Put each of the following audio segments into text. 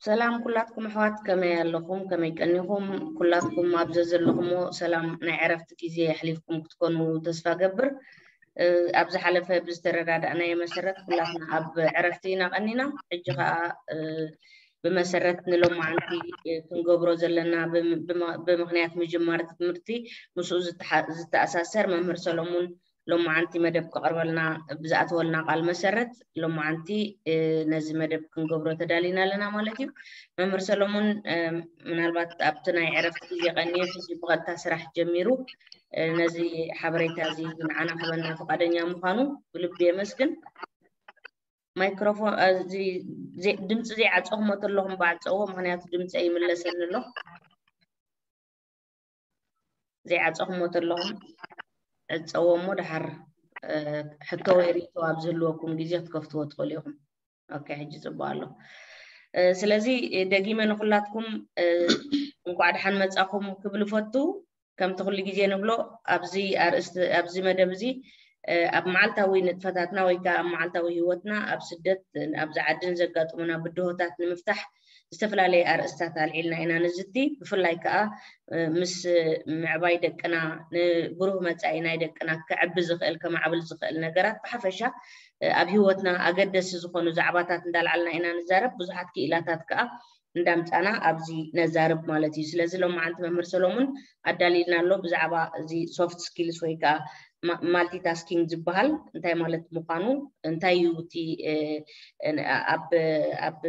ሰላም ኩላትኩም ኣሕዋት፣ ከመይ ኣለኹም? ከመይ ቀኒኹም? ኩላትኩም ኣብ ዘዘለኹምዎ ሰላም ናይ ዕረፍቲ ግዜ ኣሕሊፍኩም ክትኮኑ ተስፋ ገብር። እ፣ ኣብ ዝሓለፈ ብዝተረዳዳእናዮ መሰረት ኩላትና ኣብ ዕረፍቲ ኢና ቀኒና። ሕጂ ኸኣ፣ እ፣ ብመሰረት ንሎማዓንቲ፣ እ፣ ክንገብሮ ዘለና ብም-፣ ብመ-፣ ብምኽንያት ምጅማር ትምህርቲ ምስኡ ዝተሓ-፣ ዝተኣሳሰር መምህር ሰሎሙን ሎማዓንቲ መደብ ከቕርበልና ብዝኣተወልና ቃል መሰረት ሎማዓንቲ፣ እ፣ ነዚ መደብ ክንገብሮ ተዳሊና ኣለና ማለት እዩ። መምህር ሰሎሙን፣ እ፣ ምናልባት ኣብቲ ናይ ዕረፍቲ ግዜ ቀኒዩ ሕጂ ብቐጥታ ስራሕ ጀሚሩ፣ እ፣ ነዚ ሓበሬታ እዚ ንዓና ክበና ፍቓደኛ ምዃኑ ብልቢ የመስግን። ማይክሮፎን፣ እ፣ እዚ ዘ-፣ ድምፂ ዘይዓፀኹሞ ተለኹም ብዓፀዎ፣ ምኽንያቱ ድምፂ ኣይምለሰኒ ኣሎ። ዘይዓፀኹሞ ተለኹም ዕፀዎ እሞ ደሓር፣ እ፣ ሕቶ ወይ ርእይቶ ኣብ ዝህልወኩም ግዜ ክትከፍትዎ ትኽእሉ ኢኹም። ኦኬ፣ ሕጂ ፅቡቅ ኣሎ። እ፣ ስለዚ፣ እ፣ ደጊመ ንኹላትኩም፣ እ፣ እንኳዕ ደሓን መጻኹም ክብል እፈቱ። ከምቲ ኩሉ ግዜ ንብሎ፣ ኣብዚ ኣርእስቲ፣ ኣብዚ መደብ እዚ፣ እ፣ ኣብ መዓልታዊ ንጥፈታትና ወይ ከኣ ኣብ መዓልታዊ ህይወትና፣ ኣብ ስደት፣ ኣብዚ ዓድን ዘጋጥሙና ብድሆታት ንምፍታሕ ዝተፈላለየ ኣርእስታት ኣልዒልና ኢና ንዝቲ። ብፍላይ ከኣ፣ እ፣ ምስ ምዕባይ ደቅና፣ ንብሩህ መጻኢ ናይ ደቅና ክዕቢ ዝኽእል፣ ከማዕብል ዝኽእል ነገራት ብሓፈሻ፣ እ፣ ኣብ ህይወትና ኣገደሲ ዝኾኑ ዛዕባታት እንዳልዓልና ኢና ንዛረብ። ብዙሓት ክኢላታት ከኣ እንዳምጻና ኣብዚ ነዛርብ ማለት እዩ። ስለዚ ሎማዓንቲ መምህር ሰሎሙን ኣዳሊልና ኣሎ ብዛዕባ እዚ ሶፍት ስኪልስ ወይ ከኣ ማ-፣ ማልቲታስኪንግ ዝበሃል እንታይ ማለት ምዃኑ፣ እንታይ እዩ እቲ፣ እ፣ እ፣ ኣብ፣ ኣብ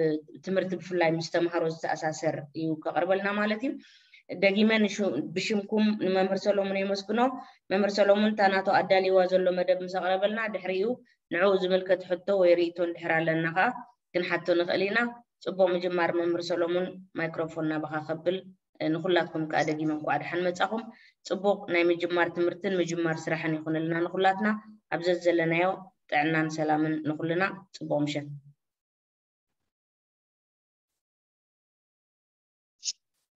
ትምህርቲ ብፍላይ ምስ ተምሃሮ ዝተኣሳሰር እዩ ከቕርበልና ማለት እዩ። ደጊመ ንሹ-፣ ብሽምኩም ንመምህር ሰሎሙን የመስግኖ። መምህር ሰሎሙን እታ ናቱ ኣዳልይዋ ዘሎ መደብ ምስ ኣቕረበልና፣ ድሕሪኡ ንዕኡ ዝምልከት ሕቶ ወይ ርእይቶ እንድሕር ኣለና ከኣ ክንሓቶ ንኽእል ኢና። ጽቡቕ ምጅማር መምህር ሰሎሙን፣ ማይክሮፎን ናባኻ ከብል፣ እ፣ ንኹላትኩም ከኣ ደጊመ እንኳዕ ደሓን መጻኹም። ጽቡቕ ናይ ምጅማር ትምህርትን ምጅማር ስራሕን ይኹንልና ንኹላትና። ኣብ ዘዘለናዮ ጥዕናን ሰላምን ንኹልና። ጽቡቕ ምሸት።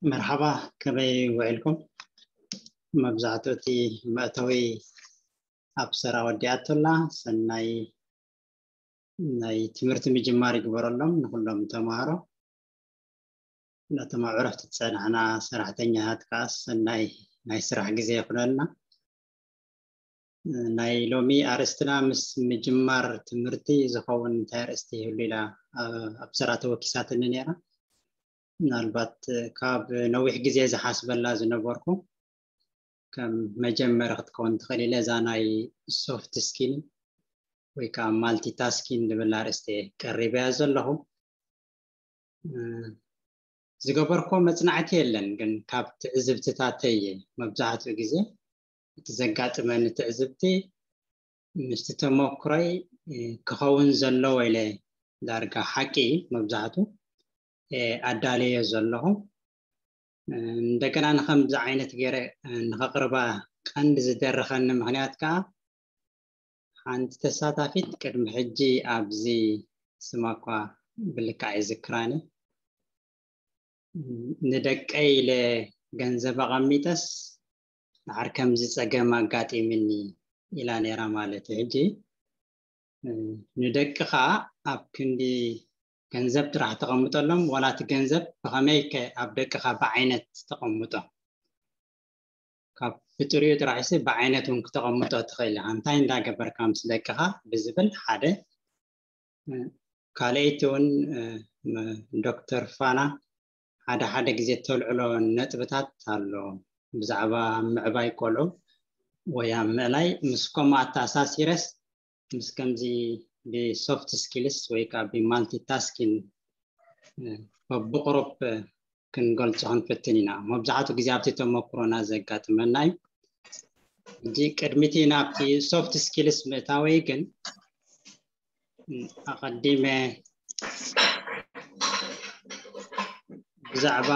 መርሓባ፣ ከመይ ውዒልኩም? መብዛሕትኡ እቲ መእተዊ ኣብ ሰራ ወዲኣቶ ኣላ። ሰናይ ናይ ትምህርቲ ምጅማር ይግበረሎም ንኹሎም ተምሃሮ። ነቶም ኣብ ዕረፍቲ ዝጸናሕና ሰራሕተኛታት ከኣ ሰናይ ናይ ስራሕ ግዜ ይኹነልና። ናይ ሎሚ ኣርእስትና ምስ ምጅማር ትምህርቲ ዝኸውን እንታይ ኣርእስቲ ይህሉ ኢላ ኣብ፣ ኣብ ሰራ ተወኪሳትኒ ነይራ። ምናልባት ካብ ነዊሕ ግዜ ዝሓስበላ ዝነበርኩ ከም መጀመሪ ክትከውን ትኽእል ኢለ እዛ ናይ ሶፍት ስኪል ወይ ከዓ ማልቲታስኪን ዝብል ኣርእስቲ ቀሪበያ ዘለኹ። እ፣ ዝገበርኮ መጽናዕቲ የለን፣ ግን ካብ ትዕዝብትታተይ እየ መብዛሕትኡ ግዜ እቲ ዘጋጥመኒ ትዕዝብቲ ምስቲ ተመኩሮይ፣ እ፣ ክኸውን ዘለዎ ኢለ ዳርጋ ሓቂ መብዛሕቱ፣ እ፣ ኣዳለዮ ዘለኹ። እ፣ እንደገና ንኸምዚ ዓይነት ገይረ፣ እ፣ ንኸቕርባ ቀንዲ ዝደረኸኒ ምኽንያት ከኣ ሓንቲ ተሳታፊት ቅድሚ ሕጂ ኣብዚ ስማ እኳ ብልክዕ ኣይዝክራን እየ። ንደቀይ ኢለ ገንዘብ ኣቐሚጠስ፣ ደሓር ከምዚ ጸገም ኣጋጢምኒ ኢላ ነይራ ማለት እዩ። ሕጂ፣ እ፣ ንደቅኻ ኣብ ክንዲ ገንዘብ ጥራሕ ተቐምጠሎም፣ ዋላ እቲ ገንዘብ ብኸመይ ከ ኣብ ደቅኻ ብዓይነት ተቐምጦ? ካብ ብጥሪኡ ጥራሕሲ ብዓይነት እውን ክተቐምጦ ትኽእል ኢኻ። እንታይ እንዳገበርካ ምስ ደቅኻ ብዝብል ሓደ፣ እ፣ ካልኣይቲ እውን፣ እ፣ ም-፣ ዶክተር ፋና ሓደ ሓደ ግዜ ተልዕሎ ነጥብታት ኣሎ ብዛዕባ ምዕባይ ቆልዑ ወይ ኣብ ምእላይ። ምስ ከምኡ ኣተኣሳሲረስ ምስ ከምዚ ብሶፍት ስኪልስ ወይ ከዓ ብማልቲታስኪን፣ እ፣ በብቁሩብ፣ እ፣ ክንገልጾ ክንፍትን ኢና። መብዛሕትኡ ግዜ ኣብቲ ተመክሮና ዘጋጥመና እዩ። ሕጂ ቅድሚቲ ናብቲ ሶፍት ስኪልስ ምእታወይ ግን፣ እ፣ ኣቐዲመ ብዛዕባ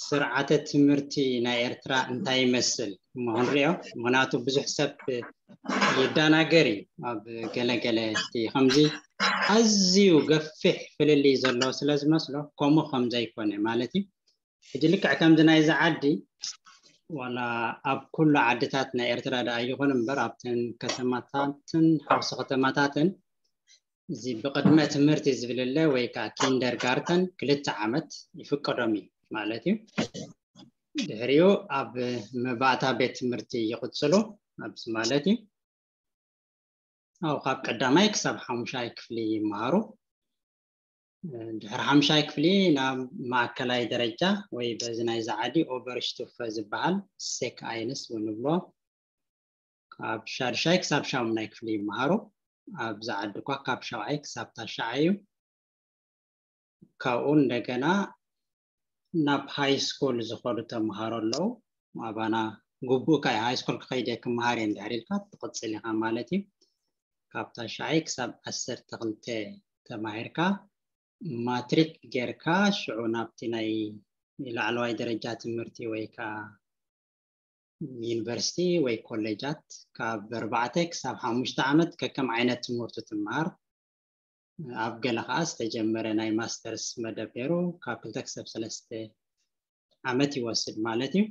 ስርዓተ ትምህርቲ ናይ ኤርትራ እንታይ ይመስል እሞ ክንሪኦ። ምኽንያቱ ብዙሕ ሰብ ይደናገር እዩ ኣብ ገለገለ እቲ ከምዚ ኣዝዩ ገፊሕ ፍልልይ ዘሎ ስለ ዝመስሎ፣ ከምኡ ከም ዘይኮነ ማለት እዩ። ሕጂ ልክዕ ከምዚ ናይዚ ዓዲ፣ ዋላ ኣብ ኩሉ ዓድታት ናይ ኤርትራ ደኣ ይኹን እምበር፣ ኣብተን ከተማታትን ሓውሲ ከተማታትን እዚ ብቅድመ ትምህርቲ ዝብልለ ወይ ከዓ ኪንደርጋርተን ክልተ ዓመት ይፍቀዶም እዩ ማለት እዩ። ድሕሪኡ ኣብ መባእታ ቤት ትምህርቲ ይቕጽሉ ኣብዚ ማለት እዩ። ኣብ ካብ ቀዳማይ ክሳብ ሓሙሻይ ክፍሊ ይመሃሩ። ድሕሪ ሓሙሻይ ክፍሊ ናብ ማእከላይ ደረጃ ወይ በዚ ናይ ዝዓዲ ኦበርሽቱፈ ዝበሃል ሴክ ኣይንስ ንብሎ ካብ ሻድሻይ ክሳብ ሻሙናይ ክፍሊ ይመሃሩ። ኣብዚ ዓዲ እኳ ካብ ሻብዓይ ክሳብ ታሽዓይ እዩ። ካብኡ እንደገና ናብ ሃይ ስኩል ዝኸዱ ተምሃሮ ኣለዉ። ኣባና ግቡእ ካይ ሃይ ስኩል ክኸይድ እየ ክመሃር እየ እንድሕር ኢልካ ትቕጽል ኢኻ ማለት እዩ። ካብ ታሽዓይ ክሳብ ዓሰርተ ክልተ ተማሂርካ ማትሪክ ጌርካ ሽዑ ናብቲ ናይ ላዕለዋይ ደረጃ ትምህርቲ ወይ ከዓ ዩኒቨርሲቲ ወይ ኮሌጃት ካብ ኣርባዕተ ክሳብ ሓሙሽተ ዓመት ከከም ዓይነት ትምህርቱ ትመሃር። ኣብ ገለ ከዓ ዝተጀመረ ናይ ማስተርስ መደብ ነይሩ ካብ ክልተ ክሳብ ሰለስተ ዓመት ይወስድ ማለት እዩ።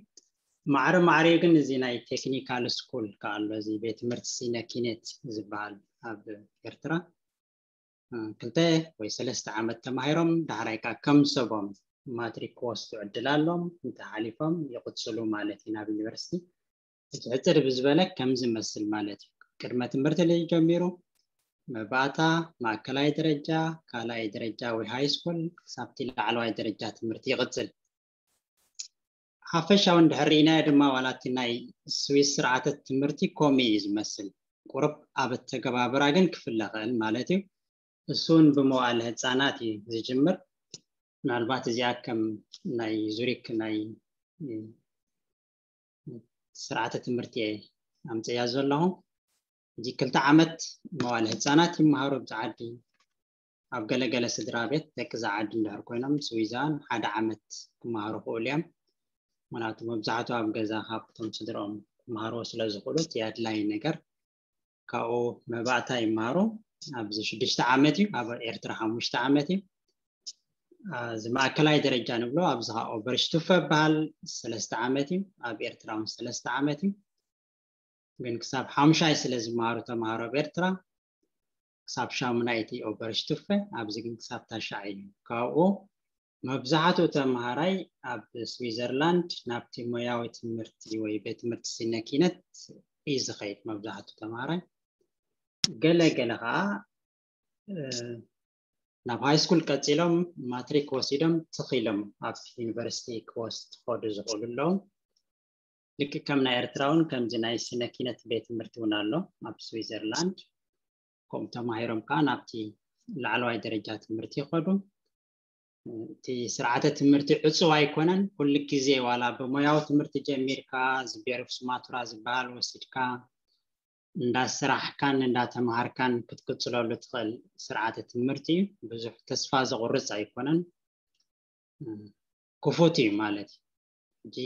ማዕረ ማዕሪኡ ግን እዚ ናይ ቴክኒካል ስኩል ከዓ ኣሎ፣ እዚ ቤት ትምህርቲ ሲነ ኪነት ዝበሃል ኣብ ኤርትራ ክልተ ወይ ሰለስተ ዓመት ተማሂሮም ዳሕራይ ከዓ ከም ሰቦም ማትሪክ ክወስዱ ዕድል ኣሎም፣ እንተሓሊፎም ይቕፅሉ ማለት እዩ ናብ ዩኒቨርሲቲ። ሕፅር ብዝበለ ከም ዝመስል ማለት እዩ። ቅድመ ትምህርቲ ልጅ ጀሚሩ መባእታ፣ ማእከላይ ደረጃ፣ ካልኣይ ደረጃ ወይ ሃይ ስኩል ክሳብቲ ላዕለዋይ ደረጃ ትምህርቲ ይቕፅል። ሓፈሻዊ እንድሕር ርኢናዮ ድማ ዋላ እቲ ናይ ስዊስ ስርዓተ ትምህርቲ ከምኡ እዩ ዝመስል። ቁሩብ ኣብ ኣተገባብራ ግን ክፍለ ኽእል ማለት እዩ። እሱ እውን ብመዋእለ ህፃናት እዩ ዝጅምር። ምናልባት እዚኣ ከም ናይ ዙሪክ ናይ ስርዓተ ትምህርቲ እየ ኣምፅያ ዘለኹ። እዚ ክልተ ዓመት መዋእለ ህፃናት ይመሃሩ ኣብዚ ዓዲ። ኣብ ገለገለ ስድራ ቤት ደቂ እዛ ዓዲ እንድሕር ኮይኖም ስዊዛን ሓደ ዓመት ክመሃሩ ክእሉ እዮም። ምክንያቱ መብዛሕቱ ኣብ ገዛ ካብቶም ስድርኦም ክመሃርዎ ስለ ዝኽእሉ እቲ ኣድላይ ነገር ካብኡ መባእታ ይመሃሩ። ኣብዚ ሽዱሽተ ዓመት እዩ፣ ኣብ ኤርትራ ሓሙሽተ ዓመት እዩ። እዚ ማእከላይ ደረጃ ንብሎ ኣብዚ ከዓ ኦበርሽቱፈ ይበሃል፣ ሰለስተ ዓመት እዩ። ኣብ ኤርትራ እውን ሰለስተ ዓመት እዩ። ግን ክሳብ ሓሙሻይ ስለ ዝመሃሩ ተምሃሮ ኣብ ኤርትራ ክሳብ ሻሙናይ እቲ ኦበርሽቱፈ፣ ኣብዚ ግን ክሳብ ታሽዓይ እዩ። ካብኡ መብዛሕትኡ ተምሃራይ ኣብ ስዊዘርላንድ ናብቲ ሞያዊ ትምህርቲ ወይ ቤት ትምህርቲ ሲነ ኪነት እዩ ዝኸይድ። መብዛሕትኡ ተምሃራይ ገለ ገለ ከዓ ናብ ሃይ ስኩል ቀፂሎም ማትሪክ ወሲዶም ትኽ ኢሎም ኣብ ዩኒቨርሲቲ ክወስ ክኸዱ ዝኽእሉ ኣለዉ። ልክእ ከም ናይ ኤርትራ እውን ከምዚ ናይ ስነ ኪነት ቤት ትምህርቲ እውን ኣሎ ኣብ ስዊዘርላንድ። ከምኡ ተማሂሮም ከዓ ናብቲ ላዕለዋይ ደረጃ ትምህርቲ ይኸዱ። እቲ ስርዓተ ትምህርቲ ዕፁው ኣይኮነን። ኩሉ ግዜ ዋላ ብሞያዊ ትምህርቲ ጀሚርካ እዚ ቤሩፍ ስማቱራ ዝበሃል ወሲድካ እንዳስራሕካን እንዳተምሃርካን ክትቅፅለሉ ትኽእል ስርዓተ ትምህርቲ እዩ። ብዙሕ ተስፋ ዘቑርፅ ኣይኮነን። ክፉት እዩ ማለት እዩ። ሕጂ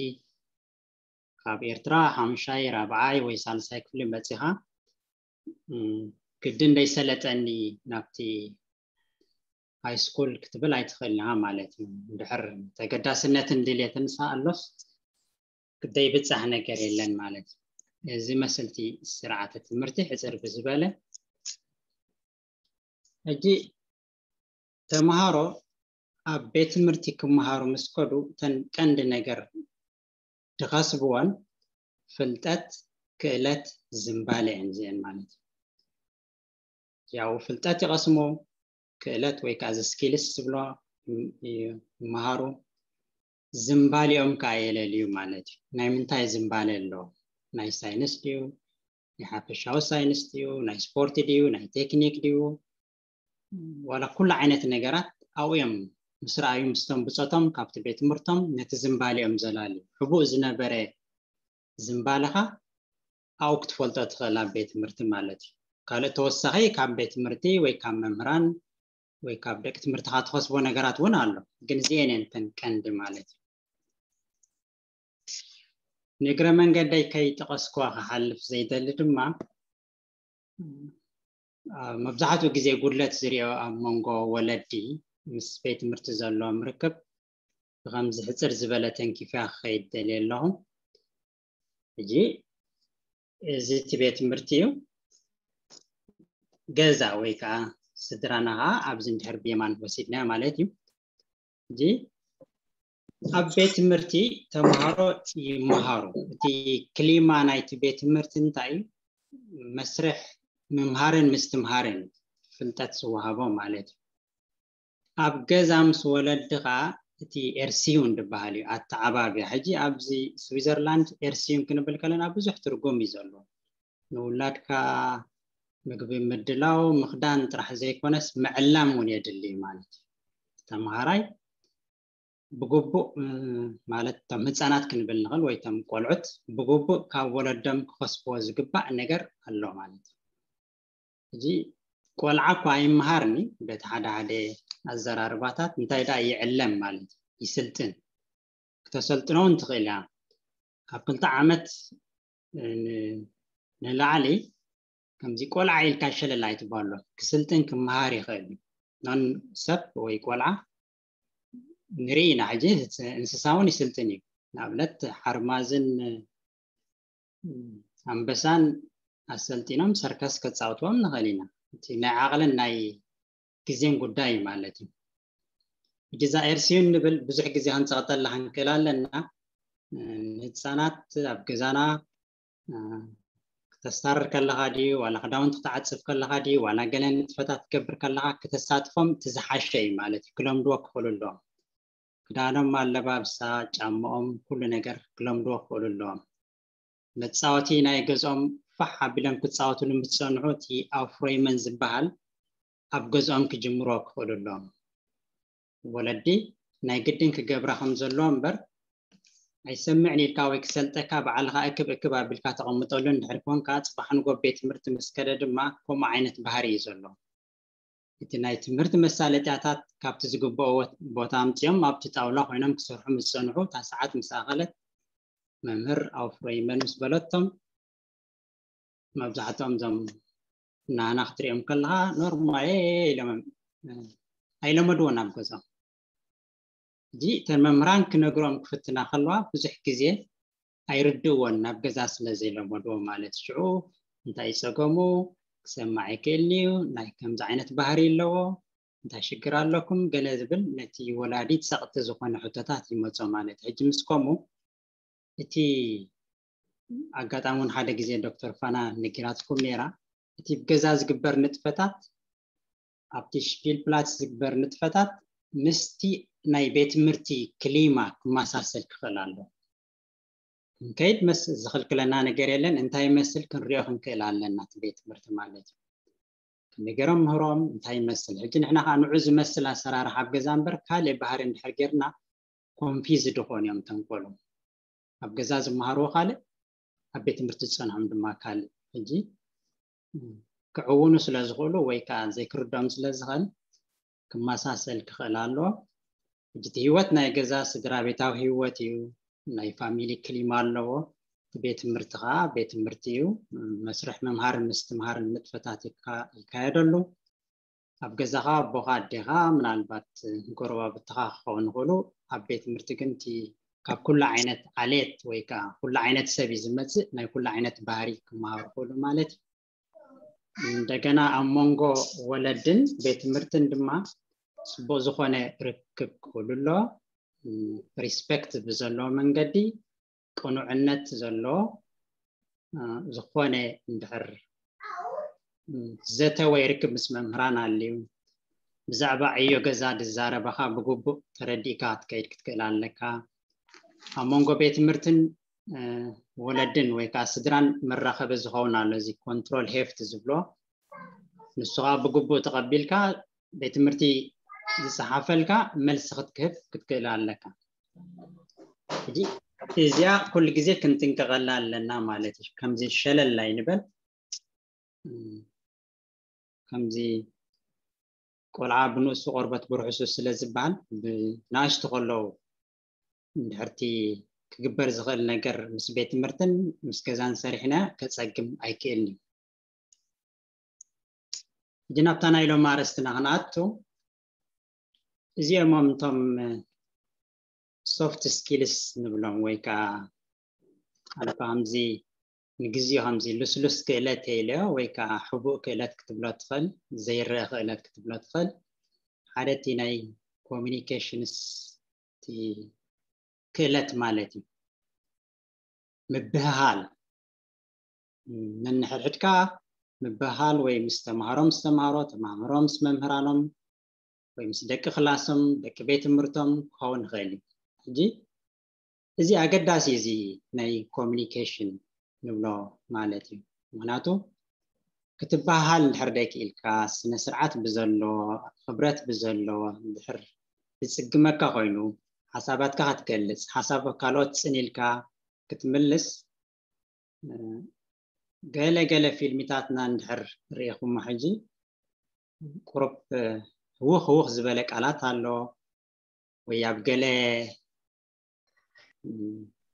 ካብ ኤርትራ ሓሙሻይ ራብዓይ ወይ ሳልሳይ ክፍሊ መፂኻ ግድን ደይሰለጠኒ ናብቲ ሃይ ስኩል ክትብል ኣይትኽእልና ማለት እዩ። እንድሕር ተገዳስነትን ድልየትን ሳ ኣሎስ ደይብፃሕ ነገር የለን ማለት እዩ። እዚ መስልቲ ስርዓተ ትምህርቲ ሕፅር ብዝበለ ሕጂ ተምሃሮ ኣብ ቤት ትምህርቲ ክመሃሩ ምስ ከዱ እተን ቀንዲ ነገር ድኸስብወን ፍልጠት፣ ክእለት፣ ዝንባለ እየን እዚአን ማለት እዩ። ያው ፍልጠት ይቐስሙ፣ ክእለት ወይ ከዓ እዚ ስኪልስ ዝብሎ ይመሃሩ፣ ዝንባሊኦም ከዓ የለልዩ ማለት እዩ። ናይ ምንታይ ዝንባለ ኣሎ? ናይ ሳይንስ ድዩ? ናይ ሓፈሻዊ ሳይንስ ድዩ? ናይ ስፖርት ድዩ? ናይ ቴክኒክ ድዩ? ዋላ ኩሉ ዓይነት ነገራት ኣብኡ እዮም ምስ ረኣዩ ምስቶም ብፆቶም ካብቲ ቤት ትምህርቶም ነቲ ዝንባሊኦም ዘላልዩ። ሕቡእ ዝነበረ ዝንባለኻ ኣብኡ ክትፈልጦ ትኽእል ኣብ ቤት ትምህርቲ ማለት እዩ። ካልእ ተወሳኺ ካብ ቤት ትምህርቲ ወይ ካብ መምህራን ወይ ካብ ደቂ ትምህርትኻ ትኸስቦ ነገራት እውን ኣሎ። ግን እዚአን እየን እተን ቀንዲ ማለት እዩ። ንእግረ መንገደይ ከይጠቐስኩዋ ክሓልፍ ዘይደሊ ድማ መብዛሕትኡ ግዜ ጉድለት ዝሪኦ ኣብ መንጎ ወለዲ ምስ ቤት ትምህርቲ ዘለዎም ርክብ ብከምዚ ሕፅር ዝበለ ተንኪፈ ክኸይድ ደልየ ኣለኹ። ሕጂ እዚ እቲ ቤት ትምህርቲ እዩ። ገዛ ወይ ከዓ ስድራና ከዓ ኣብዚ እንድሕር ብየማን ወሲድናዮ ማለት እዩ። እዚ ኣብ ቤት ትምህርቲ ተምሃሮ ይመሃሩ። እቲ ክሊማ ናይቲ ቤት ትምህርቲ እንታይ እዩ? መስርሕ ምምሃርን ምስትምሃርን ፍልጠት ዝወሃቦ ማለት እዩ። ኣብ ገዛ ምስ ወለዲ ከዓ እቲ ኤርሲዩን ዝበሃል እዩ ኣተዓባብያ። ሕጂ ኣብዚ ስዊዘርላንድ ኤርሲዩን ክንብል ከለና ብዙሕ ትርጉም እዩ ዘለዎ። ንውላድካ ምግቢ ምድላው ምኽዳን ጥራሕ ዘይኮነስ ምዕላም እውን የድሊ ማለት እዩ። ተምሃራይ ብግቡእ ማለት እቶም ህፃናት ክንብል ንኽእል ወይ እቶም ቆልዑት ብግቡእ ካብ ወለዶም ክኸስብዎ ዝግባእ ነገር ኣሎ ማለት እዩ። እዚ ቆልዓ እኳ ኣይምሃርኒ በቲ ሓደ ሓደ ኣዘራርባታት እንታይ ደኣ ይዕለም ማለት እዩ፣ ይስልጥን። ክተሰልጥኖ እውን ትኽእል እያ። ካብ ክልተ ዓመት ንላዕሊ ከምዚ ቆልዓ ኢልካ ሸለል ኣይትባሎ። ክስልጥን ክምሃር ይኽእል እዩ። ኖን ሰብ ወይ ቆልዓ ንርኢ ኢና። ሕጂ እንስሳ እውን ይስልጥን እዩ። ንኣብነት ሓርማዝን ኣንበሳን ኣሰልጢኖም ሰርከስ ከፃውትዎም ንኽእል ኢና። እቲ ናይ ዓቕልን ናይ ግዜን ጉዳይ እዩ ማለት እዩ። ሕጂ እዛ ኤርሲዩን ንብል ብዙሕ ግዜ ክንፀቕጠላ ክንክእል ኣለና። ንህፃናት ኣብ ገዛና ክተስታርር ከለኻ ድዩ ዋላ ክዳውንቲ ክትዓፅፍ ከለኻ ድዩ ዋላ ገለ ንጥፈታት ክትገብር ከለኻ ክተሳትፎም እቲ ዝሓሸ እዩ ማለት እዩ። ክለምድዎ ክኽእሉ ኣለዎም። ክዳኖም፣ ኣለባብሳ፣ ጫማኦም፣ ኩሉ ነገር ክለምድዎ ክኽእሉ ኣለዎም። መፃወቲ ናይ ገዝኦም ፋሕ ኣቢሎም ክፃወትሉ ምስ ፀንሑ እቲ ኣውፍሬመን ዝበሃል ኣብ ገዝኦም ክጅምርዎ ክኽእሉ ኣለዎም። ወለዲ ናይ ግድን ክገብራ ከም ዘለዎ እምበር ኣይሰምዕን ኢልካ ወይ ክሰልጠካ ባዕልኻ እክብ እክብ ኣቢልካ ተቐምጠሉ እንድሕር ኮንካ ፅባሕ ንጎ ቤት ትምህርቲ ምስ ከደ ድማ ከምኡ ዓይነት ባህሪ እዩ ዘሎ። እቲ ናይ ትምህርቲ መሳለጥያታት ካብቲ ዝግብኦ ቦታ ኣምፅኦም ኣብቲ ጣውላ ኮይኖም ክሰርሑ ምስ ፀንሑ እታ ሰዓት ምስ ኣኸለት መምህር ኣውፍሬመን ምስ በለቶም መብዛሕትኦም እዞም ናና ክትሪኦም ከለካ ኖርማል ኢሎም ኣይለመድዎ ናብ ገዛም። እዚ እተን መምህራን ክነግሮም ክፍትና ከለዋ ብዙሕ ግዜ ኣይርድእዎን ናብ ገዛ ስለ ዘይለመድዎ ማለት ሽዑ እንታይ ፀገሙ ክሰማዕ ይክእልን እዩ። ናይ ከምዚ ዓይነት ባህሪ ኣለዎ እንታይ ሽግር ኣለኩም ገለ ዝብል ነቲ ወላዲ ፀቕጢ ዝኾነ ሕቶታት ይመፆ ማለት ሕጂ ምስ ከምኡ እቲ ኣጋጣሚ እውን ሓደ ግዜ ዶክተር ፋና ነጊራትኩም ነይራ። እቲ ብገዛ ዝግበር ንጥፈታት ኣብቲ ሽፒልፕላትስ ዝግበር ንጥፈታት ምስቲ ናይ ቤት ትምህርቲ ክሊማ ክመሳሰል ክኽእል ኣሎ። ክንከይድ መስ ዝኽልክለና ነገር የለን። እንታይ ይመስል ክንሪኦ ክንክእል ኣለና እቲ ቤት ትምህርቲ ማለት እዩ። ክንገሮም ምህሮም እንታይ ይመስል። ሕጂ ንሕና ከዓ ንዑ ዝመስል ኣሰራርሓ ኣብ ገዛ እምበር ካልእ ባህሪ እንድሕር ጌርና ኮንፊዝ ድኾን እዮም ተንኮሉ። ኣብ ገዛ ዝመሃርዎ ካልእ ኣብ ቤት ትምህርቲ ዝፀንሖም ድማ ካልእ። ሕጂ ክዕውኑ ስለ ዝኽእሉ ወይ ከዓ ዘይክርድኦም ስለ ዝኽእል ክመሳሰል ክኽእል ኣለዎ። ሕጂ እቲ ህይወት ናይ ገዛ ስድራ ቤታዊ ህይወት እዩ። ናይ ፋሚሊ ክሊማ ኣለዎ። እቲ ቤት ትምህርቲ ከዓ ቤት ትምህርቲ እዩ። መስርሕ ምምሃርን ምስትምሃርን ንጥፈታት ይካ- ይካየደሉ። ኣብ ገዛኻ ኣቦኻ ኣዴኻ ምናልባት ጎረባብትኻ ክኸውን ይኽእሉ። ኣብ ቤት ትምህርቲ ግን እቲ ካብ ኩሉ ዓይነት ዓሌት ወይ ከዓ ኩሉ ዓይነት ሰብ እዩ ዝመፅእ። ናይ ኩሉ ዓይነት ባህሪ ክመሃሩ ይኽእሉ ማለት እዩ። እንደገና ኣብ መንጎ ወለድን ቤት ትምህርትን ድማ ፅቡቅ ዝኾነ ርክብ ክህሉ ኣለዎ። ሪስፔክት ብዘለዎ መንገዲ ቅኑዕነት ዘለዎ ዝኾነ እንድሕር ዘተ ወይ ርክብ ምስ መምህራን ኣልዩ ብዛዕባ ዕዮ ገዛ ዝዛረበኻ ብግቡእ ተረዲእካ ክትከይድ ክትክእል ኣለካ። ኣብ መንጎ ቤት ትምህርትን ወለድን ወይ ከዓ ስድራን መራኸቢ ዝኸውን ኣሎ እዚ ኮንትሮል ሄፍት ዝብሎ ንሱ ከዓ ብግቡእ ተቐቢልካ ቤት ትምህርቲ ዝፀሓፈልካ መልሲ ክትክህብ ክትክእል ኣለካ። ሕጂ እዚኣ ኩሉ ግዜ ክንጥንቀቐላ ኣለና ማለት እዩ። ከምዚ ሸለል ኣይንበል። ከምዚ ቆልዓ ብንእሱ ቆርበት ብርሑሱ ስለ ዝበሃል ብናእሽቱ ከለዉ እንድሕርቲ ክግበር ዝኽእል ነገር ምስ ቤት ትምህርትን ምስ ገዛን ሰሪሕና ከፀግም ኣይክእልን እዩ። ሕጂ ናብታ ናይ ሎም ኣርእስትና ክንኣቱ እዚኦም እቶም ሶፍት ስኪልስ ንብሎም ወይ ከዓ ኣነ ከምዚ ንግዜኡ ከምዚ ልስሉስ ክእለት ኢለዮ ወይ ከዓ ሕቡእ ክእለት ክትብሎ ትኽእል፣ ዘይረአ ክእለት ክትብሎ ትኽእል። ሓደ እቲ ናይ ኮሚኒኬሽንስ እቲ ክእለት ማለት እዩ። ምብህሃል፣ ነንሕድሕድካ ምብህሃል ወይ ምስ ተምሃሮ ምስ ተምሃሮ፣ ተማሃሮ ምስ መምህራኖም ወይ ምስ ደቂ ክላሶም፣ ደቂ ቤት ትምህርቶም ክኸውን ይኽእል እዩ። ሕጂ እዚ ኣገዳሲ፣ እዚ ናይ ኮሚኒኬሽን ንብሎ ማለት እዩ። ምክንያቱ ክትበሃል እንድሕር ደይክኢልካ፣ ስነ ስርዓት ብዘሎ፣ ክብረት ብዘሎ እንድሕር ዝጽግመካ ኮይኑ፣ ሓሳባትካ ክትገልጽ፣ ሓሳብ ካልኦት ጽን ኢልካ ክትምልስ፣ እ፣ ገለ ገለ ፊልሚታትና እንድሕር ርኢኹሞ ሕጂ ቁሩብ፣ እ፣ ህውኽ ህውኽ ዝበለ ቃላት ኣሎ ወይ ኣብ ገለ፣ እ፣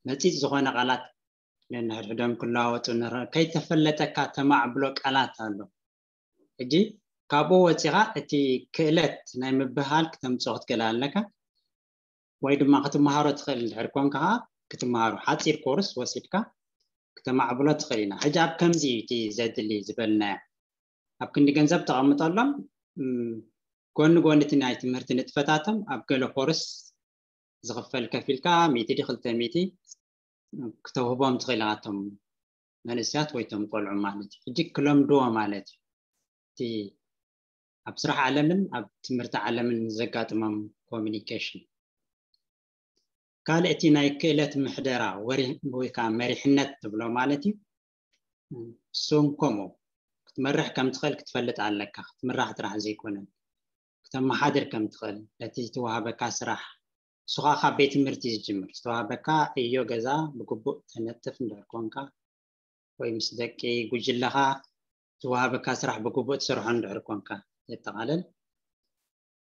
መጺጽ ዝኾነ ቃላት ነንሕድሕዶም ክለዋወጡ ንረ-፣ ከይተፈለጠካ ተማዕብሎ ቃላት ኣሎ። ሕጂ ካብኡ ወጺኻ እቲ ክእለት ናይ ምብህሃል ክተምጽኦ ክትክእል ኣለካ። ወይ ድማ ክትመሃሮ ትኽእል እንድሕር ኮንካ ከዓ ክትመሃሮ ሓፂር ኮርስ ወሲድካ ክተማዕብሎ ትኽእል ኢና። ሕጂ ኣብ ከምዚ እዩ እቲ ዘድሊ ዝበልናዮ። ኣብ ክንዲ ገንዘብ ተቐምጠሎም፣ እም፣ ጎኒ ጎኒ እቲ ናይ ትምህርቲ ንጥፈታቶም ኣብ ገለ ኮርስ ዝኽፈል ከፊልካ ሚእቲ ድዩ ክልተ ሚእቲ ክተውህቦም ትኽእል ኢኻ፣ እቶም መንእሰያት ወይ እቶም ቆልዑ ማለት እዩ። ሕጂ ክለምድዎ ማለት እዩ። እቲ ኣብ ስራሕ ዓለምን ኣብ ትምህርቲ ዓለምን ዘጋጥሞም ኮሚኒኬሽን። ካልእ እቲ ናይ ክእለት ምሕደራ ወሪ-፣ ወይ ከዓ መሪሕነት ትብሎ ማለት እዩ። እሱም ከምኡ ክትመርሕ ከም ትኽእል ክትፈልጥ ኣለካ። ክትምራሕ ጥራሕ ዘይኮነ፣ ክተመሓድር ከም ትኽእል፣ ነቲ ዝተዋሃበካ ስራሕ፣ ንሱ ከዓ ካብ ቤት ትምህርቲ ዝጅምር፣ ዝተዋሃበካ ዕዮ ገዛ ብግቡእ ተነጥፍ እንድሕር ኮንካ፣ ወይ ምስ ደቂ ጉጅለኻ ዝወሃበካ ስራሕ ብግቡእ ትሰርሖ እንድሕር ኮንካ የጠቓልል።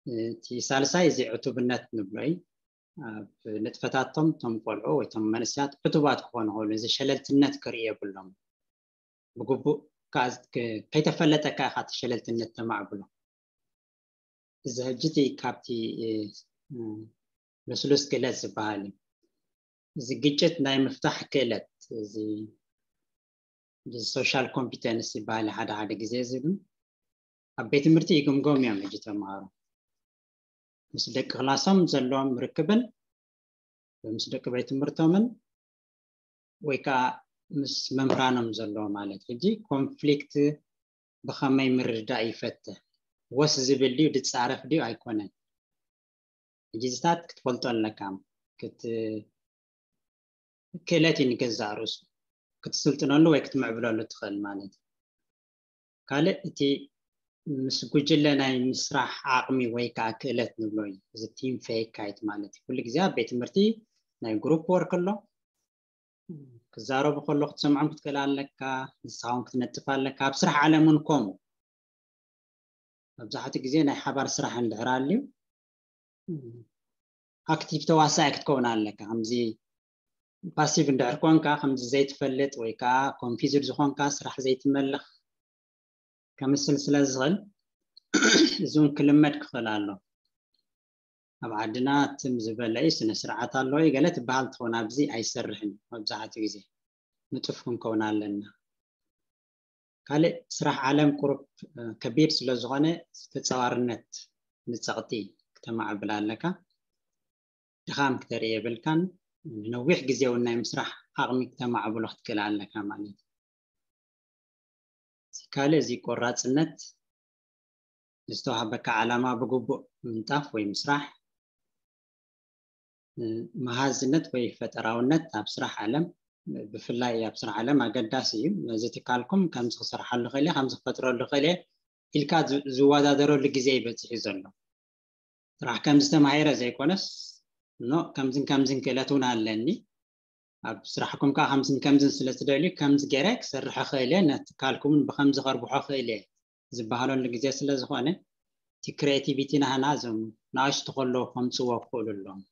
እቲ ሳልሳይ እዚ ዕቱብነት ንብሎ እዩ። ኣብ ንጥፈታቶም እቶም ቆልዑ ወይ እቶም መንእሰያት ዕቱባት ክኾኑ ይኽእሉ፣ እዚ ሸለልትነት ክርኢ የብሎም። ብግቡእ ከ-፣ ከ-፣ ከይተፈለጠካ ኢኻ እቲ ሸለልትነት ተማዕብሎ። እዚ ሕጂ እቲ ካብቲ፣ እ፣ እ፣ ልስሉስ ክእለት ዝበሃል እዩ። እዚ ግጭት ናይ ምፍታሕ ክእለት፣ እዚ፣ እዚ ሶሻል ኮምፒተንስ ይበሃል ሓደ ሓደ ግዜ። እዚ ግን ኣብ ቤት ትምህርቲ ይግምገሙ እዮም ሕጂ ተምሃሮ። ምስ ደቂ ክላሶም ዘለዎም ርክብን ወይ ምስ ደቂ ቤት ትምህርቶምን ወይ ከዓ ምስ መምህራኖም ዘለዎ ማለት። ሕጂ ኮንፍሊክት ብኸመይ ምርዳእ ይፈትሕ፣ ወስ ዝብል ድዩ፣ ዝጻረፍ ድዩ ኣይኮነን። ሕጂ እዚታት ክትፈልጦ ኣለካ። ክት-፣ ክእለት እዩ ንገዛእ ርእሱ። ክትስልጥነሉ ወይ ክትምዕብለሉ ትኽእል ማለት እዩ። ካልእ እቲ ምስ ጉጅለ ናይ ምስራሕ ዓቕሚ ወይ ከዓ ክእለት ንብሎ እዩ። እዚ ቲም ፌካይት ማለት እዩ። ኩሉ ግዜ ኣብ ቤት ትምህርቲ ናይ ግሩፕ ወርክ ኣሎ። ክዛረቡ ከሎ ክትሰምዖም ክትክእል ኣለካ፣ ንስኻ እውን ክትነጥፍ ኣለካ። ኣብ ስራሕ ዓለም እውን ከምኡ። መብዛሕትኡ ግዜ ናይ ሓባር ስራሕ እንድሕር ኣልዩ፣ ኣክቲቭ ተዋሳኢ ክትከውን ኣለካ። ከምዚ ፓሲቭ እንድሕር ኮንካ፣ ከምዚ ዘይትፈልጥ ወይ ከዓ ኮንፊዝድ ዝኾንካ፣ ስራሕ ዘይትመልኽ ከምስል ስለ ዝኽእል፣ እዚ እውን ክልመድ ክኽእል ኣሎ። ኣብ ዓድና ትም ዝበለ እዩ፣ ስነ ስርዓት ኣለዎ እዩ፣ ገለ ትበሃል ትኸውን፣ ኣብዚ ኣይሰርሕን እዩ። መብዛሕትኡ ግዜ ንጡፍ ክንከውን ኣለና። ካልእ ስራሕ ዓለም ቁሩብ፣ እ፣ ከቢድ ስለ ዝኾነ ተጻዋርነት ንጸቕጢ ክተማዕብል ኣለካ። ድኻም ክተርኢ የብልካን። ንነዊሕ ግዜ እውን ናይ ምስራሕ ዓቕሚ ክተማዕብሎ ክትክእል ኣለካ ማለት እዩ። እዚ ካልእ እዚ ቆራጽነት፣ ዝተዋህበካ ዓላማ ብግቡእ ምንጣፍ ወይ ምስራሕ፣ እ፣ መሃዝነት ወይ ፈጠራውነት ኣብ ስራሕ ዓለም፣ ብፍላይ ኣብ ስራሕ ዓለም ኣገዳሲ እዩ። ነዚ ትካልኩም ከምዚ ክሰርሓሉ ክእል እየ፣ ከምዚ ክፈጥረሉ ክእል እየ ኢልካ ዝ-፣ ዝወዳደረሉ ግዜ ይበጽሕ እዩ ዘሎ። ጥራሕ ከምዚ ተማሂረ ዘይኮነስ፣ ኖ፣ ከምዝን ከምዝን ክእለት እውን ኣለኒ፣ ኣብ ስራሕኩም ከዓ ከምዝን ከምዝን ስለ ትደልዩ፣ ከምዚ ገይረ ክሰርሕ ክእል እየ፣ ነቲ ትካልኩምን ብከምዚ ከርብሖ ክእል እየ ዝበሃለሉ ግዜ ስለ ዝኾነ፣ እቲ ክሬቲቪቲ ናህና እዞም ንኣሽቱ ከለዉ ከምፅዎ ክኽእሉ ኣለዎም።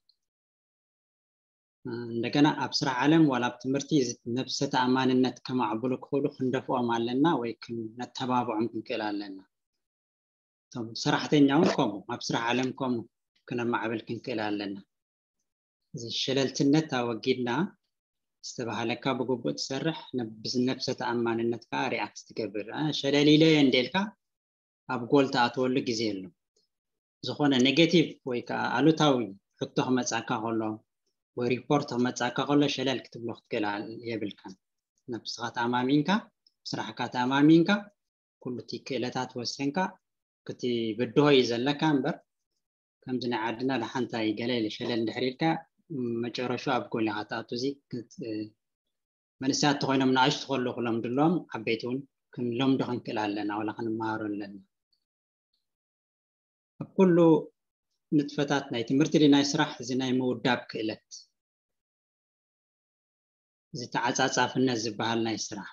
እንደገና ኣብ ስራሕ ዓለም ዋላ ኣብ ትምህርቲ እዚ ነብሰ ተኣማንነት ከማዕብሉ ክኽእሉ ክንደፍኦም ኣለና ወይ ክን-፣ ነተባብዖም ክንክእል ኣለና። እቶም ሰራሕተኛ እውን ከምኡ፣ ኣብ ስራሕ ዓለም ከምኡ ክነማዕብል ክንክእል ኣለና። እዚ ሸለልትነት ኣወጊድና ዝተባሃለካ ብግቡእ ትሰርሕ፣ ነብስ-፣ ነብሰ ተኣማንነት ከዓ ሪኣክት ትገብር። እ፣ ሸለል ኢለ እየ እንዴልካ ኣብ ጎል ትኣትወሉ ግዜ ኣሎ። ዝኾነ ኔጌቲቭ ወይ ከዓ ኣሉታዊ ሕቶ ክመጻካ ከሎ ወይ ሪፖርት ክመጻካ ከሎ ሸለል ክትብሎ ክትክእል ኣል-፣ የብልካን። ነብስኻ ተኣማሚንካ፣ ስራሕካ ተኣማሚንካ፣ ኩሉ እቲ ክእለታት ወሲንካ ክትብድሆ እዩ ዘለካ እምበር፣ ከምዚ ናይ ዓድና ደሓንታይ ገለ ኢለ ሸለል እንድሕር ኢልካ፣ መጨረሹ ኣብ ጎል ኢኻ ትኣቱ። እዚ ክት-፣ መንእሰያት ተኾይኖም ንኣሽቱ ከለኹ ክለምዱ ኣለዎም፣ ዓበይቲ እውን ክንለምዶ ክንክእል ኣለና፣ ዋላ ክንመሃሮ ኣለና። ኣብ ኩሉ ንጥፈታት ናይ ትምህርቲ ድዩ ናይ ስራሕ፣ እዚ ናይ ምውዳብ ክእለት፣ እዚ ተዓጻጻፍነት ዝበሃል ናይ ስራሕ፣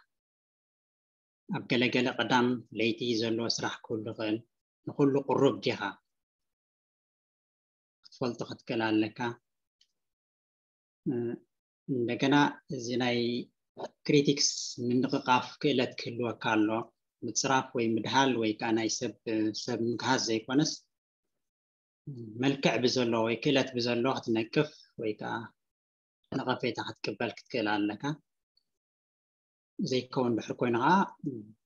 ኣብ ገለገለ ቀዳም ለይቲ ዘሎ ስራሕ ክህሉ ይኽእል። ንኹሉ ቅሩብ ዲኻ ክትፈልጦ ክትክእል ኣለካ። እ፣ እንደገና እዚ ናይ ክሪቲክስ ምንቕቓፍ ክእለት ክህልወካ ኣሎ። ምጽራፍ ወይ ምድሃል ወይ ከዓ ናይ ሰብ፣ ሰብ ምግሃስ ዘይኮነስ፣ መልክዕ ብዘሎ ወይ ክእለት ብዘሎ ክትነቅፍ ወይ ከዓ ነቐፌታ ክትቅበል ክትክእል ኣለካ። ዘይከውን ድሕር ኮይኑ ከዓ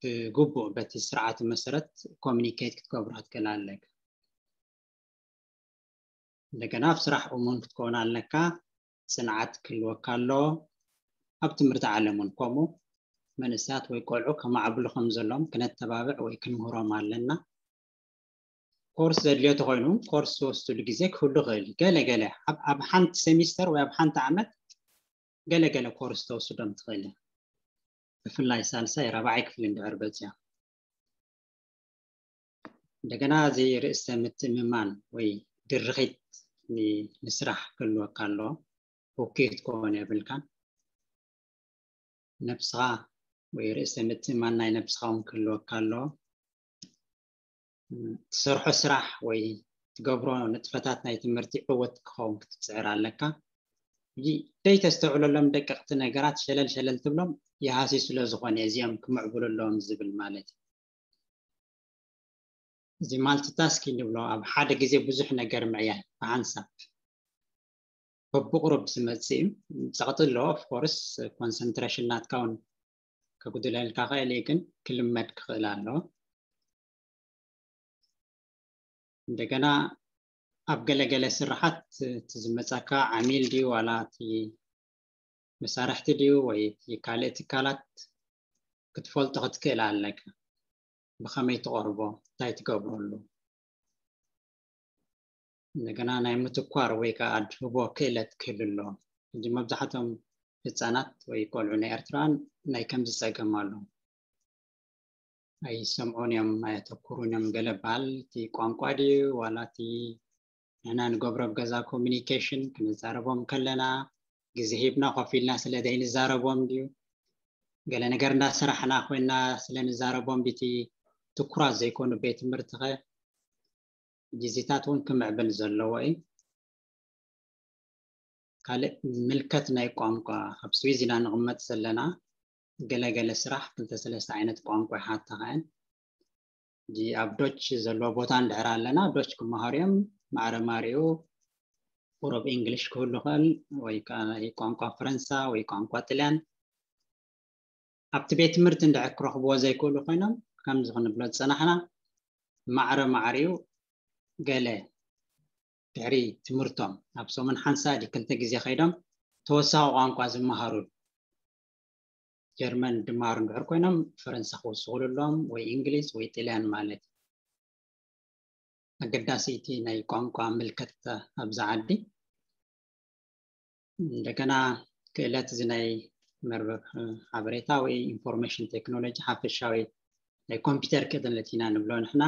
ብግቡእ በቲ ስርዓቱ መሰረት ኮሚኒኬት ክትገብሮ ክትክእል ኣለካ። እንደገና ኣብ ስራሕ እሙን ክትከውን ኣለካ። ጽንዓት ክህልወካ ኣሎ። ኣብ ትምህርቲ ዓለም እውን ከምኡ መንእሰያት ወይ ቆልዑ ከማዕብሉ ከም ዘለዎም ክነተባብዕ ወይ ክንምህሮም ኣለና። ኮርስ ዘድልዮ ተኾይኑ ኮርስ ዝወስድሉ ግዜ ክህሉ ይኽእል እዩ። ገለ ገለ ኣብ፣ ኣብ ሓንቲ ሴሚስተር ወይ ኣብ ሓንቲ ዓመት ገለ ገለ ኮርስ ተወስዶም ትኽእል እያ። ብፍላይ ሳልሳይ ራብዓይ ክፍሊ እንድሕር በጽያ። እንደገና እዚ ርእሰ ምትእምማን ወይ ድርኺት ን-፣ ንስራሕ ክህልወካ ኣሎ። ውኪ ክትከውን የብልካን። ነብስኻ ወይ ርእሰ ምትእምማን ናይ ነብስኻ እውን ክህልወካ ኣሎ። ትሰርሖ ስራሕ ወይ ትገብሮ ንጥፈታት ናይ ትምህርቲ ዕወት ክኸውን ክትጽዕር ኣለካ። ሕጂ ዘይተስተውዕለሎም ደቀቕቲ ነገራት ሸለል ሸለል ትብሎም ይሃስዩ ስለ ዝኾነ እዚኦም ክምዕብሉ ኣለዎም ዝብል ማለት እዩ። እዚ ማልቲታስኪንግ ንብሎ ኣብ ሓደ ግዜ ብዙሕ ነገር ምዕያይ ብሓንሳብ በብቕሩብ ዝመጽእ እዩ። ጸቕጢ ኣለዎ፣ ኦፍ ኮርስ ኮንሰንትሬሽን ናትካ እውን ከጉድለልካ ክእል እዩ፣ ግን ክልመድ ክኽእል ኣለዎ። እንደገና ኣብ ገለገለ ስራሓት እቲ ዝመጻካ ዓሚል ድዩ ዋላ እቲ መሳርሕቲ ድዩ ወይ እቲ ካልእ ትካላት ክትፈልጦ ክትክእል ኣለካ። ብኸመይ ትቐርቦ፣ እንታይ ትገብረሉ። እንደገና ናይ ምትኳር ወይ ከዓ ኣድህቦ ክእለት ክህሉ ኣለዎ። ሕጂ መብዛሕትኦም ህፃናት ወይ ቆልዑ ናይ ኤርትራን ናይ ከምዚ ፀገም ኣሎ። ኣይሰምዑን እዮም፣ ኣየተኩሩን እዮም። ገለ በሃል እቲ ቋንቋ ድዩ ዋላ እቲ ንሕና ንገብሮ ኣብ ገዛ ኮሚኒኬሽን ክንዛረቦም ከለና ግዜ ሂብና ኮፍ ኢልና ስለ ዘይንዛረቦም ድዩ? ገለ ነገር እንዳሰራሕና ኮይና ስለ ንዛረቦም ድዩ? ትኩራት ዘይኮኑ ቤት ትምህርቲ ኸ? ግዜታት እውን ክምዕብል ዘለዎ እዩ። ካልእ ምልከት ናይ ቋንቋ ኣብ ስዊዝ ኢና ንቕመጥ ዘለና። ገለገለ ስራሕ ክልተ ሰለስተ ዓይነት ቋንቋ ይሓታ ኸን። ሕጂ ኣብ ዶች ዘለዎ ቦታ እንድሕር ኣለና፣ ዶች ክመሃሩ እዮም። ማዕረ ማሪኡ ቁሩብ ኢንግሊሽ ክህሉ ይኽእል፣ ወይ ከዓ ናይ ቋንቋ ፈረንሳ ወይ ቋንቋ ጥልያን። ኣብቲ ቤት ትምህርቲ እንድሕር ክረኽብዎ ዘይክእሉ ኮይኖም፣ ከምዚ ክንብሎ ዝጸናሕና፣ ማዕረ ማዕሪኡ ገለ ድሕሪ ትምህርቶም ኣብ ሰሙን ሓንሳእ ድዩ ክልተ ግዜ ከይዶም ተወሳኺ ቋንቋ ዝመሃሩሉ። ጀርመን ድማሩ እንድሕር ኮይኖም ፈረንሳ ክውስኹሉ ኣለዎም፣ ወይ እንግሊዝ ወይ ጥልያን ማለት እዩ። ኣገዳሲ እቲ ናይ ቋንቋ ምልከት ኣብዛ ዓዲ። እንደገና ክእለት እዚ ናይ መርበብ ሓበሬታ ወይ ኢንፎርሜሽን ቴክኖሎጂ ሓፈሻዊ ናይ ኮምፒውተር ክእለት ኢና ንብሎ ንሕና።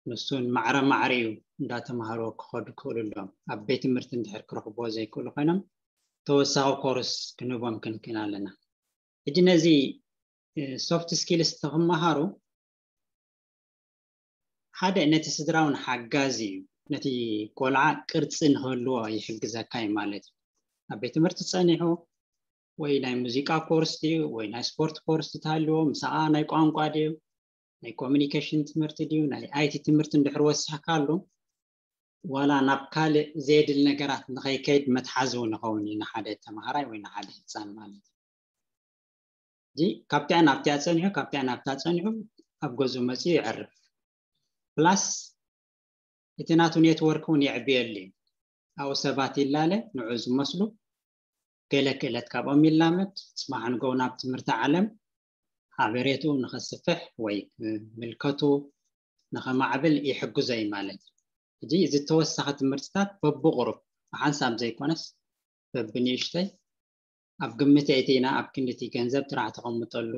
ንሱን ማዕረ ማዕሪኡ እንዳተማሃሩ ክኸዱ ክኽእሉ ኣለዎም። ኣብ ቤት ትምህርቲ እንድሕር ክረኽብዎ ዘይክእሉ ኮይኖም ተወሳኺ ኮርስ ክንህቦም ክንክእል ኣለና። ሕጂ ነዚ ሶፍት ስኪልስ ክመሃሩ ሓደ ነቲ ስድራ እውን ሓጋዚ እዩ። ነቲ ቆልዓ ቅርጺ ንክህልዎ ይሕግዘካ እዩ ማለት እዩ። ኣብ ቤት ትምህርቲ ጸኒሑ ወይ ናይ ሙዚቃ ኮርስ ድዩ ወይ ናይ ስፖርት ኮርስ ተሃልዎ፣ ምሳኣ ናይ ቋንቋ ድዩ ናይ ኮሚኒኬሽን ትምህርቲ ድዩ ናይ ኣይቲ ትምህርቲ እንድሕር ወሲሕካሉ፣ ዋላ ናብ ካልእ ዘየድሊ ነገራት ንኸይከይድ መትሓዚ እውን ይኸውን እዩ ንሓደ ተምሃራይ ወይ ንሓደ ህፃን ማለት እዩ። እዚ ካብቲኣ ናብቲኣ ፀኒሑ፣ ካብቲኣ ናብታ ፀኒሑ ኣብ ገዝኡ መፂኡ የዕርፍ። ፕላስ እቲ ናቱ ኔትወርክ እውን የዕብየሉ እዩ። ኣብኡ ሰባት ይላለ፣ ንዑ ዝመስሉ ገለ ክእለት ካብኦም ይላመድ። ፅባሕ ንጎ ናብ ትምህርቲ ዓለም ሓበሬቱ ንኸስፍሕ ወይ ምልከቱ ንኸማዕብል ይሕግዞ እዩ ማለት እዩ። እዚ ዝተወሰኸ ትምህርትታት በብቑሩብ ብሓንሳብ ዘይኮነስ በብንእሽተይ ኣብ ግምት የእቲና ኣብ ክንድቲ ገንዘብ ጥራሕ ተቐምጠሉ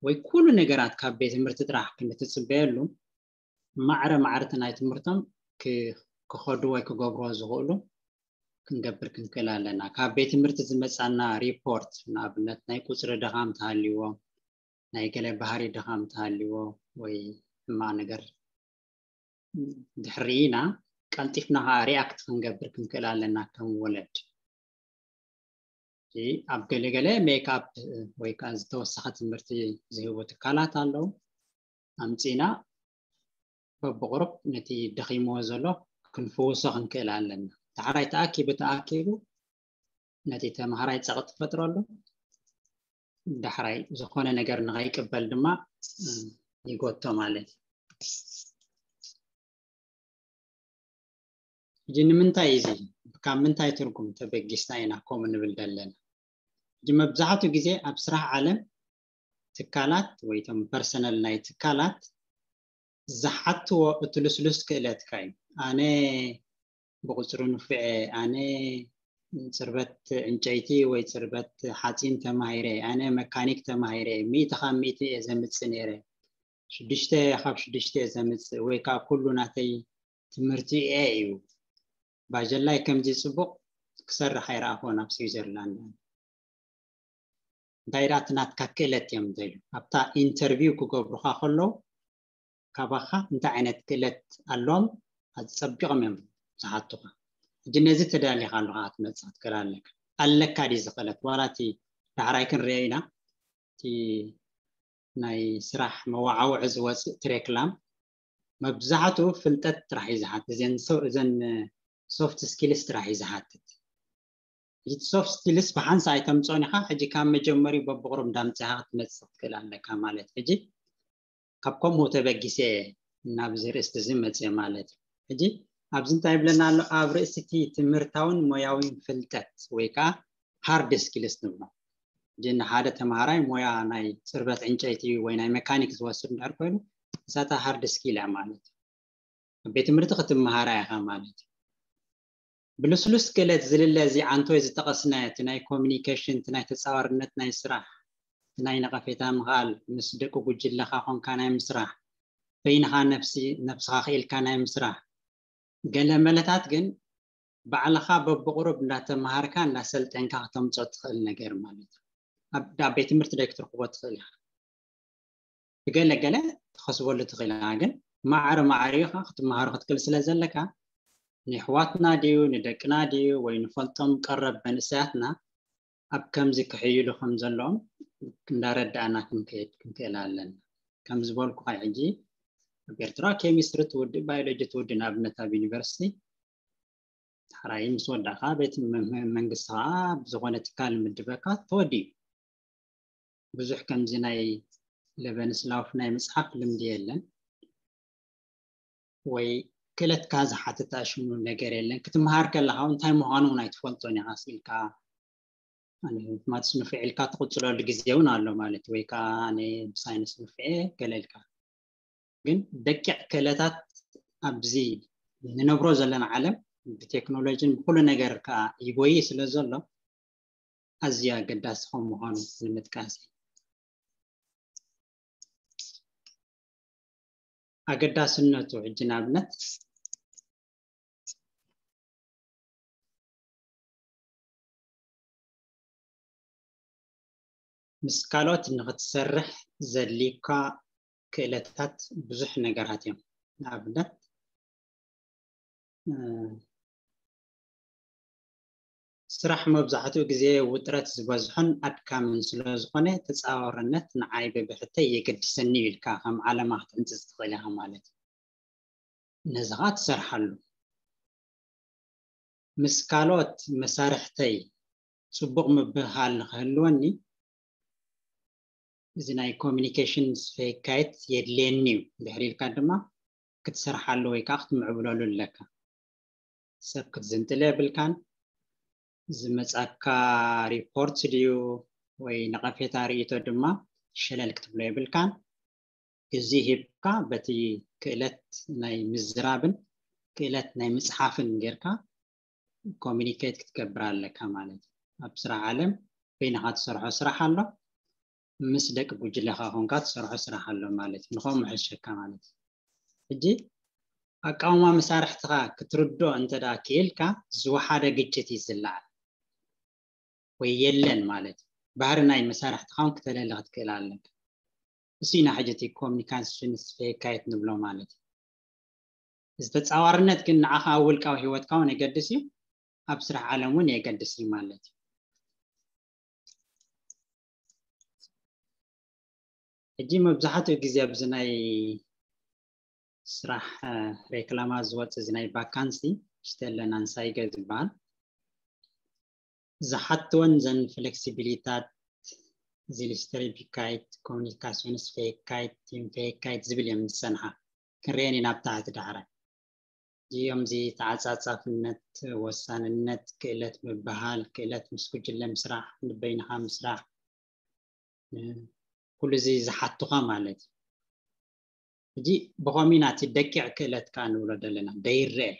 ወይ ኩሉ ነገራት ካብ ቤት ትምህርቲ ጥራሕ ክንድቲ ትፅበየሉ ማዕረ ማዕርቲ ናይ ትምህርቶም ክኸዱ ወይ ክገብርዎ ዝኽእሉ ክንገብር ክንክእል ኣለና። ካብ ቤት ትምህርቲ ዝመፃና ሪፖርት ንኣብነት ናይ ቁፅሪ ድኻም ተሃልዎ፣ ናይ ገለ ባህሪ ድኻም ተሃልዎ ወይ ሕማቕ ነገር ድሕሪና ቀልጢፍና ከዓ ሪኣክት ክንገብር ክንክእል ኣለና ከም ወለድ። ኣብ ገለገለ ሜክኣፕ ወይ ከዓ ዝተወሰኸ ትምህርቲ ዝህቡ ትካላት ኣለዉ። ኣምፂና በብቁሩብ ነቲ ደኺምዎ ዘሎ ክንፍውሶ ክንክእል ኣለና። ዳሕራይ ተኣኪቡ ተኣኪቡ ነቲ ተምሃራይ ፀቕጢ ፈጥረሉ። ዳሕራይ ዝኾነ ነገር ንኸይቅበል ድማ ይጎቶ ማለት እዩ። ሕጂ ንምንታይ እዚ ካብ ምንታይ ትርጉም ተበጊስና ኢና ከምኡ ንብል ዘለና? ሕጂ መብዛሕትኡ ግዜ ኣብ ስራሕ ዓለም ትካላት ወይ እቶም ፐርሰነል ናይ ትካላት ዝሓትዎ እቲ ልስሉስ ክእለትካ እዩ። ኣነ ብቁፅሪ ንፍዐ፣ ኣነ ፅርበት ዕንጨይቲ ወይ ፅርበት ሓፂን ተማሂረ፣ ኣነ መካኒክ ተማሂረ፣ ሚእቲ ካብ ሚእቲ እየ ዘምፅእ ነይረ፣ ሽዱሽተ ካብ ሽዱሽተ እየ ዘምፅእ ወይ ከዓ ኩሉ ናተይ ትምህርቲ እየ እዩ። ባጀላይ ከምዚ ፅቡቕ ክሰርሕ ኣይረኣኹን ኣብ ስዊዘርላንድ። እንታይ ደኣ እቲ ናትካ ክእለት እዮም ደልዩ ኣብታ ኢንተርቪው ክገብሩካ ከለዉ ካባኻ እንታይ ዓይነት ክእለት ኣሎም ኣፀቢቖም እዮም ዝሓቱኻ። ሕጂ ነዚ ተዳሊኻ ኣለኻ ክትመፅእ ክትክእል ኣለካ። ኣለካ ድዩ ዝኽእለት ዋላ እቲ ዳሕራይ ክንሪኦ ኢና። እቲ ናይ ስራሕ መዋዓውዒ ዝወፅእ ትሬክላም መብዛሕትኡ ፍልጠት ጥራሕ እዩ ዝሓትት። እዘን ሶ- እዘን ሶፍት ስኪልስ ጥራሕ እዩ ዝሓትት። ሕጂ ሶፍት ስኪልስ ብሓንሳ ኣይተምፅኦን ኢኻ። ሕጂ ካብ መጀመሪኡ በብቁሩብ እንዳምፅኻ ክትመፅእ ክትክእል ኣለካ ማለት። ሕጂ ካብ ከምኡ ተበጊሰ ናብዚ ርእስቲ እዚ መፅእ ማለት እዩ። ሕጂ ኣብዚ እንታይ ይብለና ኣሎ? ኣብ ርእሲ እቲ ትምህርታውን ሞያውን ፍልጠት ወይ ከዓ ሃርድ ስኪልስ ንብሎ። ሕጂ ንሓደ ተምሃራይ ሞያ ናይ ፅርበት ዕንጨይቲ ወይ ናይ መካኒክ ዝወስድ እንድሕር ኮይኑ እሳታ ሃርድ ስኪል እያ ማለት እዩ። ኣብ ቤት ትምህርቲ ክትመሃራ ኢኻ ማለት እዩ። ብልስሉስ ክእለት ዝልለ እዚ ዓንቶይ ዝጠቐስናዮ እቲ ናይ ኮሚኒኬሽን፣ እቲ ናይ ተፃዋርነት ናይ ስራሕ፣ እቲ ናይ ነቐፌታ ምኽኣል፣ ምስ ደቂ ጉጅለኻ ኮንካ ናይ ምስራሕ፣ በይንኻ ነብሲ ነብስኻ ክኢልካ ናይ ምስራሕ ገለ መለታት ግን ባዕልኻ በብቑሩብ እንዳተምሃርካ እንዳሰልጠንካ ክተምፆ ትኽእል ነገር ማለት እዩ። ኣብ ኣብ ቤት ትምህርቲ ዶ ክትረኽቦ ትኽእል ኢኻ። ብገለ ገለ ትኸስበሉ ትኽእል ኢኻ፣ ግን ማዕረ ማዕሪኻ ክትመሃሮ ክትክእል ስለ ዘለካ ንኣሕዋትና ድዩ ንደቅና ድዩ ወይ ንፈልጦም ቀረብ መንእሰያትና ኣብ ከምዚ ክሕይሉ ከም ዘለዎም እንዳረዳእና ክንከይድ ክንክእል ኣለና። ከም ዝበልኩኻ ሕጂ ኣብ ኤርትራ ኬሚስትሪ ትውድእ፣ ባዮሎጂ ትውድእ፣ ንኣብነት ኣብ ዩኒቨርሲቲ ዳሕራይ ምስ ወዳእካ ቤት መ- መ- መንግስቲ ከዓ ብዝኾነ ትካል ምድበካ ተወዲኡ። ብዙሕ ከምዚ ናይ ለበንስላውፍ ናይ ምፅሓፍ ልምዲ የለን ወይ ክእለትካ ዝሓትት ኣሽሙ ነገር የለን። ክትመሃር ከለካ እውን እንታይ ምዃኑ እውን ኣይትፈልጦን ኢኻ ስኢልካ ማትስ ንፍዕ ኢልካ ትቕፅለሉ ግዜ እውን ኣሎ ማለት ወይ ከዓ ኣነ ብሳይንስ ንፍዕ ገለ ኢልካ ግን ደቂቕ ክእለታት ኣብዚ ንነብሮ ዘለና ዓለም ብቴክኖሎጂን ብኩሉ ነገር ከዓ ይጎይ ስለ ዘሎ ኣዝዩ ኣገዳሲ ከም ምዃኑ ንምጥቃስ እዩ። ኣገዳስነቱ ሕጂ ንኣብነት ምስ ካልኦት ንክትሰርሕ ዘድልዩካ ክእለታት ብዙሕ ነገራት እዮም። ንኣብነት ስራሕ መብዛሕትኡ ግዜ ውጥረት ዝበዝሖን ኣድካምን ስለ ዝኾነ ተፃዋርነት ንዓይ በብሕተይ የገድሰኒ እዩ ኢልካ ከም ዓለማ ክትሕንፅፅ ትኽእል ኢኻ ማለት እዩ። ነዚ ከዓ ትሰርሓሉ። ምስ ካልኦት መሳርሕተይ ጽቡቕ ምብህሃል ንኽህልወኒ፣ እዚ ናይ ኮሚኒኬሽን ስፌካየት የድልየኒ እዩ። ድሕሪ ኢልካ ድማ ክትሰርሓሉ ወይ ከዓ ክትምዕብለሉ ኣለካ። ሰብ ክትዝንጥል የብልካን። ዝመጻካ ሪፖርት ድዩ ወይ ነቐፌታ ርእይቶ ድማ ሸለል ክትብሎ የብልካን። እዚ ሂብካ በቲ ክእለት ናይ ምዝራብን ክእለት ናይ ምጽሓፍን ጌርካ ኮሚኒኬት ክትገብር ኣለካ ማለት እዩ። ኣብ ስራሕ ዓለም በይንኻ ትሰርሖ ስራሕ ኣሎ፣ ምስ ደቂ ጉጅለኻ ኮንካ ትሰርሖ ስራሕ ኣሎ ማለት እዩ። ንኸምኡ ምሕሸካ ማለት እዩ። ሕጂ ኣቃውማ መሳርሕትኻ ክትርድኦ እንተ ደኣ ክኢልካ ዝወሓደ ግጭት እዩ ዝለዓል ወይ የለን ማለት እዩ። ባህሪ ናይ መሳርሕትኻ እውን ክተለሊ ክትክእል ኣለካ። እሱ ኢና ሕጂ እቲ ኮሚኒካሽን ስፌካየት ንብሎ ማለት እዩ። እዚ ተጻዋርነት ግን ንዓኻ ኣብ ውልቃዊ ህይወትካ እውን የገድስ እዩ፣ ኣብ ስራሕ ዓለም እውን የገድስ እዩ ማለት እዩ። ሕጂ መብዛሕትኡ ግዜ ኣብዚ ናይ ስራሕ ሬክላማ ዝወፅእ እዚ ናይ ቫካንሲ ሽተለናንሳይገ ዝበሃል ዝሓትወን ዘን ፍሌክሲቢሊታት ዚሊስተሪቢካይት ኮሚኒካሲዮንስ ፌካይት ቲም ፌካይት ዝብል እዮም ዝሰንሓ። ክንርአን ኢና ኣብ ታሕቲ ዳሕራይ። እዚኦም እዚ ተዓጻጻፍነት፣ ወሳንነት፣ ክእለት ምብሃል፣ ክእለት ምስ ጉጅለ ምስራሕ፣ ንበይንኻ ምስራሕ፣ ኩሉ እዚ ዝሓቱኻ ማለት እዩ። ሕጂ ብኸምኡ ኢና እቲ ደቂቕ ክእለት ከዓ ንብሎ ዘለና ደይረአ።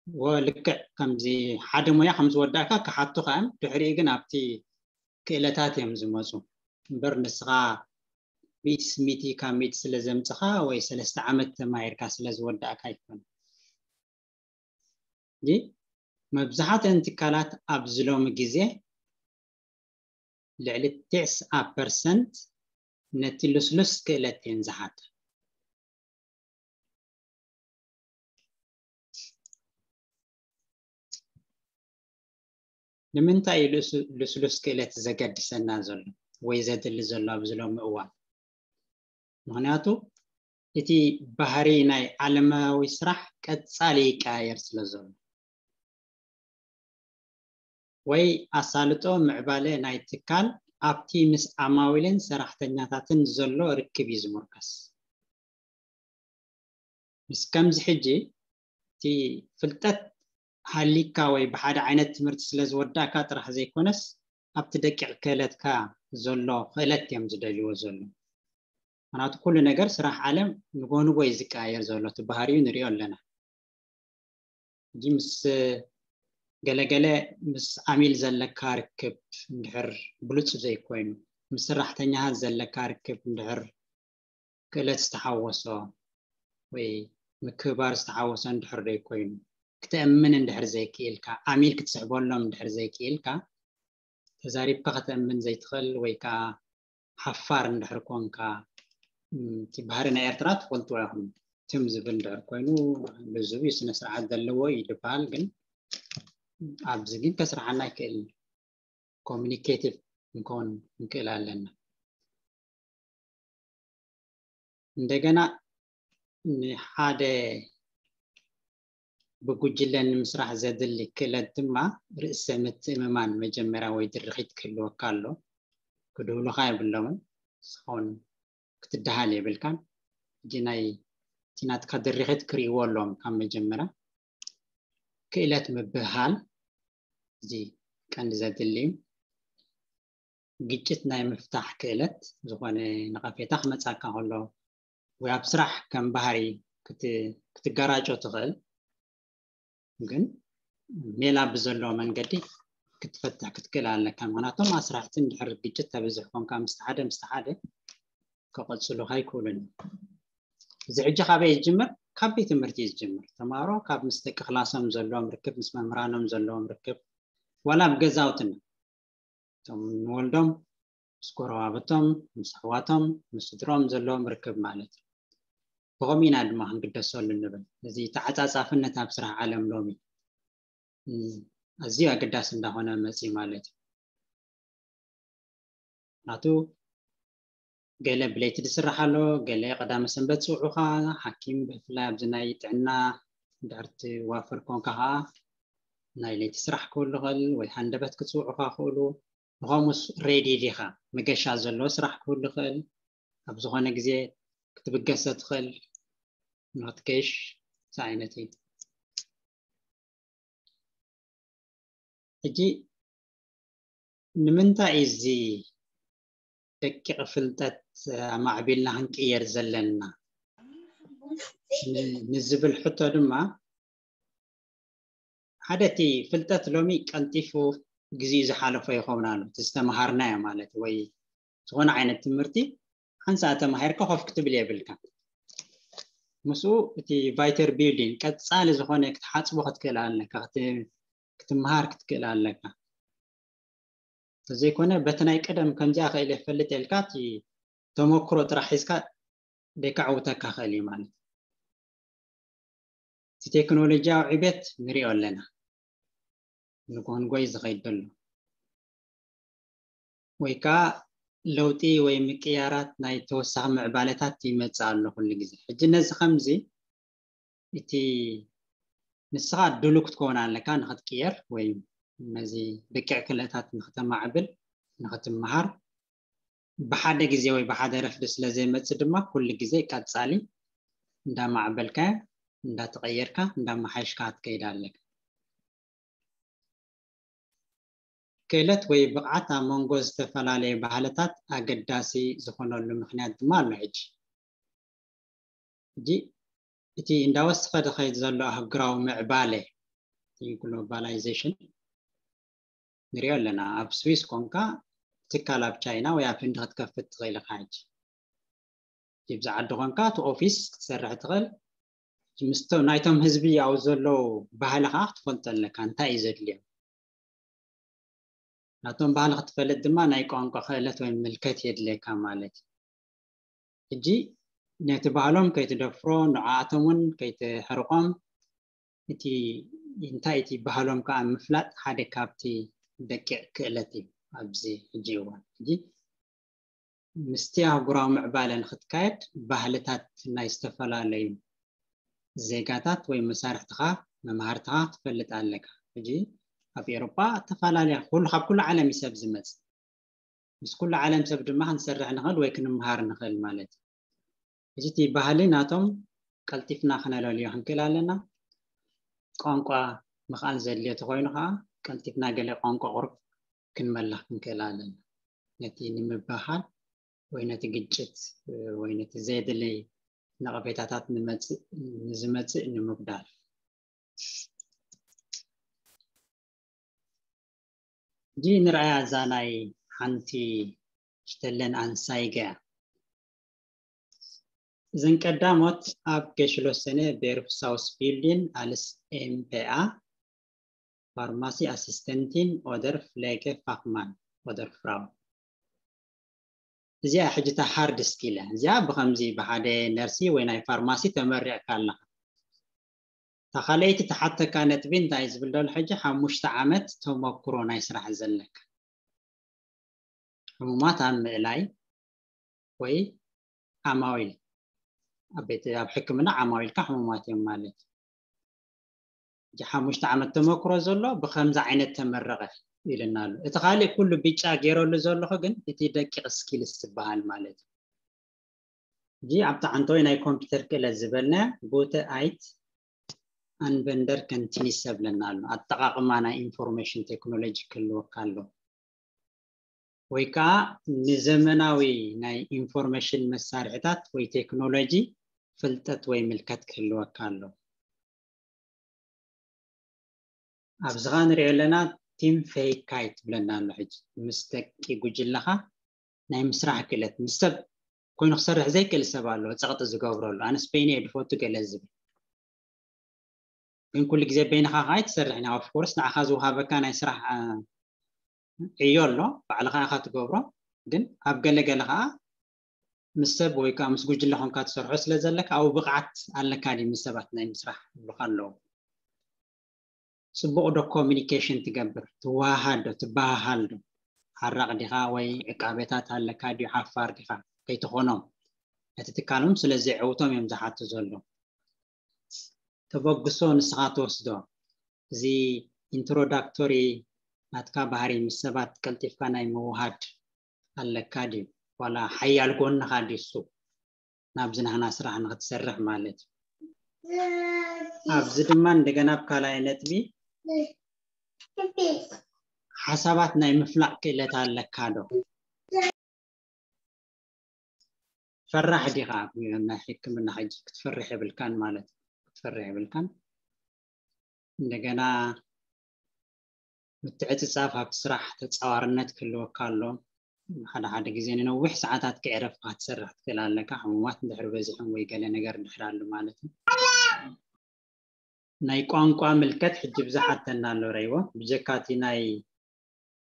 ወ ልክዕ ከምዚ ሓደ ሞያ ከም ዝወዳእካ ክሓቱኻ እዮም። ድሕሪኡ ግን ኣብቲ ክእለታት እዮም ዝመፁ እምበር ንስኻ ሚእቲ ስሚቲ ካብ ሚእቲ ስለ ዘምፅኻ ወይ ሰለስተ ዓመት ተማሂርካ ስለ ዝወዳእካ ኣይኮነ። መብዛሕትአን ትካላት ኣብዚ ሎሚ ግዜ ልዕሊ ትስዓ ፐርሰንት ነቲ ልስሉስ ክእለት እየን ዝሓታ። ንምንታይ እዩ ልስሉስ ክእለት ዘገድሰና ዘሎ ወይ ዘድሊ ዘሎ ኣብዚ ሎሚ እዋን? ምኽንያቱ እቲ ባህሪ ናይ ዓለማዊ ስራሕ ቀጻሊ ይቀያየር ስለ ዘሎ ወይ ኣሳልጦ ምዕባለ ናይ ትካል ኣብቲ ምስ ዓማዊልን ሰራሕተኛታትን ዘሎ ርክብ እዩ ዝምርኮስ። ምስ ከምዚ ሕጂ እቲ ፍልጠት ሃሊካ ወይ ብሓደ ዓይነት ትምህርቲ ስለ ዝወዳእካ ጥራሕ ዘይኮነስ ኣብቲ ደቂቕ ክእለትካ ዘሎ ክእለት እዮም ዝደልይዎ ዘሎ። ምክንያቱ ኩሉ ነገር ስራሕ ዓለም ንጎ ንጎ እዩ ዝቀያየር ዘሎ፣ እቲ ባህሪኡ ንሪኦ ኣለና። ሕጂ ምስ ገለገለ ምስ ዓሚል ዘለካ ርክብ እንድሕር ብሉፅ ዘይኮይኑ፣ ምስ ሰራሕተኛታት ዘለካ ርክብ እንድሕር ክእለት ዝተሓወሶ ወይ ምክብባር ዝተሓወሶ እንድሕር ዘይኮይኑ፣ ክተእምን እንድሕር ዘይክኢልካ፣ ዓሚል ክትስሕበሎም እንድሕር ዘይክኢልካ፣ ተዛሪብካ ከተእምን ዘይትኽእል ወይ ከዓ ሓፋር እንድሕር ኮንካ፣ እቲ ባህሪ ናይ ኤርትራ ትፈልጥዎ ኢኹም። ትም ዝብል እንድሕር ኮይኑ ልዙብ እዩ፣ ስነ ስርዓት ዘለዎ እዩ ዝበሃል። ግን ኣብዚ ግን ከስርሓና ኣይክእልን። ኮሚኒኬቲቭ ክንከውን ክንክእል ኣለና። እንደገና ንሓደ ብጉጅለ ንምስራሕ ዘድሊ ክእለት ድማ ርእሰ ምትእምማን መጀመርያ ወይ ድርኺት ክህልወካ ኣሎ። ክድህሉኻ የብሎምን። ንስኻ እውን ክትደሃል የብልካን። ሕጂ ናይ እቲ ናትካ ድርኺት ክርእይዎ ኣለዎም ካብ መጀመርያ። ክእለት ምብህሃል እዚ ቀንዲ ዘድሊ እዩ። ግጭት ናይ ምፍታሕ ክእለት፣ ዝኾነ ነቐፌታ ክመጻካ ከሎ ወይ ኣብ ስራሕ ከም ባህሪ ክትጋራጮ ትኽእል፣ ግን ሜላ ብዘለዎ መንገዲ ክትፈትሕ ክትክእል ኣለካ። ምክንያቱም ኣስራሕቲ እንድሕር ግጭት ተብዝሕ ኮንካ ምስቲ ሓደ ምስቲ ሓደ ክቕጽሉኻ ኣይክእሉን። እዚ ሕጂ ካበይ ዝጅምር? ካብ ቤት ትምህርቲ እዩ ዝጅምር። ተምሃሮ ካብ ምስ ደቂ ክላሶም ዘለዎም ርክብ፣ ምስ መምህራኖም ዘለዎም ርክብ፣ ዋላ ኣብ ገዛውትና እቶም ንወልዶም ምስ ጎረባብቶም፣ ምስ ኣሕዋቶም፣ ምስ ስድሮም ዘለዎም ርክብ ማለት እዩ። ብኸምኡ ኢና ድማ ክንግደሰሉ ንብል። እዚ ተዓጻጻፍነት ኣብ ስራሕ ዓለም ሎሚ ኣዝዩ ኣገዳሲ እንዳኾነ መፅዩ ማለት እዩ። ምክንያቱ ገለ ብለይቲ ዝስራሕ ኣሎ፣ ገለ ቀዳመ ሰንበት ፅውዑኻ ሓኪም፣ ብፍላይ ኣብዚ ናይ ጥዕና ድሕርቲ ዋፈር ኮንካ ከዓ ናይ ለይቲ ስራሕ ክህሉ ይኽእል ወይ ሃንደበት ክፅውዑካ ክእሉ። ንኸምኡስ ሬዲ ዲኻ? መገሻ ዘለዎ ስራሕ ክህሉ ይኽእል። ኣብ ዝኾነ ግዜ ክትብገሰ ትኽእል። ንክትገሽ ዓይነት እዩ። ሕጂ ንምንታይ እዩ እዚ ደቂቕ ፍልጠት ኣማዕቢልና ክንቅየር ዘለና ንዝብል ሕቶ ድማ ሓደ እቲ ፍልጠት ሎሚ ቀልጢፉ ግዜኡ ዝሓለፎ ይኸውን ኣሎ። እቲ ዝተምሃርናዮ ማለት ወይ ዝኾነ ዓይነት ትምህርቲ ሓንሳእ ተማሂርካ ኮፍ ክትብል የብልካ። ምስኡ እቲ ቫይተር ቢልዲንግ ቀፃሊ ዝኾነ ክትሓፅቦ ክትክእል ኣለካ፣ ክትምሃር ክትክእል ኣለካ። ተዘይኮነ በቲ ናይ ቀደም ከምዚኣ ክእል የፈልጥ የልካ እቲ ተመክሮ ጥራሕ ሒዝካ ደይከዕውተካ ክእል እዩ ማለት። እቲ ቴክኖሎጂያዊ ዕቤት ንሪኦ ኣለና፣ ንጎንጎይ ዝኸይድ ዘሎ ወይ ከዓ ለውጢ ወይ ምቅያራት ናይ ተወሳኺ ምዕባለታት ይመፅእ ኣሎ ኩሉ ግዜ። ሕጂ ነዚ ከምዚ እቲ ንስኻ ድሉ ክትከውን ኣለካ ንክትቅየር ወይ ነዚ ደቂቕ ክእለታት ንክተማዕብል ንክትምሃር ብሓደ ግዜ ወይ ብሓደ ረፍዲ ስለ ዘይመፅእ ድማ ኩሉ ግዜ ቀፃሊ እንዳማዕበልካ እንዳተቐየርካ እንዳመሓይሽካ ክትከይድ ኣለካ። ክእለት ወይ ብቕዓት ኣብ መንጎ ዝተፈላለዩ ባህልታት ኣገዳሲ ዝኾነሉ ምክንያት ድማ ኣሎ። ሕጂ ሕጂ እቲ እንዳወሰኸ ዝኸይድ ዘሎ ኣህጉራዊ ምዕባለ ግሎባላይዜሽን ንሪኦ ኣለና። ኣብ ስዊስ ኮንካ ትካል ኣብ ቻይና ወይ ኣብ ህንዲ ክትከፍት ትኽእል ኢኻ። ሕጂ ጅብዚ ዓዲ ኮንካ እቲ ኦፊስ ክትሰርሕ ትኽእል። ምስቶም ናይቶም ህዝቢ ኣብኡ ዘለዉ ባህሊ ከዓ ክትፈልጦ ኣለካ፣ እንታይ እዩ ዘድልዮም። ናቶም ባህሊ ክትፈልጥ ድማ ናይ ቋንቋ ክእለት ወይ ምልከት የድልየካ ማለት እዩ። ሕጂ ነቲ ባህሎም ከይትደፍሮ ንዓኣቶም እውን ከይትሕርቆም እቲ እንታይ እቲ ባህሎም ከዓ ምፍላጥ ሓደ ካብቲ ደቂቕ ክእለት እዩ። ኣብዚ ሕጂ እዋን ሕጂ ምስቲ ኣህጉራዊ ምዕባለ ንክትካየድ ባህልታት ናይ ዝተፈላለዩ ዜጋታት ወይ መሳርሕትኻ መምሃርትኻ ትፈልጥ ኣለካ። ሕጂ ኣብ ኤሮጳ እተፈላለየ ኩሉ ካብ ኩሉ ዓለም እዩ ሰብ ዝመጽእ። ምስ ኩሉ ዓለም ሰብ ድማ ክንሰርሕ ንኽእል ወይ ክንምሃር ንኽእል ማለት እዩ። እዚ እቲ ባህሊ ናቶም ቀልጢፍና ክነለልዮ ክንክእል ኣለና። ቋንቋ ምኽኣል ዘድልዮ ተኾይኑ ከዓ ቀልጢፍና ገለ ቋንቋ ቁሩብ ክንመልኽ ክንክእል ኣለና። ነቲ ንምብህሃል ወይ ነቲ ግጭት ወይ ነቲ ዘየድልይ ነቐፌታታት ንመጽእ ንዝመጽእ ንምጉዳል። ሕጂ ንርኣያ እዛ ናይ ሓንቲ ሽተለን ኣንሳይገ እዘን ቀዳሞት ኣብ ገሽሎሰነ ቤርፍሳውስ ቢልዲን ኣልስ ኤምፔኣ ፋርማሲ ኣሲስተንቲን ኦደር ፍሌገ ፋክማን ኦደር ፍራው። እዚኣ ሕጂ እታ ሃርድ ስኪል እያ። እዚኣ ብኸምዚ ብሓደ ነርሲ ወይ ናይ ፋርማሲ ተመሪቕካ ኣለኻ። እታ ካልኣይቲ ትሓተካ ነጥቢ እንታይ ዝብል ዘሎ ሕጂ ሓሙሽተ ዓመት ተመክሮ ናይ ስራሕ ዘለካ። ሕሙማት ኣብ ምእላይ ወይ ዓማዊል ኣብ ቤት ኣብ ሕክምና ዓማዊልካ ሕሙማት እዮም ማለት እዩ። ሕጂ ሓሙሽተ ዓመት ተመክሮ ዘሎ ብከምዚ ዓይነት ተመረቐ ኢልና ኣሎ። እቲ ካልእ ኩሉ ብጫ ገይረሉ ዘለኹ ግን እቲ ደቂቕ ስኪልስ ዝበሃል ማለት እዩ። ሕጂ ኣብቲ ዓንተወይ ናይ ኮምፒውተር ክእለት ዝበልና ጉተ ኣይት ኣንቨንደር ከንቲኒስ ዘብለና ኣሎ። ኣጠቓቕማ ናይ ኢንፎርሜሽን ቴክኖሎጂ ክህልወካ ኣሎ። ወይ ከዓ ንዘመናዊ ናይ ኢንፎርሜሽን መሳርሕታት ወይ ቴክኖሎጂ ፍልጠት ወይ ምልከት ክህልወካ ኣሎ። ኣብዚ ኸዓ ንሪኦ ኣለና ቲም ፌይካይ ትብለና ኣሎ። ሕጂ ምስ ደቂ ጉጅለኻ ናይ ምስራሕ ክእለት ምስ ሰብ ኮይኑ ክሰርሕ ዘይክእል ሰብ ኣለዎ ጸቕጢ ዝገብረሉ። ኣነ ስፔን እየ ድፈቱ ገለ ዝብል ግን ኩሉ ግዜ በይንኻ ከዓ ኣይትሰርሕን። ኦፍ ኮርስ ንዓኻ ዝወሃበካ ናይ ስራሕ ዕዮ ኣሎ፣ ባዕልኻ ኢኻ ትገብሮ። ግን ኣብ ገለ ገለ ከዓ ምስ ሰብ ወይ ከዓ ምስ ጉጅለ ኮንካ ትሰርሖ ስለ ዘለካ ኣብኡ ብቕዓት ኣለካ ድዩ ምስ ሰባት ናይ ምስራሕ ይብሉኻ ኣለዉ። ፅቡቕ ዶ ኮሚኒኬሽን ትገብር፣ ትወሃሃድ ዶ፣ ትበሃሃል ዶ፣ ሓራቕ ዲኻ ወይ ዕቃቤታት ኣለካ ድዩ፣ ሓፋር ዲኻ ከይትኾኖም። ነቲ ትካሎም ስለ ዘየዕውቶም እዮም ዝሓቱ ዘለዉ። ተበግሶ ንስኻ ትወስዶ? እዚ ኢንትሮዳክቶሪ ናትካ ባህሪ ምስ ሰባት ቀልጢፍካ ናይ ምውሃድ ኣለካ ድዩ? ዋላ ሓያል ጎንኻ ድዩ እሱ? ናብዚ ናህና ስራሕ ንክትሰርሕ ማለት እዩ። ኣብዚ ድማ እንደገና ኣብ ካልኣይ ነጥቢ ሓሳባት ናይ ምፍላቕ ክእለት ኣለካ ዶ? ፈራሕ ዲኻ? ኣብ ናይ ሕክምና ሕጂ ክትፈርሕ የብልካን ማለት እዩ። ክትፈርሕ የብልካን። እንደገና ምትዕፅፃፍ ኣብቲ ስራሕ ተፃዋርነት ክህልወካ ኣሎ። ሓደ ሓደ ግዜ ንነዊሕ ሰዓታት ክዕረፍካ ክትሰርሕ ትክእል ኣለካ፣ ሕሙማት እንድሕር በዚሖም ወይ ገለ ነገር እንድሕር ኣሎ ማለት እዩ። ናይ ቋንቋ ምልከት ሕጂ ብዙሓት ተናሎ ረይዎ፣ ብጀካ እቲ ናይ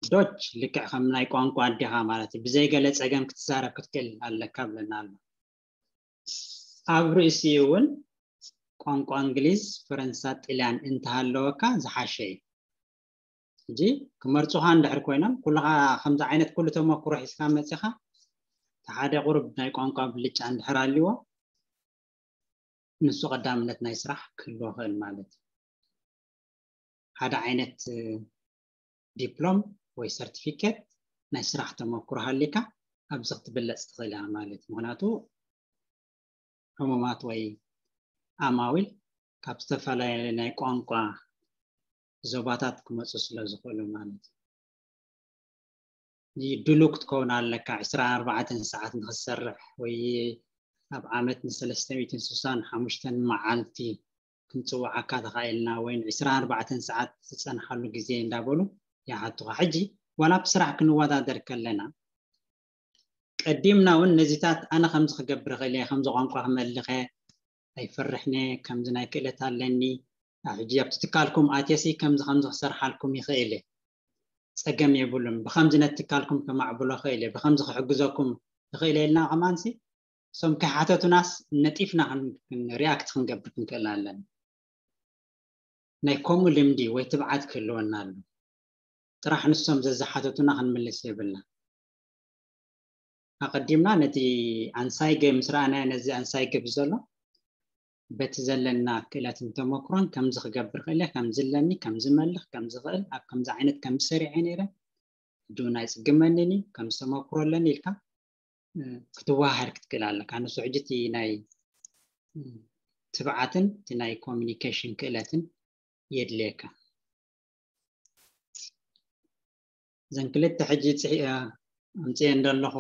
ዶች ልክዕ ከም ናይ ቋንቋ ኣዴኻ ማለት እዩ፣ ብዘይ ገለ ፀገም ክትዛረብ ክትክእል ኣለካ ብለና ኣሎ። ኣብ ርእሲኡ እውን ቋንቋ እንግሊዝ፣ ፈረንሳ፣ ጥልያን እንተሃለወካ ዝሓሸ እዩ። ሕጂ ክመርፁኻ እንድሕር ኮይኖም፣ ኩልኻ ከምዚ ዓይነት ኩሉ ተመክሮ ሒዝካ መፂኻ፣ እቲ ሓደ ቁሩብ ናይ ቋንቋ ብልጫ እንድሕር ኣልዎ፣ ንሱ ቀዳምነት ናይ ስራሕ ክህልዎ ክእል ማለት እዩ። ሓደ ዓይነት ዲፕሎም ወይ ሰርቲፊኬት ናይ ስራሕ ተመክሮ ሃሊካ ኣብዚ ክትብለፅ ትኽእል ኢኻ ማለት እዩ። ምክንያቱ ሕሙማት ወይ ዓማዊል ካብ ዝተፈላለዩ ናይ ቋንቋ ዞባታት ክመፁ ስለ ዝኽእሉ ማለት እዩ። ድሉው ክትከውን ኣለካ። ዕስራን ኣርባዕተን ሰዓት ንክትሰርሕ ወይ ኣብ ዓመት ንሰለስተ ሚእትን ስሳን ሓሙሽተን መዓልቲ ክንፅውዓካ ተኻኢልና ወይ ዕስራን ኣርባዕተን ሰዓት ዝፀንሓሉ ግዜ እንዳበሉ ይሓቱኻ። ሕጂ ዋላ ኣብ ስራሕ ክንወዳደር ከለና ቀዲምና እውን ነዚታት ኣነ ከምዚ ክገብር እኽእል እየ፣ ከምዚ ቋንቋ ክመልኸ ኣይፈርሕን እየ፣ ከምዚ ናይ ክእለት ኣለኒ፣ ኣብ ሕጂ ኣብቲ ትካልኩም ኣትየሲ ከምዚ ከምዚ ክሰርሓልኩም ይኽእል እየ፣ ፀገም የብሉን፣ ብከምዚ ነቲ ትካልኩም ከማዕብሎ እኽእል እየ፣ ብከምዚ ክሕግዘኩም እኽእል እየ ኢልና ከማንሲ እሶም ከይሓተቱናስ ነጢፍና ሪያክት ክንገብር ክንክእል ኣለና። ናይ ከምኡ ልምዲ ወይ ትብዓት ክህልወና ኣሎ። ጥራሕ ንሶም ዘዝሓተቱና ክንምልስ የብልና። ኣቐዲምና ነቲ ኣንሳይገ ምስ ረኣናዮ ነዚ ኣንሳይገ ብዘሎ በቲ ዘለና ክእለትን ተመክሮን ከምዚ ክገብር ክእል እየ፣ ከምዚ ኣለኒ፣ ከምዚ መልኽ፣ ከምዚ ክእል፣ ኣብ ከምዚ ዓይነት ከምዚ ሰሪዐ ነይረ፣ ሕጂ እውን ኣይጽግመንን እዩ፣ ከምዚ ተመክሮ ኣለኒ ኢልካ ክትወሃሃድ ክትክእል ኣለካ። ንሱ ሕጂ እቲ ናይ ትብዓትን እቲ ናይ ኮሚኒኬሽን ክእለትን የድልየካ። እዘን ክልተ ሕጂ ኣምፅኤ እንደለኹ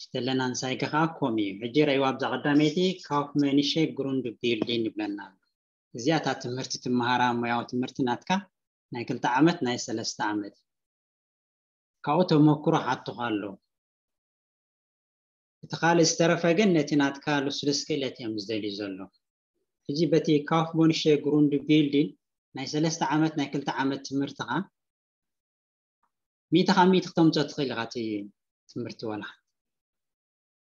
ሽተለናን ሳይገ ከዓ ኮም እዩ። ሕጂ ረእይዋ ኣብዛ ቀዳመይቲ ካውፍመኒሸ ግሩንድ ቢልዲን ይብለና ኣሎ። እዚኣ እታ ትምህርቲ ትመሃራ ሞያዊ ትምህርቲ ናትካ ናይ ክልተ ዓመት ናይ ሰለስተ ዓመት ካብኡ ተመክሮ ሓቱኻ ኣሎ። እቲ ካልእ ዝተረፈ ግን ነቲ ናትካ ልስሉስ ክእለት እዮም ዝደልዩ ዘሎ። ሕጂ በቲ ካውፍመኒሸ ግሩንድ ቢልዲን ናይ ሰለስተ ዓመት ናይ ክልተ ዓመት ትምህርትኻ ሚእቲ ካብ ሚእቲ ክተምፅኦ ትኽእል ኢኻ። እቲ ትምህርቲ ዋላ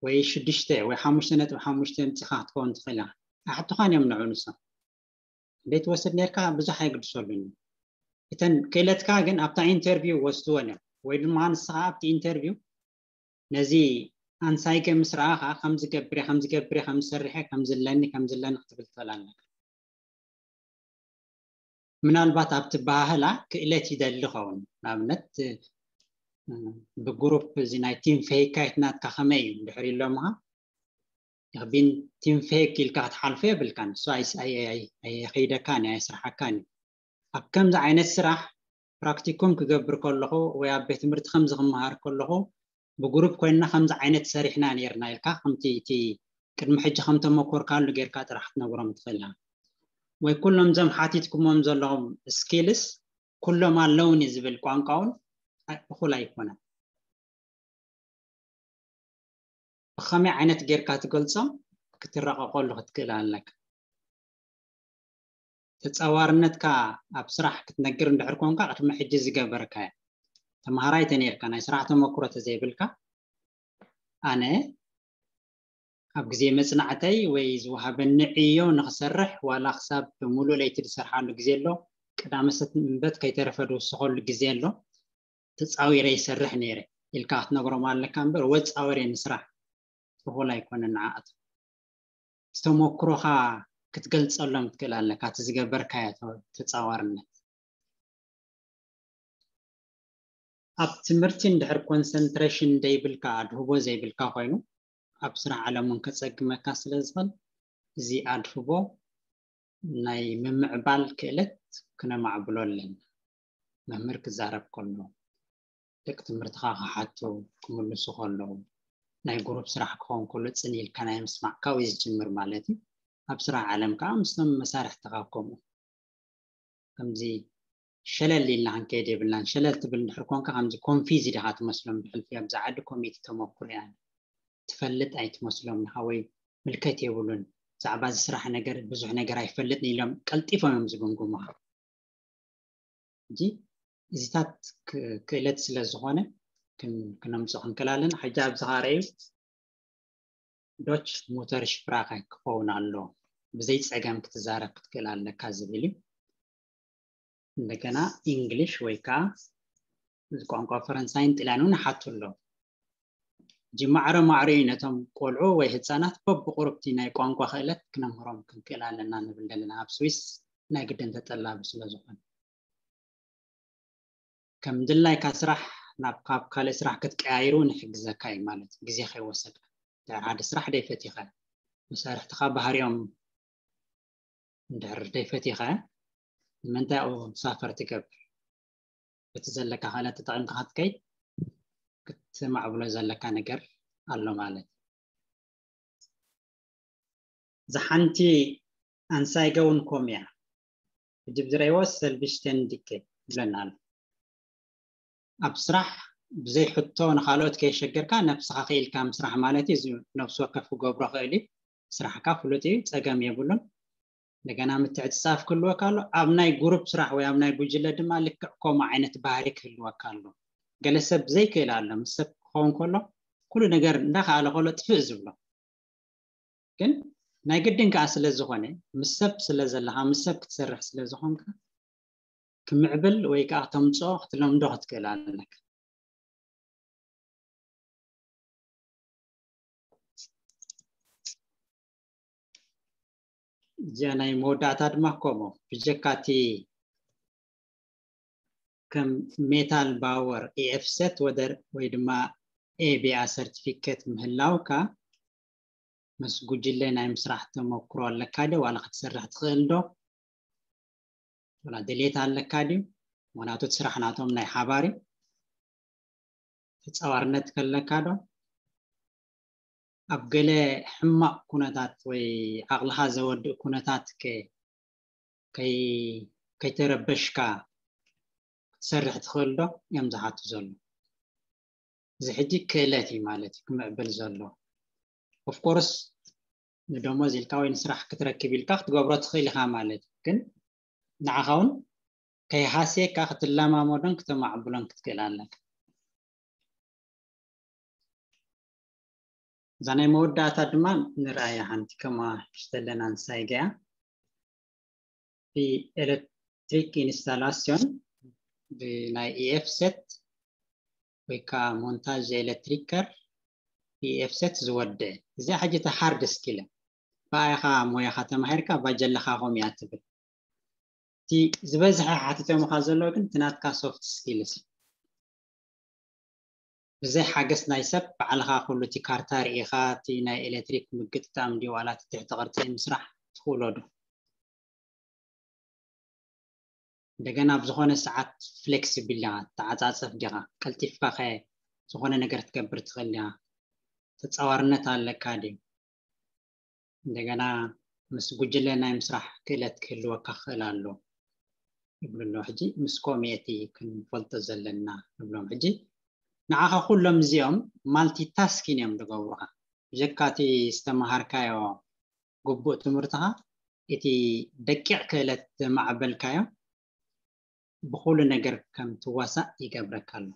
ወይ ሽዱሽተ ወይ ሓሙሽተ ነጥቢ ሓሙሽተ ምፅኻ ክትከውን ትኽእል ኢኻ። ኣይሓቱኻን እዮም ንዑ ንሶም። ደይትወስድ ነርካ ብዙሕ ኣይግድሰሉን እዩ። እተን ክእለትካ ግን ኣብታ ኢንተርቪው ወስድወን እዮም። ወይ ድማ ንስኻ ኣብቲ ኢንተርቪው ነዚ ኣንሳይገ ምስ ረኣኻ ከምዚ ገብር እየ፣ ከምዚ ገብር እየ፣ ከምዚ ሰርሕ እየ፣ ከምዚ ኣለኒ፣ ከምዚ ኣለኒ ክትብል ትኽእል ኣለካ። ምናልባት ኣብቲ ባህላ ክእለት ይደሊ ኸውን። ንኣብነት ብግሩፕ እዚ ናይ ቲም ፈይካይት ናትካ ከመይ እዩ እንድሕር ኢሎምኻ ቢን ቲም ፌክ ኢልካ ክትሓልፎ የብልካን። እሱ ኣየኸይደካን ኣየስርሓካን እዩ። ኣብ ከምዚ ዓይነት ስራሕ ፕራክቲኩም ክገብር ከለኹ ወይ ኣብ ቤት ትምህርቲ ከምዚ ክመሃር ከለኹ ብግሩፕ ኮይንና ከምዚ ዓይነት ሰሪሕና ነርና ኢልካ ከምቲ እቲ ቅድሚ ሕጂ ከም ተመኮርካሉ ጌርካ ጥራሕ ክትነግሮም ትኽእል ኢኻ። ወይ ኩሎም እዞም ሓቲትኩሞም ዘለኹም ስኪልስ ኩሎም ኣለውኒ ዝብል ቋንቋ እውን እኹል ኣይኮነን። ብኸመይ ዓይነት ጌርካ ትገልጾም ክትረቐቐሉ ክትክእል ኣለካ። ተጻዋርነትካ ኣብ ስራሕ ክትነግር እንድሕር ኮንካ ቅድሚ ሕጂ ዝገበርካዮ ተማሃራይ ተነይርካ ናይ ስራሕ ተመክሮ ተዘይብልካ ኣነ ኣብ ግዜ መጽናዕተይ ወይ ዝወሃበኒ ዕዮ ንኽሰርሕ ዋላ ክሳብ ሙሉእ ለይቲ ዝሰርሓሉ ግዜ ኣሎ። ቀዳመ ሰንበት ከይተረፈ ዝውስኸሉ ግዜ ኣሎ። ተጻዊረ ይሰርሕ ነይረ ኢልካ ክትነግሮም ኣለካ እምበር ወጻወር እየ ንስራሕ እኹል ኣይኮነን ንዓኣት። ተመክሮኻ ክትገልጸሎም ትክእል ኣለካ፣ እቲ ዝገበርካዮ ተ- ተጻዋርነት። ኣብ ትምህርቲ እንድሕር ኮንሰንትሬሽን ዘይብልካ፣ ኣድህቦ ዘይብልካ ኮይኑ፣ ኣብ ስራሕ ዓለም እውን ከጸግመካ ስለ ዝኽእል፣ እዚ ኣድህቦ ናይ ምምዕባል ክእለት ክነማዕብሎ ኣለና። መምህር ክዛረብ ከሎ፣ ደቂ ትምህርትኻ ክሓቱ ክምልሱ ከለዉ፣ ናይ ግሩፕ ስራሕ ክኸውን ከሎ ጽን ኢልካ ናይ ምስማዕ ካብኡ ዝጅምር ማለት እዩ። ኣብ ስራሕ ዓለም ከዓ ምስቶም መሳርሕትኻ ከምኡ ከምዚ ሸለል ኢልና ክንከይድ የብልናን። ሸለል ትብል እንድሕር ኮንካ ከምዚ ኮንፊዝ ኢኻ ትመስሎም። ብሕልፊ ኣብዚ ዓዲ ኮሚቲ ተመኩሮ እያ ትፈልጥ ኣይትመስሎም ንኻ ወይ ምልከት የብሉን። ብዛዕባ እዚ ስራሕ ነገር ብዙሕ ነገር ኣይፈልጥን ኢሎም ቀልጢፎም እዮም ዝግምግሙኻ። ሕጂ እዚታት ክ- ክእለት ስለ ዝኾነ ክን- ክነምፅኦ ክንክእል ኣለና። ሕጂ ኣብዚ ኸዓ ርኣዩ ዶች ሙተር ሽፕራኸ ክኸውን ኣሎ፣ ብዘይ ፀገም ክትዛረብ ክትክእል ኣለካ ዝብል እዩ። እንደገና ኢንግሊሽ ወይ ከዓ ቋንቋ ፈረንሳይን ጥልያን እውን ይሓቱ ኣለዉ። ሕጂ ማዕረ ማዕረ እዩ ነቶም ቆልዑ ወይ ህፃናት በብቁሩብቲ ናይ ቋንቋ ክእለት ክነምህሮም ክንክእል ኣለና ንብል ዘለና፣ ኣብ ስዊስ ናይ ግድን ተጠላቢ ስለ ዝኾነ። ከም ድላይካ ስራሕ ናብ ካብ ካልእ ስራሕ ክትቀያይሩ ንሕግዘካ እዩ ማለት እዩ፣ ግዜ ከይወሰድካ። ድሕር ሓደ ስራሕ ደይፈቲኸ፣ መሳርሕትኻ ባህሪኦም እንድሕር ደይፈቲኸ፣ ንምንታይ ኣብኡ ሳፈር ትገብር? በቲ ዘለካ ክእለት ተጠቒምካ ክትከይድ ክትማዕብሎ ዘለካ ነገር ኣሎ ማለት እዩ። እዛ ሓንቲ ኣንሳይገ እውን ከምኡ እያ። ሕጂ ብዝረእይዎ ሰልቪሽተንዲኬ ይብለና ኣሎ። ኣብ ስራሕ ብዘይ ሕቶ ንኻልኦት ከየሸገርካ ነብስኻ ክኢልካ ምስራሕ ማለት እዩ። እዚ ነብሲ ወከፍ ክገብሮ ክእል እዩ። ስራሕካ ፍሉጥ እዩ፣ ፀገም የብሉን። እንደገና ምትዕፅፃፍ ክህልወካ ኣሎ። ኣብ ናይ ግሩፕ ስራሕ ወይ ኣብ ናይ ጉጅለ ድማ ልክዕ ከምኡ ዓይነት ባህሪ ክህልወካ ኣሎ። ገለ ሰብ ዘይክእል ኣሎ። ምስ ሰብ ክኸውን ከሎ ኩሉ ነገር እንዳኸኣለ ከሎ ጥፍእ ዝብሎ። ግን ናይ ግድን ከዓ ስለ ዝኾነ ምስ ሰብ ስለ ዘለኻ ምስ ሰብ ክትሰርሕ ስለ ዝኾንካ ክምዕብል ወይ ከዓ ክተምፅኦ ክትለምዶ ክትክእል ኣለካ። እዚኣ ናይ መወዳእታ ድማ ከምኡ ብጀካ እቲ ከም ሜታል ባወር ኢኤፍሰት ወደር ወይ ድማ ኤቢኣ ሰርቲፊኬት ምህላውካ ምስ ጉጅለ ናይ ምስራሕ ተመክሮ ኣለካ ዶ? ዋላ ክትሰርሕ ትኽእል ዶ? ዋላ ድሌት ኣለካ ድዩ? ምክንያቱ እቲ ስራሕ ናቶም ናይ ሓባር እዩ። ተፃዋርነት ከለካ ዶ? ኣብ ገለ ሕማቕ ኩነታት ወይ ዓቕልኻ ዘወድእ ኩነታት ከ ከይ- ከይተረበሽካ ክትሰርሕ ትኽእል ዶ እዮም ዝሓቱ ዘሎ። እዚ ሕጂ ክእለት እዩ ማለት እዩ ክምዕብል ዘሎ። ኦፍኮርስ ንደሞዝ ኢልካ ወይ ንስራሕ ክትረክብ ኢልካ ክትገብሮ ትኽእል ኢኻ ማለት እዩ። ግን ንዓኻ እውን ከይሃስየካ ክትለማመዶን ክተማዕብሎን ክትክእል ኣለካ። እዛ ናይ መወዳእታ ድማ ንርኣያ ሓንቲ ከማ ሽተለና ንሳይ ገያ ብኤሌክትሪክ ኢንስታላሲዮን ብናይ ኢኤፍሰት ወይ ከዓ ሞንታዥ ኤሌክትሪከር ኢኤፍሰት ዝወደ። እዚኣ ሕጂ እቲ ሃርድ ስኪል እያ። ብኣይኻ ሞያኻ ተማሂርካ ባጀለኻ ከምኡ እያ ትብል። እቲ ዝበዝሐ ሓቲቶምኻ ዘለዉ ግን እቲ ናትካ ሶፍት ስኪልስ ብዘይ ሓገስ ናይ ሰብ ባዕልኻ ኩሉ እቲ ካርታ ርኢኻ እቲ ናይ ኤሌክትሪክ ምግጥጣም ድዩ ዋላ እቲ ትሕቲ ቅርፂ ምስራሕ ትኽእሎ ዶ? እንደገና ኣብ ዝኾነ ሰዓት ፍሌክሲብል ዲኻ፣ ተዓፃፀፍ ዲኻ፣ ቀልጢፍካ ከ ዝኾነ ነገር ትገብር ትኽእል ዲኻ? ተፃዋርነት ኣለካ ድዩ? እንደገና ምስ ጉጅለ ናይ ምስራሕ ክእለት ክህልወካ ክኽእል ኣሎ ይብሉ ኣለዉ። ሕጂ ምስ ኮሚቲ ክንፈልጦ ዘለና ንብሎም። ሕጂ ንዓኻ ኩሎም እዚኦም ማልቲ ታስኪን እዮም ዝገብሩኻ። ብጀካ እቲ ዝተምሃርካዮ ግቡእ ትምህርትኻ እቲ ደቂቕ ክእለት ዘማዕበልካዮ ብኹሉ ነገር ከም ትዋሳእ ይገብረካ ኣሎ።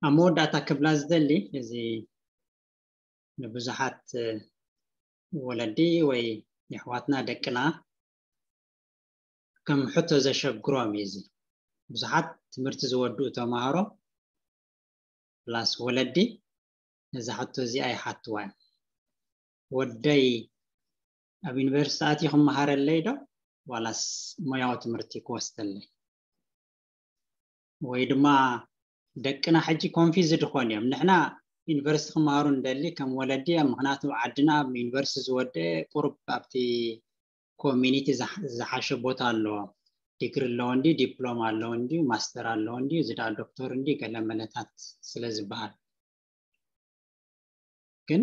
ኣብ መወዳእታ ክብላ ዝደሊ እዚ ንብዙሓት ወለዲ ወይ የሕዋትና ደቅና ከም ሕቶ ዘሸግሮም እዩ። እዚ ብዙሓት ትምህርቲ ዝወድኡ ተማሃሮ ፕላስ ወለዲ ነዛ ሕቶ እዚኣ ይሓትዋ እዮም። ወደይ ኣብ ዩኒቨርሲቲ ኣትዩ ክመሃረለይ ዶ ዋላስ ሞያዊ ትምህርቲ ክወስደለይ? ወይ ድማ ደቅና ሕጂ ኮንፊዝድ ክኾኑ እዮም። ንሕና ዩኒቨርሲቲ ክመሃሩ እንደሊ ከም ወለዲ እዮም። ምክንያቱ ዓድና ኣብ ዩኒቨርሲቲ ዝወደአ ቁሩብ ኣብቲ ኮሚኒቲ ዝሓ- ዝሓሸ ቦታ ኣለዎ። ዲግሪ ኣለዎ እንዲ፣ ዲፕሎማ ኣለዎ እንዲ፣ ማስተር ኣለዎ እንዲ፣ እዚ ደኣ ዶክተር እንዲ፣ ገለ መለታት ስለ ዝበሃል። ግን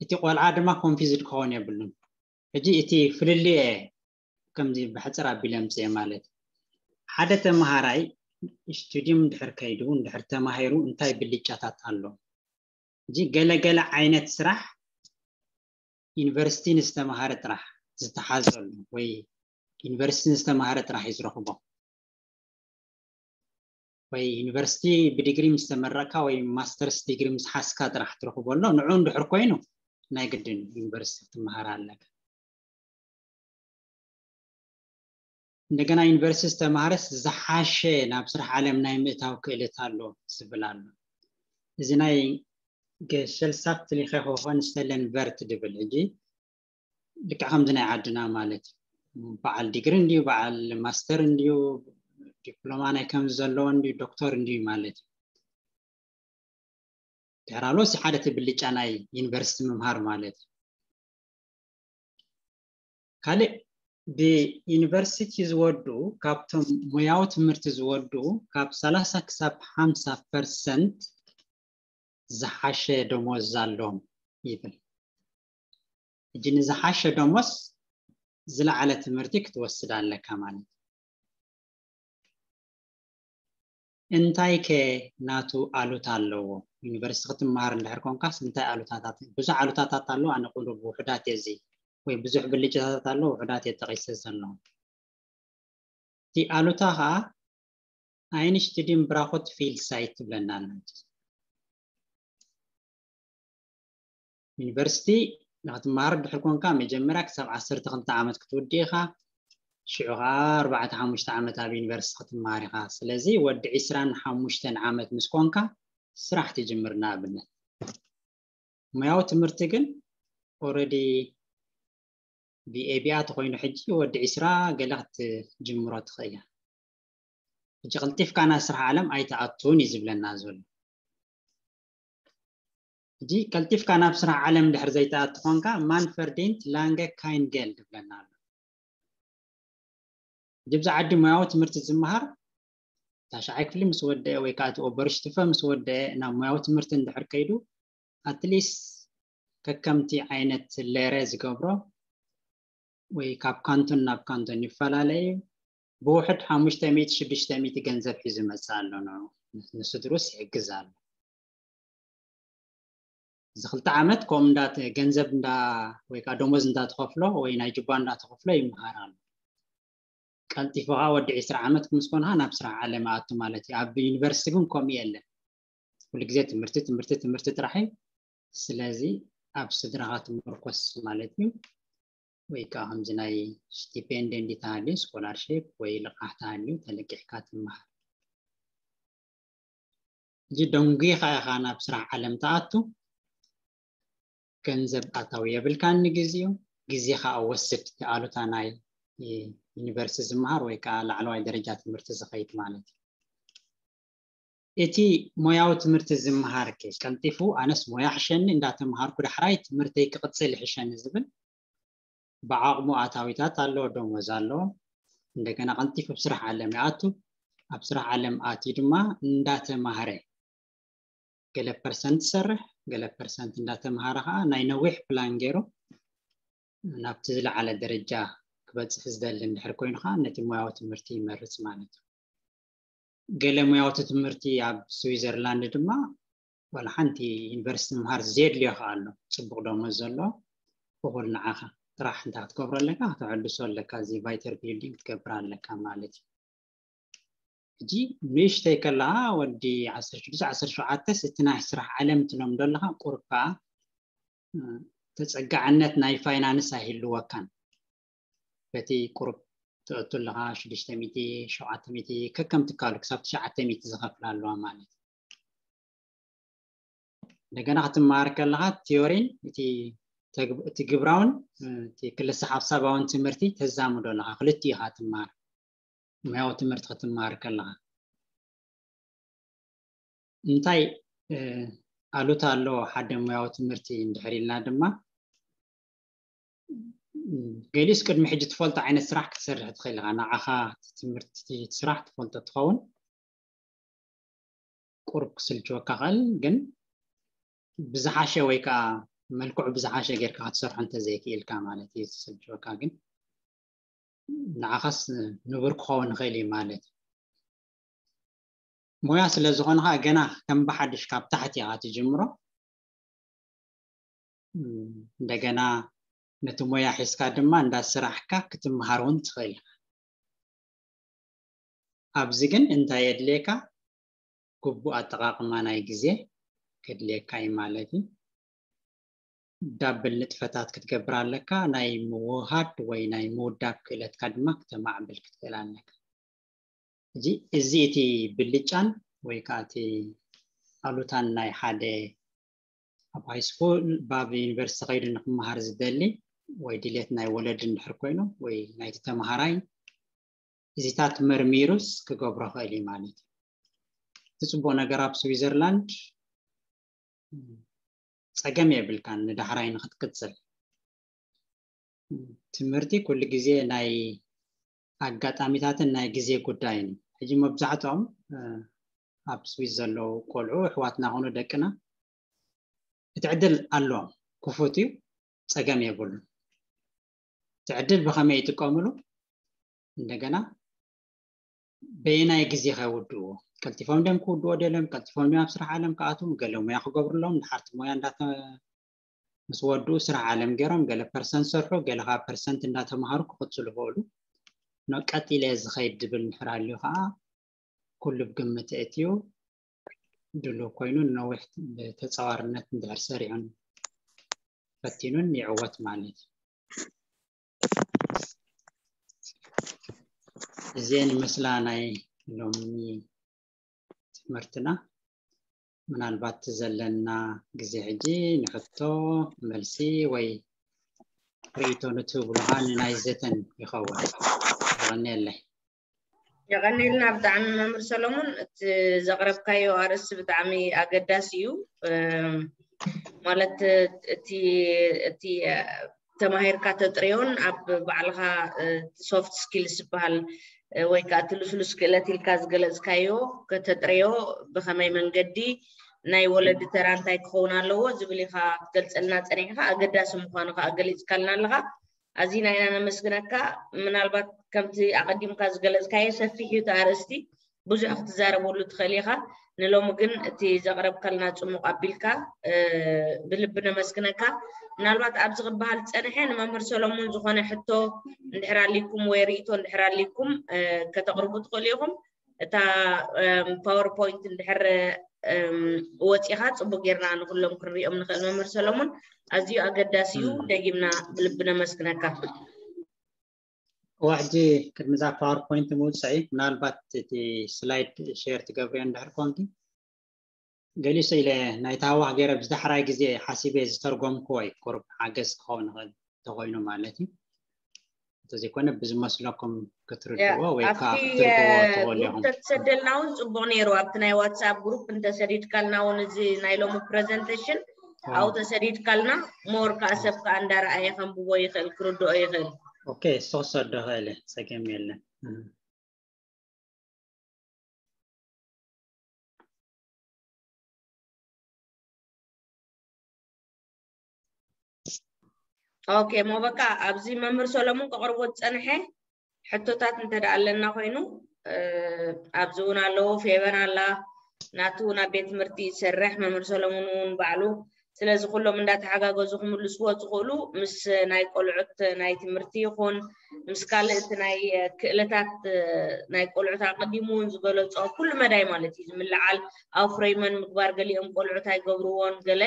እቲ ቆልዓ ድማ ኮንፊዝድ ክኸውን የብሉን። ሕጂ እቲ ፍልልየ ከምዚ ብሕፅር ኣቢለ ምፅእ ማለት እዩ። ሓደ ተምሃራይ ስቱዲዩም እንድሕር ከይዱ እንድሕር ተማሂሩ እንታይ ብልጫታት ኣሎ? ሕጂ ገለገለ ዓይነት ስራሕ ዩኒቨርሲቲ ንዝተምሃረ ጥራሕ ዝተሓዘሉ ወይ ዩኒቨርሲቲ ንዝተምሃረ ጥራሕ እዩ ዝረኽቦ። ወይ ዩኒቨርሲቲ ብዲግሪ ምስ ተመረቕካ ወይ ማስተርስ ዲግሪ ምስ ሓዝካ ጥራሕ ትረኽቦ ኣሎ። ንዑ እንድሕር ኮይኑ ናይ ግድን ዩኒቨርሲቲ ክትመሃር ኣለካ። እንደገና ዩኒቨርሲቲ ዝተምሃረስ ዝሓሸ ናብ ስራሕ ዓለም ናይ ምእታው ክእለት ኣሎ ዝብል ኣሎ። እዚ ናይ ገሸልሳት ትሊኸ ሆኸን ስተለን ቨርት ድብል ሕጂ ልክዕ ከምዚ ናይ ዓድና ማለት እዩ። በዓል ዲግሪ እንድዩ፣ በዓል ማስተር እንድዩ፣ ዲፕሎማ ናይ ከምዚ ዘለዎ እንድዩ፣ ዶክተር እንድዩ ማለት እዩ። ድሕራሎስ ሓደ እቲ ብልጫ ናይ ዩኒቨርሲቲ ምምሃር ማለት እዩ። ካልእ ብዩኒቨርሲቲ ዝወዱ ካብቶም ሞያዊ ትምህርቲ ዝወዱ ካብ ሰላሳ ክሳብ ሓምሳ ፐርሰንት ዝሓሸ ደሞዝ ኣሎም ይብል። ሕጂ ንዝሓሸ ደሞዝ ዝለዓለ ትምህርቲ ክትወስድ ኣለካ ማለት እዩ። እንታይ ከ ናቱ ኣሉታ ኣለዎ? ዩኒቨርሲቲ ክትመሃር እንድሕር ኮንካስ እንታይ ኣሉታታት? ብዙሕ ኣሉታታት ኣለዎ። ኣነ ቁሩብ ውሑዳት እየ እዚ ወይ ብዙሕ ብልጫታት ኣለዎ፣ ውሑዳት እየ ጠቒሰ ዘለኹ። እቲ ኣሉታ ኸዓ ኣይንሽትዲን ብራኾት ፊልድ ሳይት ትብለና ኣላ። ዩኒቨርሲቲ ንክትመሃር ድሕር ኮንካ መጀመርያ ክሳብ ዓሰርተ ክልተ ዓመት ክትውዲ ኢኻ። ሽዑ ከዓ ኣርባዕተ ሓሙሽተ ዓመት ኣብ ዩኒቨርሲቲ ክትመሃር ኢኻ። ስለዚ ወዲ ዕስራን ሓሙሽተን ዓመት ምስ ኮንካ ስራሕ ትጅምር። ንኣብነት ሞያዊ ትምህርቲ ግን ኦረዲ ብኤቢኣ ተኮይኑ ሕጂ ወዲ ዕስራ ገለ ክትጅምሮ ትኽእል እያ። ሕጂ ቀልጢፍካ ናብ ስራሕ ዓለም ኣይትኣቱን እዩ ዝብለና ዘሎ። ሕጂ ቀልጢፍካ ናብ ስራሕ ዓለም ድሕር ዘይትኣቱ ኮንካ ማን ፈርዲንት ላንገ ካይንገል ትብለና ኣሎ። ሕጂ ብዛ ዓዲ ሞያዊ ትምህርቲ ዝመሃር ታሽዓይ ክፍሊ ምስ ወደአ ወይ ከዓ እቲ ኦበርሽትፈ ምስ ወደአ ናብ ሞያዊ ትምህርቲ እንድሕር ከይዱ ኣትሊስት ከከምቲ ዓይነት ሌረ ዝገብሮ ወይ ካብ ካንቶን ናብ ካንቶን ይፈላለ እዩ። ብውሕድ ሓሙሽተ ሚእቲ ሽዱሽተ ሚእቲ ገንዘብ ሒዙ መፅእ ኣሎ። ንስድሩስ ይሕግዝ ኣሎ። እዚ ክልተ ዓመት ከምኡ እንዳ ገንዘብ እንዳ ወይ ከዓ ደሞዝ እንዳተኸፍሎ ወይ ናይ ጅባ እንዳተኸፍሎ ይመሃር ኣሎ። ቀልጢፉ ከዓ ወዲ ዕስራ ዓመት ምስ ኮንካ ናብ ስራሕ ዓለም ኣቱ ማለት እዩ። ኣብ ዩኒቨርሲቲ ግን ከምኡ የለን። ኩሉ ግዜ ትምህርቲ ትምህርቲ ትምህርቲ ጥራሕ እዩ። ስለዚ ኣብ ስድራኻ ትምርኮስ ማለት እዩ። ወይ ከዓ ከምዚ ናይ ስቲፔንድ እንዲ ተሃልዩ ስኮላርሽፕ ወይ ልቃሕ ተሃልዩ ተለቂሕካ ትመሃር። እዚ ደንጉኻ ኢኻ ናብ ስራሕ ዓለም ተኣቱ። ገንዘብ ኣታዊ የብልካን ንግዚኡ፣ ግዜኻ ወስድ። ኣሉታ ናይ ዩኒቨርሲቲ ዝመሃር ወይ ከዓ ላዕለዋይ ደረጃ ትምህርቲ ዝኸይድ ማለት እዩ። እቲ ሞያዊ ትምህርቲ ዝመሃር ከ ቀልጢፉ ኣነስ ሞያ ሕሸኒ እንዳተምሃርኩ ዳሕራይ ትምህርተይ ክቕፅል ይሕሸኒ ዝብል ብዓቕሙ ኣታዊታት ኣለዎ፣ ደሞዝ ኣለዎ። እንደገና ቀልጢፉ ኣብ ስራሕ ዓለም ይኣቱ። ኣብ ስራሕ ዓለም ኣትዩ ድማ እንዳተማህረ ገለ ፐርሰንት ዝሰርሕ ገለ ፐርሰንት እንዳተምሃረ ከዓ ናይ ነዊሕ ፕላን ገይሩ ናብቲ ዝለዓለ ደረጃ ክበፅሕ ዝደሊ እንድሕር ኮይኑ ከዓ ነቲ ሞያዊ ትምህርቲ ይመርፅ ማለት እዩ። ገለ ሞያዊ ትምህርቲ ኣብ ስዊዘርላንድ ድማ ዋላ ሓንቲ ዩኒቨርሲቲ ምምሃር ዘየድልዮ ከዓ ኣሎ። ፅቡቅ ደሞዝ ዘሎ እኹል ንዓኻ ጥራሕ እንታይ ክትገብሮ ኣለካ? ከተሐድሶ ኣለካ። እዚ ቫይተር ቢልዲንግ ክትገብር ኣለካ ማለት እዩ። ሕጂ ንእሽተይ ከለኻ ወዲ ዓሰርተ ሽዱሽተ ዓሰርተ ሸውዓተ እቲ ናይ ስራሕ ዓለም ትለምዶ ኣለኻ ቁሩብ ከዓ ተፀጋዕነት ናይ ፋይናንስ ኣይህልወካን። በቲ ቁሩብ ትእቱ ኣለኻ ሽዱሽተ ሚእቲ ሸውዓተ ሚእቲ ከከም ትካሉ ክሳብ ትሽዓተ ሚእቲ ዝኸፍላ ኣለዋ ማለት እዩ። እንደገና ክትመሃር ከለኻ ቲዮሪን እቲ ግብራውን እቲ ክልሰ ሓሳባውን ትምህርቲ ተዛምዶ ኣለኻ። ክልቲኡ ኢኻ ትመሃር፣ ሞያዊ ትምህርቲ ክትመሃር ከለኻ። እንታይ ኣሉታ ኣለዎ ሓደ ሞያዊ ትምህርቲ እንድሕር ኢልና ድማ፣ ገሊኡስ ቅድሚ ሕጂ ትፈልጦ ዓይነት ስራሕ ክትሰርሕ ትኽእል ኢኻ። ንዓኻ ትምህርቲ ስራሕ ትፈልጦ ትኸውን፣ ቁሩብ ክስልችወካ ኽእል፣ ግን ብዝሓሸ ወይ ከዓ መልክዑ ብዝሓሸ ጌርካ ክትሰርሖ እንተዘይክኢልካ ማለት እዩ። ዝስልችወካ ግን ንዓኻስ ንቡር ክኸውን ይኽእል እዩ ማለት እዩ። ሞያ ስለ ዝኾነ ኸዓ ገና ከም ብሓድሽ ካብ ታሕቲ ኢኻ ትጅምሮ። እንደገና ነቲ ሞያ ሒዝካ ድማ እንዳስራሕካ ክትምሃር እውን ትኽእል ኢኻ። ኣብዚ ግን እንታይ የድልየካ? ግቡእ ኣጠቓቕማ ናይ ግዜ ከድልየካ እዩ ማለት እዩ። ዳብል ንጥፈታት ክትገብር ኣለካ። ናይ ምውሃድ ወይ ናይ ምውዳብ ክእለትካ ድማ ክተማዕብል ክትክእል ኣለካ። እዚ እቲ ብልጫን ወይ ከዓ እቲ ኣሉታን ናይ ሓደ ኣብ ሃይስኩል፣ ኣብ ዩኒቨርሲቲ ከይዱ ንክመሃር ዝደሊ ወይ ድሌት ናይ ወለዲ እንድሕር ኮይኑ ወይ ናይቲ ተምሃራይ፣ እዚታት መርሚሩስ ክገብሮ ኽእል እዩ ማለት እዩ። እቲ ፅቡቕ ነገር ኣብ ስዊዘርላንድ ፀገም የብልካን ንዳሕራይ ንክትቅፅል። ትምህርቲ ኩሉ ግዜ ናይ ኣጋጣሚታትን ናይ ግዜ ጉዳይን እዩ። ሕጂ መብዛሕትኦም ኣብ ስዊዝ ዘለዉ ቆልዑ ኣሕዋትና ኾኑ ደቅና እቲ ዕድል ኣለዎም፣ ክፉት እዩ፣ ፀገም የብሉን። እቲ ዕድል ብኸመይ ይጥቀምሉ? እንደገና በየናይ ግዜ ከይውድእዎ፣ ቀልጢፎም ድዮም ክውድእዎ ደልዮም፣ ቀልጢፎም ድዮም ኣብ ስራሕ ዓለም ክኣትዉ፣ ገለ ሞያ ክገብሩ ኣለዎም፣ ድሓርቲ ሞያ እንዳተ ምስ ወድኡ ስራሕ ዓለም ገይሮም ገለ ፐርሰንት ሰርሑ፣ ገለ ካብ ፐርሰንት እንዳተምሃሩ ክቕፅሉ ይኽእሉ። ኖ ቀጢለ ዝኸይድ ድብል እንድሕር ኣልዩ ከዓ ኩሉ ብግምት እትዩ ድሉው ኮይኑ ንነዊሕ ብተፃዋርነት እንድሕር ሰሪዑን ፈቲኑን ይዕወት ማለት እዩ። እዚአን ይመስላ ናይ ሎሚ ትምህርትና። ምናልባት ዘለና ግዜ ሕጂ ንሕቶ መልሲ ወይ ርእይቶ ንትህብሉ ከዓ ንናይ ዘተን ይኸውን። የቐንየለይ። የቐንየልና ብጣዕሚ መምህር ሰሎሙን፣ እቲ ዘቕረብካዮ ኣርእስቲ ብጣዕሚ ኣገዳሲ እዩ። ማለት እቲ እቲ ተማሂርካ ተጥርዮን ኣብ ባዕልኻ ሶፍት ስኪልስ ዝበሃል ወይ ከዓ እቲ ልስሉስ ክእለት ኢልካ ዝገለፅካዮ ከተጥረዮ ብኸመይ መንገዲ ናይ ወለዲ ተራ እንታይ ክኸውን ኣለዎ ዝብል ኢኻ ክትገልፀልና ፀኒሕካ፣ ኣገዳሲ ምዃኑ ከዓ ገሊፅካልና ኣለኻ። ኣዚና ኢና ነመስግነካ። ምናልባት ከምቲ ኣቐዲምካ ዝገለፅካዮ ሰፊሕ እዩ እቲ ኣርእስቲ፣ ብዙሕ ክትዛረበሉ ትኽእል ኢኻ። ንሎሚ ግን እቲ ዘቕረብካልና ፅሙቕ ኣቢልካ ብልቢ ነመስግነካ። ምናልባት ኣብዚ ክበሃል ዝፀንሐ ንመምህር ሰሎሙን ዝኾነ ሕቶ እንድሕር ኣሊኩም ወይ ርእይቶ እንድሕር ኣሊኩም ከተቕርቡ ትኽእሉ ኢኹም። እታ ፓወርፖይንት እንድሕር ወፂኻ ፅቡቅ ጌርና ንኩሎም ክንሪኦም ንኽእል። መምህር ሰሎሙን ኣዝዩ ኣገዳሲ እዩ። ደጊምና ብልቢ ነመስግነካ። እዋ ሕጂ ቅድሚ እዛ ፓወርፖይንት ምውፅዒ ምናልባት እቲ ስላይድ ሼር ትገብርዮ እንድሕር ኮንኪ ገሊሱ ኢለ ናይ ታህዋኽ ገይረ ብዝዳሕራይ ግዜ ሓሲበ ዝተርጎምክዎ እዩ። ቁሩብ ሓገዝ ክኸውን ይኽእል እንተኾይኑ ማለት እዩ። እንተዘይኮነ ብዝመስለኩም ክትርድእዎ ወይ ከዓ ክትርድእዎ ትኽእሉ ኢኹም። ተሰደልና እውን ፅቡቅ ነይሩ። ኣብቲ ናይ ዋትሳፕ ግሩፕ እንተሰዲድካልና እውን እዚ ናይ ሎሚ ፕሬዘንቴሽን ኣብኡ ተሰዲድካልና ሞር ከዓ ሰብ ከዓ እንዳረኣየ ከንብቦ ይኽእል ክርድኦ ይኽእል። ኦኬ፣ እሱ ክሰዶ ይኽእል እየ፣ ፀገም የለን። ኦኬ፣ ሞበቃ ኣብዚ መምህር ሰሎሙን ከቕርቦ ዝፀንሐ ሕቶታት እንተ ደኣ ኣለና ኮይኑ ኣብዚ እውን ኣለዉ። ፌቨን ኣላ፣ ናቱ ናብ ቤት ትምህርቲ ይሰርሕ። መምህር ሰሎሙን እውን ባዕሉ ስለዚ ኩሎም እንዳተሓጋገዙ ክምልስዎ ዝኽእሉ ምስ ናይ ቆልዑት ናይ ትምህርቲ ይኹን ምስ ካልእ እቲ ናይ ክእለታት ናይ ቆልዑት ኣቐዲሙ እውን ዝገለጾ ኩሉ መዳይ ማለት እዩ ዝምልዓል ኣፍረይመን ምግባር ገሊኦም ቆልዑት ኣይገብርዎን ገለ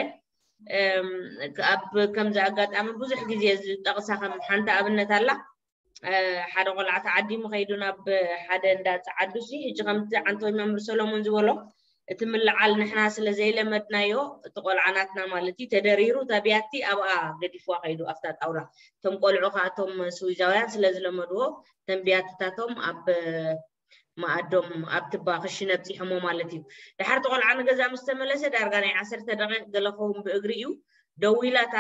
ኣብ ከምዚ ኣጋጣሚ ብዙሕ ግዜ ዝጠቕሳ ከም ሓንቲ ኣብነት ኣላ ሓደ ቆልዓ ተዓዲሙ ከይዱ ናብ ሓደ እንዳ ጸዓዱ ሲ ሕጂ ከምቲ ዓንተወይ መምህር ሰሎሞን ዝበሎ እቲ ምልዓል ንሕና ስለ ዘይለመድናዮ፣ እቲ ቆልዓ ናትና ማለት እዩ፣ ተደሪሩ፣ እታ ቢያቲ ኣብኣ ገዲፍዋ ከይዱ፣ ኣብታ ጣውላ። እቶም ቆልዑ ከዓ፣ እቶም ስዊዛውያን ስለ ዝለመድዎ፣ እተን ቢያትታቶም ኣብ መኣዶም፣ ኣብ ትባ ክሽነ ኣብፂሖሞ ማለት እዩ። ድሓር እቲ ቆልዓ ንገዛ ምስ ተመለሰ፣ ዳርጋ ናይ ዓሰርተ ደቂቕ ገለ ክኸውን ብእግሪ እዩ። ደዊላ እታ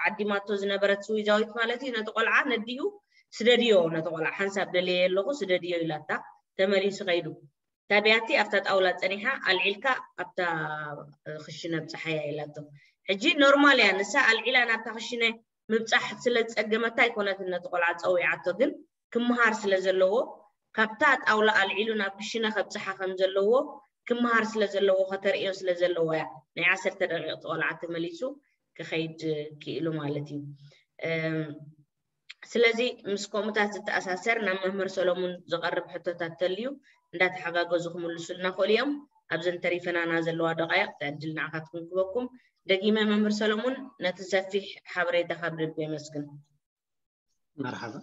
ዓዲማቶ ዝነበረት ስዊዛዊት ማለት እዩ፣ ነቲ ቆልዓ ነዲኡ፣ "ስደድዮ፣ ነቲ ቆልዓ ሓንሳብ ደልየ ኣለኹ፣ ስደድዮ" ኢላታ፣ ተመሊሱ ከይዱ። እታ ቢያቲ ኣብታ ጣውላ ጸኒሓ፣ "ኣልዒልካ ኣብታ፣ እ፣ ክሽነ ብጽሓያ" ኢላቶ። ሕጂ ኖርማል እያ፣ ንሳ ኣልዒላ ናብታ ክሽነ ምብጻሕ ስለ ዝጸገመታ ኣይኮነትን ነቲ ቆልዓ ጸዊዓቶ፣ ግን ክምሃር ስለ ዘለዎ፣ ካብታ ጣውላ ኣልዒሉ ናብ ክሽነ ከብጽሓ ከም ዘለዎ፣ ክምሃር ስለ ዘለዎ፣ ከተርእዮ ስለ ዘለዎ እያ ናይ ዓሰርተ ደቂቕ ቆልዓ ተመሊሱ ክኸይድ ክኢሉ ማለት እዩ። እም፣ ስለዚ ምስ ከምኡታት ዝተኣሳሰር ናብ መምህር ሰሎሙን ዝቐርብ ሕቶታት ተልዩ እንዳተሓጋገዙ ክምልሱልና ክእሉ እዮም። ኣብዘን ተሪፈናና ዘለዋ ደቃይቕ ዕድል ንዓኻትኩም ክበኩም። ደጊመ መምህር ሰሎሙን ነቲ ሰፊሕ ሓበሬታኻ ብልቢ የመስግን። መርሓባ።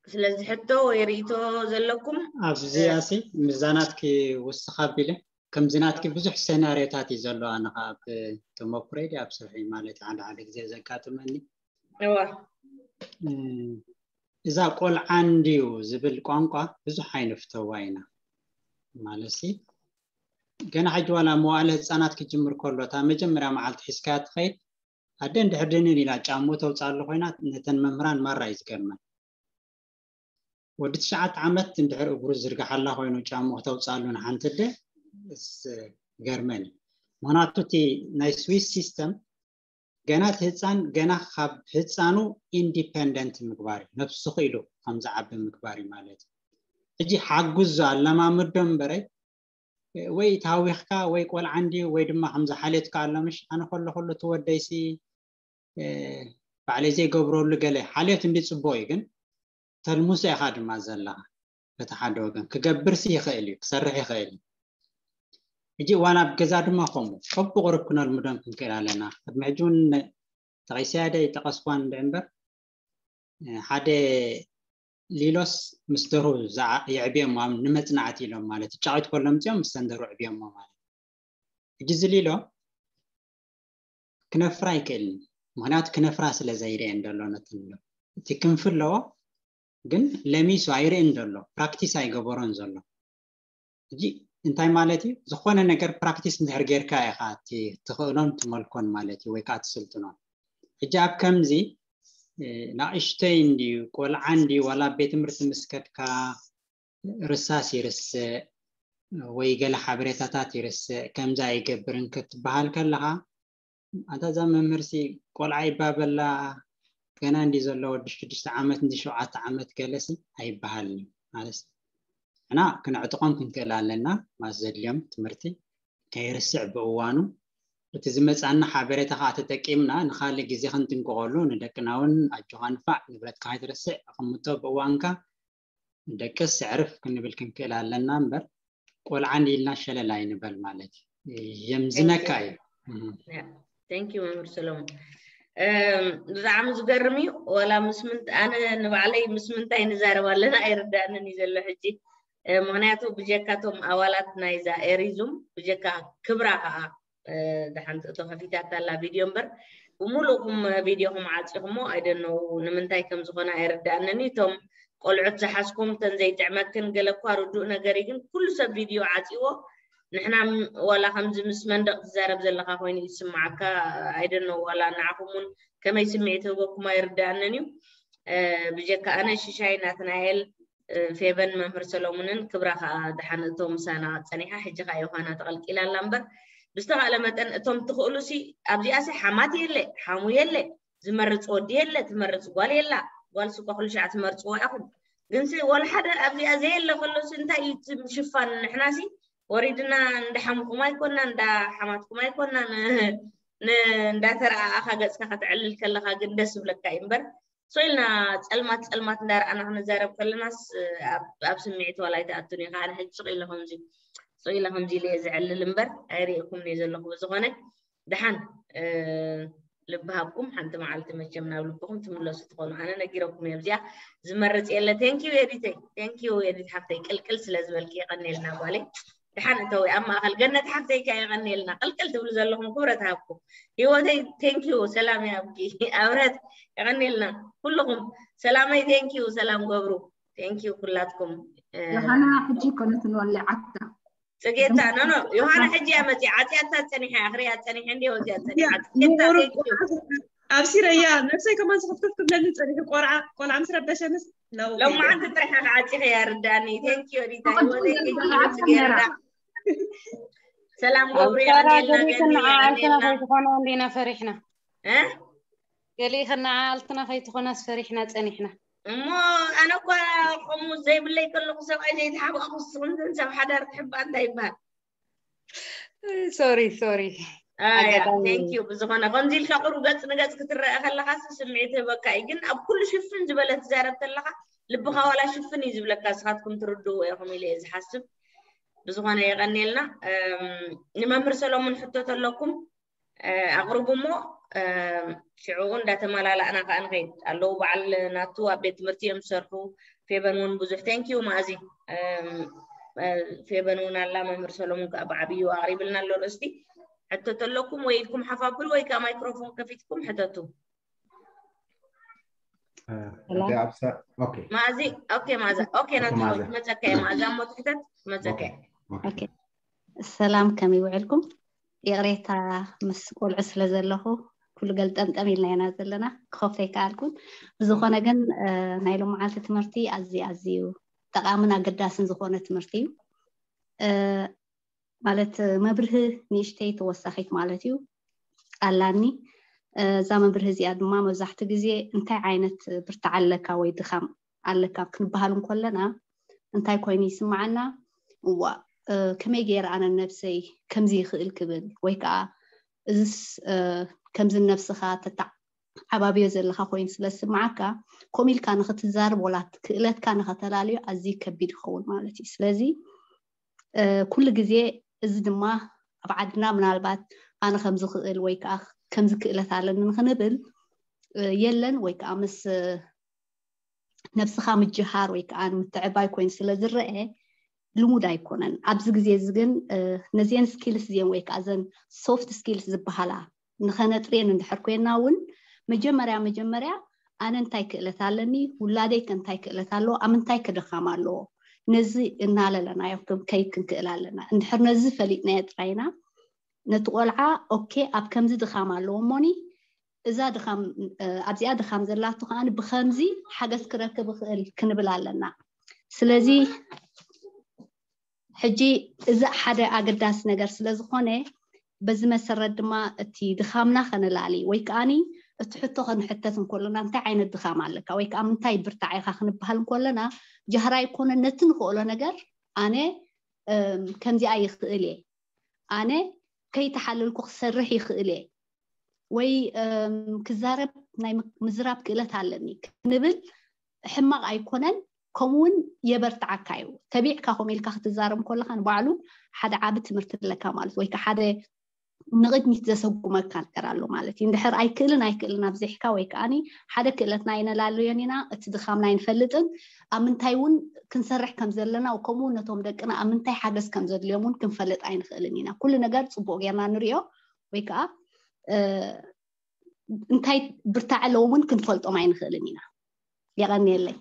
ስለዚ ሕቶ ወይ ርእይቶ ዘለኩም? ኣብዚኣሲ ምዛናትኪ ውስኽ ኣቢለ፣ ከምዚ ናትኪ ብዙሕ ሴናርዮታት እዩ ዘሎ። ኣነ ከዓ ኣብ ተመኩረይ ድዩ ኣብ ስርሐይ ማለት እዩ፣ ሓደ ሓደ ግዜ ዘጋጥመኒ። እዋ እም፣ እዛ ቆልዓ እንድዩ ዝብል ቋንቋ ብዙሕ ኣይንፍተዋ ኢና። ማለትሲ፣ ገና ሕጂ ዋላ መዋእለ ህፃናት ክጅምር ከሎ፣ እታ መጀመርያ መዓልቲ ሒዝካያ ትኸይድ፣ ኣደ እንድሕር ድንን ኢላ ጫምኡ ተውፅኣሉ ኮይና፣ ነተን መምህራን ማራ እዩ ዝገርመን። ወዲ ትሽዓተ ዓመት እንድሕር እግሩ ዝርግሓላ ኮይኑ ጫምኡ ክተውፅኣሉ ንሓንቲ ኣደ፣ እስ ገርመን እዩ። ምኽንያቱ እቲ ናይ ስዊስ ሲስተም፣ ገና እቲ ህፃን፣ ገና ካብ ህፃኑ ኢንዲፐንደንት ምግባር እዩ፣ ነብሱ ክኢሉ ከም ዝዓቢ ምግባር እዩ ማለት እዩ። ሕጂ ሓጉዞ ኣለማምዶ እምበረይ፣ ወይ ታዊኽካ ወይ ቆልዓ እንድዩ ወይ ድማ ከምዚ ሓልዮትካ ኣሎ፣ ምሽ ኣነ ከለኹሉ እቲ ወደይሲ፣ እ፣ ባዕለይ ዘይገብረሉ ገለ ሓልዮት እንዲ ፅቡቅ እዩ፣ ግን ተልምሶ ኢኻ ድማ ዘለኻ። በቲ ሓደ ወገን ክገብርሲ ይኽእል እዩ፣ ክሰርሕ ይኽእል እዩ። ሕጂ ዋላ ኣብ ገዛ ድማ ከምኡ በብቁሩብ ክነልምዶም ክንክእል ኣለና። ቅድሚ ሕጂ እውን ጠቂሰያ ዶ ይጠቀስኳ እንድዒ እምበር፣ እ፣ ሓደ ሊሎስ ምስ ደሩ ዝዓ-፣ የዕብዮሞ፣ ኣብ ንመጽናዕቲ ኢሎም ማለት እዩ። ጫቒት ከሎ ኣምጺኦም ምስ ተንደሩ ኣዕብዮሞ ማለት እዩ። ሕጂ እዚ ሊሎ ክነፍር ኣይክእልን። ምኽንያቱ ክነፍራ ስለ ዘይርእየን ዘሎ ነተን ሊሎ። እቲ ክንፊ ኣለዎ፣ ግን ለሚሱ ኣይርእን ዘሎ፣ ፕራክቲስ ኣይገበሮን ዘሎ። ሕጂ እንታይ ማለት እዩ? ዝኾነ ነገር ፕራክቲስ እንድሕር ጌርካ ኢኻ እቲ ትኽእሎን ትመልኮን ማለት እዩ፣ ወይ ከዓ ትስልጥኖን። ሕጂ ኣብ ከምዚ፣ እ፣ ናእሽተይ እንድዩ፣ ቆልዓ እንድዩ፣ ዋላ ኣብ ቤት ትምህርቲ ምስ ከድካ ርሳስ ይርስዕ ወይ ገለ ሓበሬታታት ይርስዕ፣ ከምዚ ኣይገብርን ክትበሃል ከለኻ፣ ኣንታ እዛ መምህርሲ ቆልዓ ይባበላ፣ ገና እንዲ ዘሎ ወዲ ሽዱሽተ ዓመት፣ እንዲ ሸውዓተ ዓመት ገለሲ ኣይበሃልን እዩ ማለት እዩ። ንሕና ክነዕጥቖም ክንክእል ኣለና ማለት ዘድልዮም ትምህርቲ ከይርስዕ ብእዋኑ። እቲ ዝመጻና ሓበሬታ ከዓ ተጠቂምና ንኻልእ ግዜ ክንጥንቀቐሉ፣ ንደቅና እውን ኣጆኻ ንፋዕ፣ ንብረትካ ከይትርስዕ፣ ኣቐምጦ ብእዋንካ፣ ደቅስ ኣዕርፍ ክንብል ክንክእል ኣለና እምበር፣ ቆልዓ እንዲ ኢልና ሸለል ኣይንበል ማለት እዩ። የምዝነካ እዩ። እህ። Thank you መምህር ሰሎሞን። እም፣ ብጣዕሚ ዝገርም እዩ። ዋላ ምስ ምንት-፣ ኣነ ንባዕለይ ምስ ምንታይ ንዛረብ ኣለና ኣይርዳእንን እዩ ዘሎ ሕጂ። እ፣ ምኽንያቱ ብጀካ እቶም ኣባላት ናይዛ ኤሪዙም፣ ብጀካ ክብራ ከዓ፣ እ፣ ደሓን ትእቶ ከፊታታ ኣላ ቪድዮ እምበር፣ ብምሉእኩም ቪድዮኹም ዓፂኹሞ፣ ኣይደነው ንምንታይ ከም ዝኾነ ኣይርዳእንን እዩ። እቶም ቆልዑት ዝሓዝኩም፣ እተን ዘይጥዕመክን ገለ እኳ ርዱእ ነገር እዩ፣ ግን ኩሉ ሰብ ቪድዮ ዓፂዎ። ንሕና ም-፣ ዋላ ከምዚ ምስ መንደቕ ትዛረብ ዘለኻ ኮይኑ እዩ ዝስምዓካ፣ ኣይደነው ዋላ ንዓኹም እውን ከመይ ስምዒት ህበኩም ኣይርዳእንን እዩ። እ፣ ብጀካ ኣነ ሽሻይ ናትናኤል፣ እ፣ ፌበን መምህር ሰሎሙንን ክብራ ከዓ ደሓን እቶ ምሳና ጸኒሓ፣ ሕጂ ከዓ ዮሃና ተቐልቂላ ኣላ እምበር፣ ብዝተኻእለ መጠን እቶም ትኽእሉሲ፣ ኣብዚኣሲ ሓማት የለ፣ ሓሙ የለ፣ ዝመርጽ ወዲ የለ፣ ትመርጽ ጓል የላ። ጓልሲ እኳ ኩሉ ሻዕ ትመርጽዎ ኢኹም። ግንሲ ወላ ሓደ ኣብዚኣ ዘየለ ከሎሲ እንታይ እዩ እቲ ምሽፋን? ንሕናሲ ወሪድና እንዳ ሓምኹም ኣይኮና፣ እንዳ ሓማትኩም ኣይኮና፣ ን-፣ ን-፣ እንዳተረኣኣኻ ገጽካ ከተዕልል ከለኻ ግን ደስ ይብለካ እዩ እምበር፣ ስቕ ኢልና ጸልማት ጸልማት እንዳረኣና ክንዛረብ ከለናስ ኣብ፣ ኣብ ስምዒት ዋላ ኣይትኣቱን እዩ። ከዓ ሕጂ ስቕ ኢለ ከምዚ፣ ስቕ ኢለ ከምዚ ኢለ እየ ዘዕልል እምበር ኣይርእየኩምን እየ ዘለኹ። ብዝኾነ ደሓን፣ እ፣ ልቢ ሃብኩም፣ ሓንቲ መዓልቲ መቸም ናብ ልብኹም ትምለሱ ትኾኑ። ኣነ ነጊረኩም እየ፣ ኣብዚኣ ዝመርፅ የለ። Thank you ኤዲተይ፣ thank you ኤዲት ሓፍተይ፣ ቅልቅል ስለ ዝበልኪ የቐኔልና ጓለይ። ድሓን እተዊ ኣብ ማእኸል ገነት ሓፍተይ ከ የቐኔልና፣ ቅልቅል ትብሉ ዘለኹም ክብረት ሃብኩም። ህይወተይ thank you፣ ሰላም ይሃብኪ። ኣብረት የቐኔልና ኩልኹም። ሰላመይ thank you፣ ሰላም ገብሩ thank you ኩላትኩም። ዮሃና ሕጂ ኮነት ንወሊ ዓታ ፅጌታ ኖ ኖ ዮሃና ሕጂ እያ መፂኣ፣ ዓፅያታ ፀኒሓ እያ፣ ክሪኣ ፀኒሐ እንዲ ወፅያ ፀኒሓ። ፅጌታ ንቑሩብ thank you። ኣብሲረያ ነብሰይ ከማን ስኽፍክፍ ክብለኒ ፀኒሑ። ቆልዓ ቆልዓ ምስ ረበሸንስ ነው ሎማዓንቲ ጥራሕ ክዓፂኸ እያ ርዳኒ። Thank you ሪታ፣ ህይወተይ thank you ፅጌረዳ። ሰላም ገብሩ ኣውሳራ የቐኔልና ገሊእክን ገኒ ንዓዓልትና የቐኔልና። ከይትኾና እንዲና ፈሪሕና። እ? ገሊእክን ንዓዓልትና ከይትኾናስ ፈሪሕና ፀኒሕና። እሞ ኣነ እኳ ከምኡ ዘይብለይ ከለኹ ሰብኣይ ዘይተሓባእኩ ስኹምትን ሰብ ሓዳር ትሕባ እንታይ ይበሃል? ሶሪ ሶሪ። ኣያ ኣጋጣሚ thank you። ብዝኾነ ከምዚ ኢልካ ቁሩብ ገፅ ንገፅ ክትረአ ከለኻ ስምዒት ህበካ እዩ፣ ግን ኣብ ኩሉ ሽፍን ዝበለ ትዛረብ ተለኻ ልብኻ ዋላ ሽፍን እዩ ዝብለካ። ንስኻትኩም ትርድእዎ ኢኹም ኢለ እየ ዝሓስብ። ብዝኾነ የቐንየልና። እም፣ ንመምህር ሰሎሙን ሕቶ ተለኩም እ፣ ኣቕርቡ እሞ እ፣ ሽዑ እንዳተመላላእና ከዓ ንኸይድ ኣለዉ። በዓል ናቱ ኣብ ቤት ትምህርቲ እዮም ዝሰርሑ። ፌበን እውን ብዙሕ thank you ማእዚ። እም፣ እ፣ ፌበን እውን ኣላ፣ መምህር ሰሎሙን ከዓ ብዓብዩ ኣቕሪብልና ኣሎ ርእስቲ። ሕቶ ተለኩም ወይ ኢድኩም ሓፍ ኣብሉ ወይ ከዓ ማይክሮፎን ከፊትኩም ሕተቱ። እ፣ እቲ ኣብ ሰ- ኦኬ ማእዚ ኦኬ ማእዛ ኦኬ ናቱ ማእዛ። መፀካ እየ ማእዛ እሞ ትሕተት መፀካ ኦኬ እየ። ኦኬ ኦኬ ሰላም ከመይ ውዕልኩም? ይቕሬታ ምስ ቆልዑ ስለ ዘለኹ ኩሉ ገልጠምጠም ኢልና ኢና ዘለና፣ ክኸፍቶ ኣይከኣልኩን። ብዝኾነ ግን እ፣ ናይ ሎመዓልቲ ትምህርቲ ኣዝዩ ኣዝዩ ጠቓምን ኣገዳስን ዝኾነ ትምህርቲ እዩ። እ፣ ማለት መብርሂ ንእሽተይ ተወሳኺት ማለት እዩ ኣላኒ። እ፣ እዛ መብርሂ እዚኣ ድማ መብዛሕትኡ ግዜ እንታይ ዓይነት ብርታዕ ኣለካ ወይ ድኻም ኣለካ ክንበሃል እንከለና እንታይ ኮይኑ ይስምዓና? እዋ እ፣ ከመይ ገይረ ኣነ ነብሰይ ከምዚ ይኽእል ክብል ወይ ከዓ እዝስ እ፣ ከምዚ ነብስኻ ተተዓባብዮ ዘለኻ ኮይኑ ስለ ዝስምዓካ ከምኡ ኢልካ ንኽትዛረብ ወላ ክእለትካ ንኸተላልዮ ኣዝዩ ከቢድ ይኸውን ማለት እዩ። ስለዚ እ፣ ኩሉ ግዜ እዚ ድማ ኣብ ዓድና ምናልባት ኣነ ከምዚ ክእል ወይ ከዓ ከምዚ ክእለት ኣለኒ ንኽንብል እ፣ የለን ወይ ከዓ ምስ እ፣ ነብስኻ ምጅሃር ወይ ከዓ ንምትዕባይ ኮይኑ ስለ ዝረአ ልሙድ ኣይኮነን። ኣብዚ ግዜ እዚ ግን እ፣ ነዚአን ስኪልስ እዚአን ወይ ከዓ እዘን ሶፍት ስኪልስ ዝበሃላ ንኸነጥርየን እንድሕር ኮይና እውን መጀመርያ መጀመርያ ኣነ እንታይ ክእለት ኣለኒ፣ ውላደይ ከ እንታይ ክእለት ኣለዎ፣ ኣብ ምንታይ ከ ድኻም ኣለዎ፣ ነዚ እናለለናዮ ክንከይድ ክንክእል ኣለና። እንድሕር ነዚ ፈሊጥናዮ ጥራይና ነቲ ቆልዓ ኦኬ ኣብ ከምዚ ድኻም ኣለዎ እሞኒ እዛ ድኻም እ፣ ኣብዚኣ ድኻም ዘላቶ ከኣ ብኸምዚ ሓገዝ ክረክብ እኽእል ክንብል ኣለና። ስለዚ ሕጂ እዚ ሓደ ኣገዳሲ ነገር ስለ ዝኾነ በዚ መሰረት ድማ እቲ ድኻምና ከነላሊ ወይ ከኣኒ እቲ ሕቶ ከንሕተት እንከሎና እንታይ ዓይነት ድኻም ኣለካ ወይ ከዓ ምንታይ ብርታዕ ኢኻ ክንበሃል እንከለና ጃህራ ኣይኮነን። ነቲ ንኽእሎ ነገር ኣነ እም፣ ከምዚኣ ይኽእል እየ፣ ኣነ ከይተሓለልኩ ክሰርሕ ይኽእል እየ ወይ እም፣ ክዛረብ ናይ ም- ምዝራብ ክእለት ኣለኒ ክንብል ሕማቕ ኣይኮነን። ከምኡ እውን የበርትዓካ እዩ። ተቢዕካ ከምኡ ኢልካ ክትዛረብ ከለኻ ንባዕሉ ሓደ ዓቢ ትምህርቲ ኣለካ ማለት ወይ ከዓ ሓደ ንቕድሚት ዘሰጉመካ ነገር ኣሎ ማለት እዩ። እንድሕር ኣይክእልን ኣይክእልን ኣብዚሕካ ወይ ከዓኒ ሓደ ክእለትና ኣይነላልዮን ኢና፣ እቲ ድኻምና ኣይንፈልጥን፣ ኣብ ምንታይ እውን ክንሰርሕ ከም ዘለና ከምኡ እውን ነቶም ደቅና ኣብ ምንታይ ሓገዝ ከም ዘድልዮም እውን ክንፈልጥ ኣይንኽእልን ኢና። ኩሉ ነገር ፅቡቕ ጌርና ንሪኦ ወይ ከዓ እ፣ እንታይ ብርታዕ ኣለዎም እውን ክንፈልጦም ኣይንኽእልን ኢና። የቐንየለይ።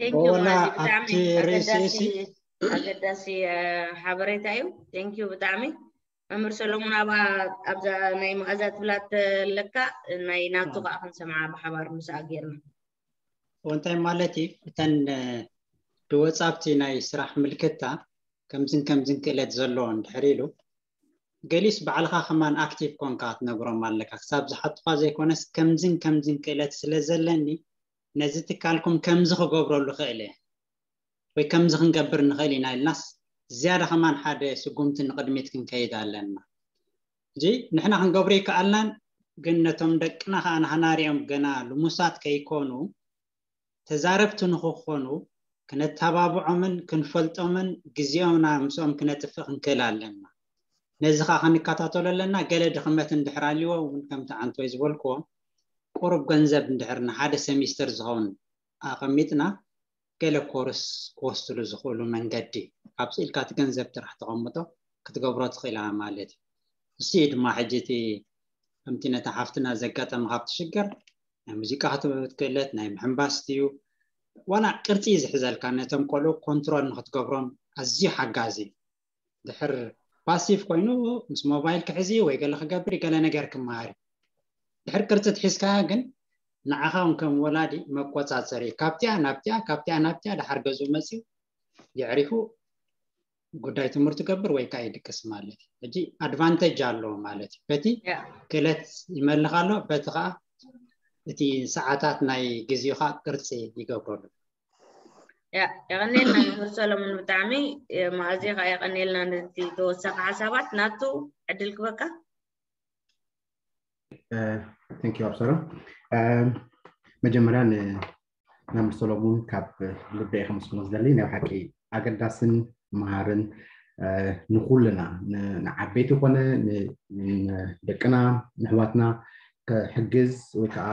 Thank you ወላ ማዚ፣ ብጣዕሚ ኣብቲ ርእሲ ኣገዳሲ እሲ ኣገዳሲ እ፣ ሓበሬታ እዩ። Thank you ብጣዕሚ መምህር ሰሎሙን። ኣብ ኣብዛ ናይ መኣዛ ትብላት ኣለካ ናይ ናቱ ከዓ ክንሰምዓ ብሓባር ምስኣ ጌርና። እንታይ ማለት እዩ? እተን እ፣ ድወፃ ኣብቲ ናይ ስራሕ ምልክታ ከምዝን ከምዝን ክእለት ዘለዎ እንድሕር ኢሉ ገሊስ ባዕልኻ ከማን ኣክቲቭ ኮንካ ክትነግሮም ኣለካ። ክሳብ ዝሓቱኻ ዘይኮነስ ከምዝን ከምዝን ክእለት ስለ ዘለኒ ነዚ ትካልኩም ከምዚ ክገብረሉ ክእል እየ ወይ ከምዚ ክንገብር ንኽእል ኢና ኢልናስ ዝያዳ ከማን ሓደ ስጉምቲ ንቕድሚት ክንከይድ ኣለና። እዚ ንሕና ክንገብሮ ይከኣልናን ግን ነቶም ደቅና ከዓ ንሃናሪኦም ገና ልሙሳት ከይኮኑ ተዛረብቲ ንኽኾኑ ክነተባብዖምን ክንፈልጦምን ግዜኦምና ምስኦም ክነጥፍእ ክንክእል ኣለና። ነዚ ከዓ ክንከታተሎ ኣለና። ገለ ድኽመት እንድሕር ኣልዎ እውን ከምቲ ዓንቶይ ዝበልክዎ ቁሩብ ገንዘብ እንድሕር ንሓደ ሴሚስተር ዝኸውን ኣቐሚጥና ገለ ኮርስ ክወስድሉ ዝኽእሉ መንገዲ ካብ ስኢልካ እቲ ገንዘብ ጥራሕ ተቐምጦ ክትገብሮ ትኽእላ ማለት እዩ። እሱ እዩ ድማ ሕጂ እቲ ከምቲ ነታ ሓፍትና ዘጋጠመ ካብቲ ሽግር ናይ ሙዚቃ ክትክእለት ናይ ምሕንባስ እዩ ዋላ ቅርፂ ዝሕዘልካ ነቶም ቆልዑ ኮንትሮል ንክትገብሮም ኣዝዩ ሓጋዚ እዩ። ድሕር ፓሲቭ ኮይኑ ምስ ሞባይል ክሕዚ ወይ ገለ ክገብር ገለ ነገር ክመሃር ድሕር ቅርፂ ትሒዝካ ግን ንዓኻ እውን ከም ወላዲ መቆፃፀሪ ካብቲያ ናብቲያ ካብቲያ ናብቲያ ድሓር ገዝኡ መፅኡ የዕሪፉ ጉዳይ ትምህርቱ ገብር ወይ ከዓ ይድቅስ ማለት እዩ። ሕጂ ኣድቫንቴጅ ኣለዎ ማለት እዩ። በቲ ክእለት ይመልኽ ኣሎ፣ በቲ ከዓ እቲ ሰዓታት ናይ ግዜኻ ቅርፂ ይገብረሉ። ያ የቐኔልና መምህር ሰሎሞን ብጣዕሚ መኣዝየ ከዓ የቐኔልና ነቲ ተወሳኺ ሓሳባት ናቱ ዕድል ክበካ። Thank you ኣብሰራ። መጀመርያ ንመምህር ሰሎሙን ካብ ልበይ ከመስግኖ ዝደሊ። ናይ ሓቂ ኣገዳስን መሃርን ንኩልና ንዓበይቲ ኮነ ንደቅና ንሕዋትና ክሕግዝ ወይ ከዓ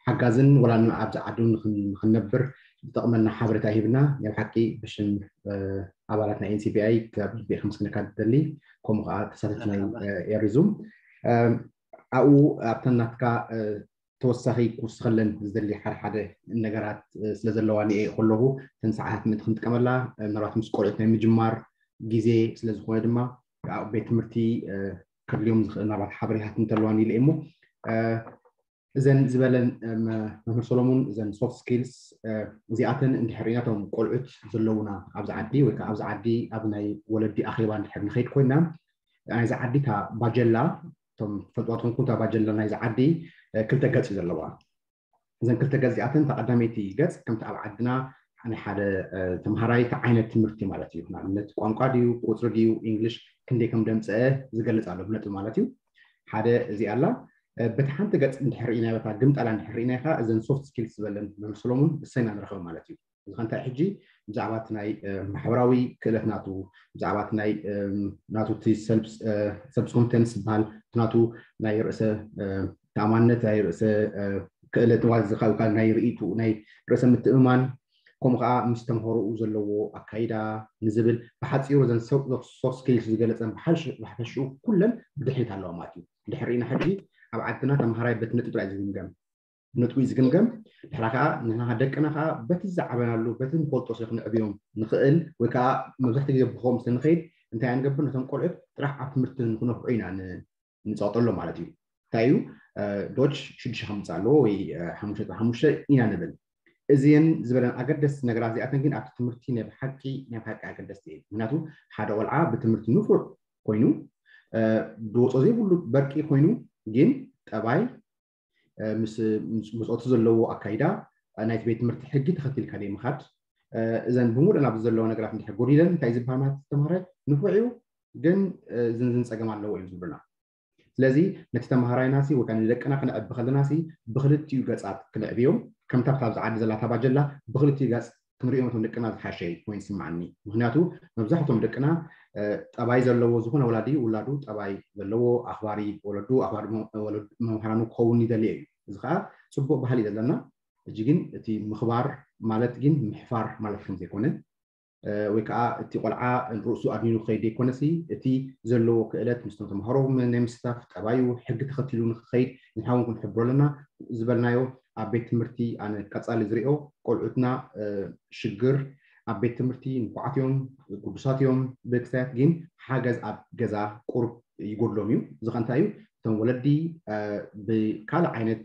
ሓጋዝን ወላ ኣብዚ ዓዱ ንክንነብር ዝጠቕመና ሓበሬታ ሂብና ናይ ሓቂ ብሽም ኣባላት ናይ NCBI ካብ ልቢ ከመስግነካ ዝደሊ። ከምኡ ከዓ ተሳተፍቲ ናይ ኤሪዙም ኣብኡ ኣብተን ናትካ ተወሳኺ ክውስኸለን ዝደሊ ሓደ ሓደ ነገራት ስለ ዘለዋ ንኤ ከለኹ እተን ሰዓታት ምእንቲ ክንጥቀመላ ምናልባት ምስ ቆልዑት ናይ ምጅማር ግዜ ስለ ዝኾነ ድማ ኣብ ቤት ትምህርቲ ከድልዮም ዝኽእል ናባት ሓበሬታት እንተለዋን ኢለ እሞ እዘን ዝበለን መምህር ሰሎሙን እዘን ሶፍት ስኪልስ እዚኣተን እንድሕር ኢና እቶም ቆልዑት ዘለውና ኣብዚ ዓዲ ወይ ከዓ ኣብዚ ዓዲ ኣብ ናይ ወለዲ ኣኼባ እንድሕር ንኸይድ ኮይና ናይዚ ዓዲ እታ ባጀላ እቶም ፈልጥዋ ትኾንኩም እታ ባጀላ ናይዚ ዓዲ ክልተ ገፅ እዩ ዘለዋ። እዘን ክልተ ገፅ እዚኣተን እታ ቀዳመይቲ ገፅ ከምቲ ኣብ ዓድና ናይ ሓደ ተምሃራይ እቲ ዓይነት ትምህርቲ ማለት እዩ። ንኣብነት ቋንቋ ድዩ ቁፅሪ ድዩ እንግሊሽ ክንደይ ከም ደምፀአ ዝገልፅ ኣሎ ብነጥቢ ማለት እዩ። ሓደ እዚ ኣላ በቲ ሓንቲ ገፅ እንድሕር ኢና በታ ግምጠላ እንድሕር ኢና ኢኻ እዘን ሶፍት ስኪልስ ዝበለን መምህር ሰሎሙን እሰይና ንረኸብ ማለት እዩ። እዚ ከንታይ ሕጂ ብዛዕባ እቲ ናይ ማሕበራዊ ክእለት ናቱ ብዛዕባ እቲ ናይ ናቱ እቲ ሰልፍ ኮንፊደንስ ዝበሃል ናቱ ናይ ርእሰ ተኣማንነት ናይ ርእሰ ክእለት ዝካልካ ናይ ርእይቱ ናይ ርእሰ ምትእምማን ከምኡ ከዓ ምስ ተምሃሮኡ ዘለዎ ኣካይዳ ንዝብል ብሓፂሩ ዘን ሶፍት ስኪልስ ዝገለፀን ብሓፈሽኡ ኩለን ብድሕሪት ኣለዋ ማለት እዩ። ድሕሪና ሕጂ ኣብ ዓድና ተምሃራይ በቲ ነጥቢ ጥራይ ዝግምገም ነጥቢ ዝግምገም ድሕራ ከዓ ንና ደቅና ከዓ በቲ ዝዓበናሉ በቲ ንፈልጦ ስለ ክንዕብዮም ንኽእል ወይ ከዓ መብዛሕትኡ ግዜ ብኸም ስለ ንኸይድ እንታይ ንገብር ነቶም ቆልዑት ጥራሕ ኣብ ትምህርቲ ንክነፍዑ ኢና ንፀቕጠሎ ማለት እዩ። እንታይ እዩ ዶች ሽዱሽተ ከምፅእ ኣለዎ ወይ ሓሙሽተ ሓሙሽተ ኢና ንብል። እዚን ዝበለን ኣገደስቲ ነገራት እዚኣተን ግን ኣብቲ ትምህርቲ ናይ ብሓቂ ናይ ብሓቂ ኣገደስቲ እየን። ምክንያቱ ሓደ ቆልዓ ብትምህርቲ ንፉዕ ኮይኑ ዝወፆ ዘይብሉ በርቂ ኮይኑ ግን ጠባይ ምስ ብፆቱ ዘለዎ ኣካይዳ ናይቲ ቤት ትምህርቲ ሕጊ ተኸቲልካ ደይ ምኻድ እዘን ብምሉእ ናብዚ ዘለዎ ነገራት እንድሕር ጎዲለን እንታይ ዝበሃል ማለት ተምሃራይ ንፉዕ እዩ ግን ዝንዝን ፀገም ኣለዎ እዮም ዝብሉና። ስለዚ ነቲ ተምሃራይና ሲ ወይ ከዓ ንደቅና ክነዕቢ ከለና ሲ ብክልቲኡ ገፃት ክነዕብዮም ከምታ ብታ ኣብዚ ዓዲ ዘላ ታባጀላ ብክልቲኡ ገፅ ክንሪኦም እቶም ደቅና ዝሓሸ ኮይኑ ይስማዓኒ። ምክንያቱ መብዛሕቶም ደቅና ጠባይ ዘለዎ ዝኾነ ወላዲ ውላዱ ጠባይ ዘለዎ ኣኽባሪ ወለዱ ኣኽባሪ መምሃራኑ ክኸውን ይደሊ እዩ። እዚ ከዓ ፅቡቅ ባህሊ እዩ ዘለና። ሕጂ ግን እቲ ምኽባር ማለት ግን ምሕፋር ማለት ከም ዘይኮነ ወይ ከዓ እቲ ቆልዓ ርእሱ ኣድኒኑ ክኸይድ ዘይኮነሲ እቲ ዘለዎ ክእለት ምስቶም ተምሃሮ ናይ ምስታፍ ጠባዩ ሕጊ ተኸቲሉ ንክኸይድ ንሕና እውን ክንሕብሮ ኣለና ዝበልናዮ ኣብ ቤት ትምህርቲ ኣነ ቀፃሊ ዝሪኦ ቆልዑትና ሽግር ኣብ ቤት ትምህርቲ ንፉዓት እዮም፣ ግዱሳት እዮም፣ ብክሳያት ግን ሓገዝ ኣብ ገዛ ቁሩብ ይጎድሎም እዩ። እዚ ከ እንታይ እዩ? እቶም ወለዲ ብካልእ ዓይነት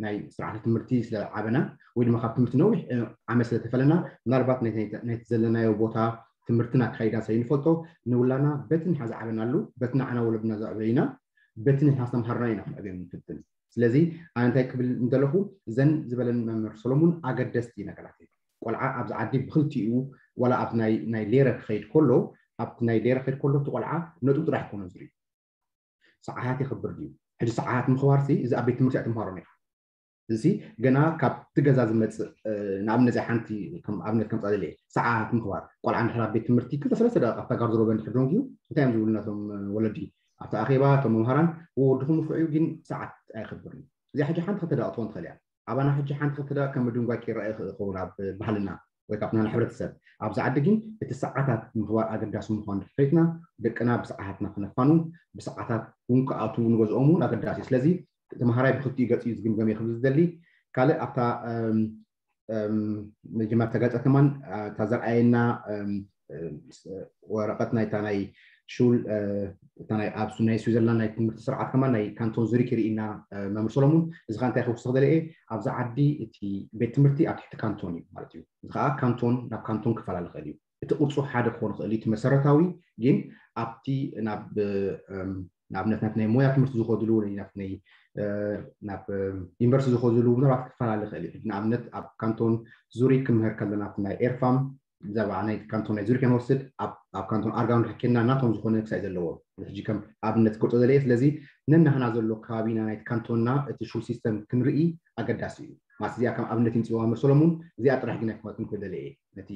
ናይ ስርዓተ ትምህርቲ ስለ ዓበና ወይ ድማ ካብ ትምህርቲ ነዊሕ ዓመት ስለ ተፈለና ምናልባት ናይቲ ዘለናዮ ቦታ ትምህርትን ኣካይዳን ስለ ንፈልጦ ንውላና በቲ ንሓ ዝዓበናሉ በቲ ንዓና ወለድና ዘዕበዩና በቲ ንሕና ዝተምሃርና ኢና ክንዕብዮም ንፍትን። ስለዚ ኣነ እንታይ ክብል እንደለኹ እዘን ዝበለን መምህር ሰሎሙን ኣገደስቲ ነገራት እዩ። ቆልዓ ኣብዚ ዓዲ ብክልቲኡ ዋላ ኣብቲ ናይ ሌረ ክኸይድ ከሎ ኣብቲ ናይ ሌረ ክኸይድ ከሎ እቲ ቆልዓ ነጥቡ ጥራሕ ይኮነ ዝርኢ ሰዓታት የኽብር ድዩ? ሕጂ ሰዓታት ምኽባር ሲ እዚ ኣብ ቤት ትምህርቲ ኣይትምሃሮን ኢኻ። እዚ ገና ካብቲ ገዛ ዝመፅእ ንኣብነት እዚኣ ሓንቲ ኣብነት ከምፃ ዘለ ሰዓት ምኽባር ቆልዓ እንድሕር ኣብ ቤት ትምህርቲ ክልተ ሰለስተ ደቂቃ ኣብታ ጋርድሮበ እንድሕር ደንጉዩ እንታይ እዮም ዝብሉ ነቶም ወለዲ ኣብቲ ኣኼባ እቶም መምሃራን ወድኹም ንፉዕ እዩ ግን ሰዓት ኣይኽብርን። እዚኣ ሕጂ ሓንቲ ክልተ ደቂቃ ትኾን ትኽእል እያ። ኣባና ሕጂ ሓንቲ ክልተ ደቂቃ ከም ምድንጓይ ይረአ ይኸውን ኣብ ባህልና ወይ ካብ ናና ሕብረተሰብ ኣብዚ ዓዲ ግን እቲ ሰዓታት ምኽባር ኣገዳሲ ምዃኑ ፈሊጥና ደቅና ብሰዓታትና ክነፋኑ ብሰዓታት እውን ክኣትዉ ንገዝኦም እውን ኣገዳሲ እዩ። ስለዚ ተምሃራይ ብክልቲኡ ገፅ እዩ ዝግምገም እየ ክብል ዝደሊ። ካልእ ኣብታ መጀመርታ ገፀ ከማን እታ ዘርኣየና ወረቐት ናይታ ናይ ሹል እታ ናይ ኣብ ናይ ስዊዘርላንድ ናይ ትምህርቲ ስርዓት ከማን ናይ ካንቶን ዙሪክ ይርኢና መምህር ሰሎሙን። እዚ ከዓ እንታይ ክውስኽ ደለ እየ ኣብዛ ዓዲ እቲ ቤት ትምህርቲ ኣብ ትሕቲ ካንቶን እዩ ማለት እዩ። እዚ ከዓ ካንቶን ናብ ካንቶን ክፈላለ ይኽእል እዩ። እቲ ቅርፁ ሓደ ክኾን ይኽእል እዩ እቲ መሰረታዊ ግን ኣብቲ ናብ ንኣብነት ናብ ናይ ሞያ ትምህርቲ ዝኸድሉ ወይ ናብ ናይ ናብ ዩኒቨርሲቲ ዝኸድሉ ምናልባት ክፈላለ ይኽእል እዩ። ንኣብነት ኣብ ካንቶን ዙሪክ ክምህር ከለና ናይ ኤርፋም ብዛዕባ ናይ ካንቶን ናይ ዙሪክ ንወስድ ኣብ ካንቶን ኣርጋውን ርሕኬና ናቶም ዝኾነ ክሳይ ዘለዎ ሕጂ ከም ኣብነት ክገልፆ ዘለ እየ። ስለዚ ነናህና ዘሎ ከባቢና ናይቲ ካንቶንና እቲ ሹል ሲስተም ክንርኢ ኣገዳሲ እዩ። ማለት እዚኣ ከም ኣብነት ይምፅዋ መሰሎም እውን እዚኣ ጥራሕ ግን ኣይክመጥን ክደለ እየ። ነቲ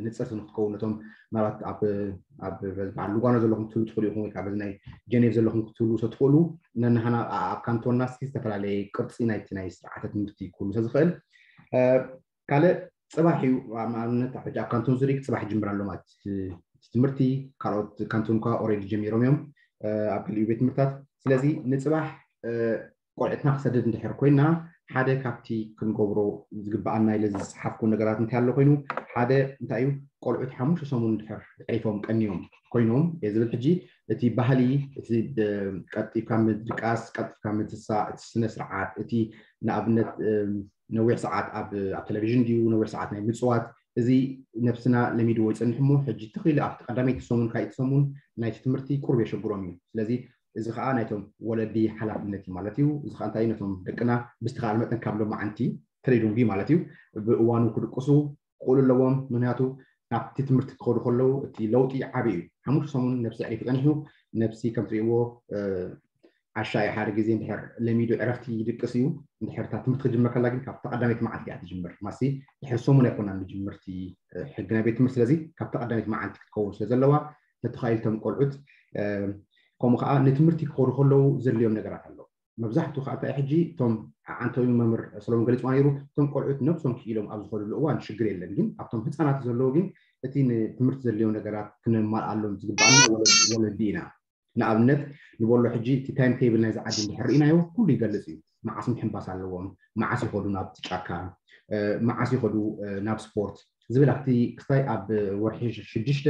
ንፅርቲ ንክትከውን ነቶም ምናልባት ኣብ በዓል ልጓኖ ዘለኹም ክትህሉ ትኽእሉ ኢኹም ወይ ከዓ በዚ ናይ ጀኔቭ ዘለኹም ክትህሉ ሰ ትኽእሉ። ነናህና ኣብ ካንቶንና ስ ዝተፈላለየ ቅርፂ ናይቲ ናይ ስርዓተ ትምህርቲ ክህሉ ሰ ዝኽእል ካልእ ፅባሕ እዩ። ንኣብነት ሕጂ ኣብ ካንቶን ዙሪክ ፅባሕ ጅምር ኣሎ ማለት ትምህርቲ ካልኦት ካንቶን ኳ ኦሬዲ ጀሚሮም እዮም። ኣብ ክልዩ ቤት ትምህርታት ስለዚ ንፅባሕ ቆልዕትና ክሰድድ እንድሕር ኮይና ሓደ ካብቲ ክንገብሮ ዝግበኣና ኢለ ዝፅሓፍኩ ነገራት እንታይ ኣሎ ኮይኑ ሓደ እንታይ እዩ ቆልዑት ሓሙሽተ ሰሙን እንድሕር ዕሪፎም ቀኒዮም ኮይኖም እየ ዝብል። ሕጂ እቲ ባህሊ እቲ ቀልጢፍካ ምድቃስ ቀልጢፍካ ምትሳ እቲ ስነ ስርዓት እቲ ንኣብነት ነዊሕ ሰዓት ኣብ ቴሌቪዥን ድዩ ነዊሕ ሰዓት ናይ ምፅዋት እዚ ነብስና ለሚድዎ ይፀንሕ እሞ ሕጂ ተኽኢሉ ኣብቲ ቀዳመይቲ ሰሙን ካልኣይቲ ሰሙን ናይቲ ትምህርቲ ቁሩብ የሸግሮም እዩ። ስለዚ እዚ ከዓ ናይቶም ወለዲ ሓላፍነት እዩ ማለት እዩ። እዚ ከዓ እንታይ ነቶም ደቅና ብዝተኻል መጠን ካብ ሎማዓንቲ ተለይዱንቢ ማለት እዩ ብእዋኑ ክድቅሱ ክኽእሉ ኣለዎም። ምክንያቱ ናብቲ ትምህርቲ ክኸዱ ከለዉ እቲ ለውጢ ዓብዪ እዩ። ሓሙሽተ ሰሙን ነብሲ ዕሪፉ ፀኒሑ ነብሲ ከም ትሪእዎ ዓሻ እዩ ሓደ ግዜ እንድሕር ለሚዱ ዕረፍቲ ይድቅስ እዩ። እንድሕር እታ ትምህርቲ ክጅመር ከላ ግን ካብታ ቀዳመይቲ መዓልቲ እያ ትጅምር። ማሲ ድሕሪ ሰሙን ኣይኮናን ንጅምርቲ ሕጊ ናይ ቤት ትምህርቲ ስለዚ ካብታ ቀዳመይቲ መዓልቲ ክትከውን ስለ ዘለዋ ተተኻኢልቶም ቆልዑት ከምኡ ከዓ ንትምህርቲ ክኸዱ ከለዉ ዘድልዮም ነገራት ኣለዉ። መብዛሕትኡ ከዓ እንታይ ሕጂ እቶም ዓዓንተዊ መምህር ሰሎሞን ገሊፅዋ ነይሩ እቶም ቆልዑት ነብሶም ክኢሎም ኣብ ዝኸድሉ እዋን ሽግር የለን ግን ኣብቶም ህፃናት ዘለዉ ግን እቲ ንትምህርቲ ዘድልዮም ነገራት ክነማልኣሎም ዝግባኣና ወለዲ ኢና። ንኣብነት ንበሎ ሕጂ እቲ ታይም ቴብል ናይዚ ዓዲ እንድሕር ርኢናዮ ኩሉ ይገልፅ እዩ። መዓስ ምሕንባስ ኣለዎም፣ መዓስ ይኸዱ ናብቲ ጫካ፣ መዓስ ይኸዱ ናብ ስፖርት ዝብል ኣብቲ ክስታይ ኣብ ወርሒ ሽዱሽተ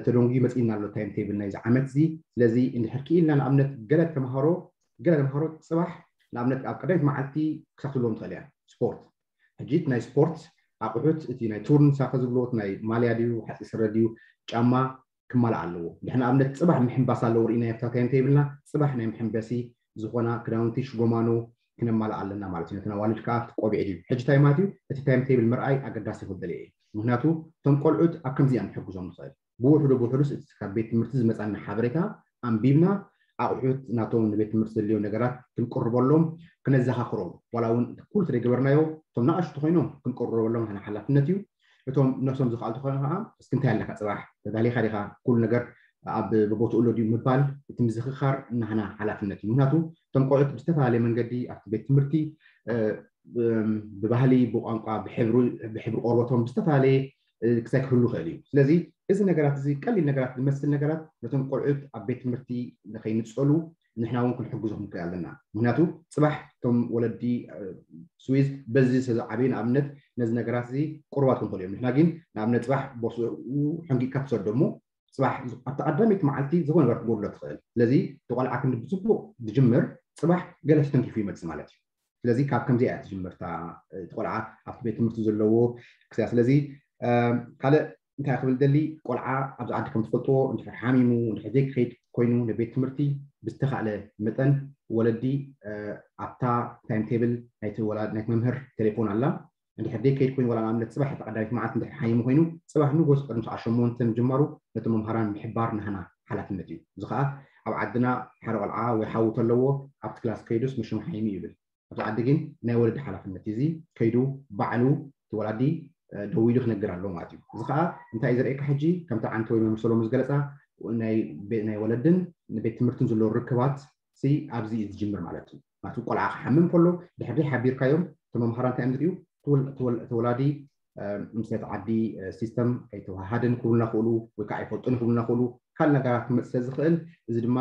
ተደንጉዩ መፅእና ኣሎ ታይም ቴብል ናይዚ ዓመት እዚ። ስለዚ እንድሕር ክኢልና ንኣብነት ገለ ተምሃሮ ገለ ተምሃሮ ፅባሕ ንኣብነት ኣብ ቀዳሚት መዓልቲ ክሳትልዎም ትኽእል እያ ስፖርት ሕጂ ናይ ስፖርት ኣቑሑት እቲ ናይ ቱርን ሳኸ ዝብልዎ ናይ ማልያ ድዩ ሓፂ ስረ ድዩ ጫማ ክማላእ ኣለዎ። ድሕና ኣብነት ፅባሕ ምሕንባስ ኣለዎ ርኢና የፍታ ታይም ቴብልና ፅባሕ ናይ መሐንበሲ ዝኾና ክዳውንቲ ሽጎማኖ ክነማልእ ኣለና ማለት እዩ። ነተን ኣዋልድ ከዓ ኣብቲ ቆቢዕ ድዩ ሕጂ ታይ ማለት እዩ እቲ ታይም ቴብል ምርኣይ ኣገዳሲ ክብል እየ። ምክንያቱ እቶም ቆልዑት ኣብ ከምዚ ኢና ንሕግዞም ንኽእል። ብውሕዱ ብውሕዱስ እቲ ካብ ቤት ትምህርቲ ዝመፃና ሓበሬታ ኣንቢብና ኣቑሑት ናቶም ንቤት ትምህርቲ ዘድልዮም ነገራት ክንቅርበሎም ክነዘኻኽሮም ዋላ እውን ኩሉ ተደገበርናዮ እቶም ንኣሽቱ ኮይኖም ክንቅርበሎም ሓላፍነት እዩ። እቶም ነብሶም ዝኽኣሉ ተኾይኑ ከዓ እስኪ እንታይ ኣለካ ፅባሕ ተዳሊኻ ዲኻ ኩሉ ነገር ኣብ ብቦትኡ ኣሎ ድዩ ምባል እቲ ምዝኽኻር ናህና ሓላፍነት እዩ። ምክንያቱ እቶም ቆልዑት ብዝተፈላለየ መንገዲ ኣብቲ ቤት ትምህርቲ ብባህሊ ብቋንቋ ብሕብሪ ቆርበቶም ብዝተፈላለየ ክሳይ ክህሉ ይኽእል እዩ። ስለዚ እዚ ነገራት እዚ ቀሊል ነገራት ዝመስል ነገራት ነቶም ቆልዑት ኣብ ቤት ትምህርቲ ንኸይንፀሉ ንሕና እውን ክንሕግዞም ንክእል ኣለና። ምክንያቱ ፅባሕ እቶም ወለዲ ስዊዝ በዚ ዝተዝዓበዩ ንኣብነት ነዚ ነገራት እዚ ቁሩባት ክንክእል እዮም። ንሕና ግን ንኣብነት ፅባሕ ቦስኡ ሕንጊካ ትሰዶ እሞ ፅባሕ ኣብቲ ቀዳመይቲ መዓልቲ ዝኾነ ነገር ክጎድሎ ትኽእል። ስለዚ እቲ ቆልዓ ክንዲ ብፅቡቅ ዝጅምር ፅባሕ ገለ ተተንኪፉ ይመፅእ ማለት እዩ። ስለዚ ካብ ከምዚ እያ ትጅምር እታ እቲ ቆልዓ ኣብቲ ቤት ትምህርቲ ዘለዎ ክስያ። ስለዚ ካልእ እንታይ ክብል ደሊ ቆልዓ ኣብዚ ዓዲ ከም ትፈልጥዎ እንድሕር ሓሚሙ እንድሕር ዘይክኸይድ ኮይኑ ንቤት ትምህርቲ ብዝተኻእለ መጠን ወለዲ ኣብታ ታይም ቴብል ናይቲ ወላድ ናይቲ መምህር ቴሌፎን ኣላ። እንድሕር ዘይከይድ ኮይኑ ዋላ ንኣብነት ፅባሕ እቲ ቀዳሚት መዓልቲ እንድሕር ሓይሙ ኮይኑ ፅባሕ ንጎስ ቅድሚ ሰዓት ሸሞንተ ምጅማሩ ነቲ መምሃራን ምሕባር ናህና ሓላፍነት እዩ። እዚ ከዓ ኣብ ዓድና ሓደ ቆልዓ ወይ ሓዊ ተለዎ ኣብቲ ክላስ ከይዱስ መሽሙ ሓይሙ ይብል። ኣብቲ ዓዲ ግን ናይ ወለዲ ሓላፍነት እዚ ከይዱ ባዕሉ እቲ ወላዲ ደው ኢሉ ክነግር ኣለዎ ማለት እዩ። እዚ ከዓ እንታይ እዩ ዘርእየካ? ሕጂ ከምቲ ዓንቲ ወይ መምህር ሰሎሞን ዝገለፃ ናይ ወለድን ንቤት ትምህርትን ዘለዎ ርክባት ኣብዚ እዩ ዝጅምር ማለት እዩ። ማለት ቆልዓ ክሓምም ከሎ ድሕሪ ሓቢርካዮም ተመምሃራ እንታይ እዮም ዝሪኡ? ተወላዲ ምስ ናይቲ ዓዲ ሲስተም ኣይተዋሃደን ክብሉና ክእሉ ወይ ከዓ ኣይፈልጡን ክብሉና ክእሉ ካልእ ነገራት ክመፅእ ስለ ዝኽእል እዚ ድማ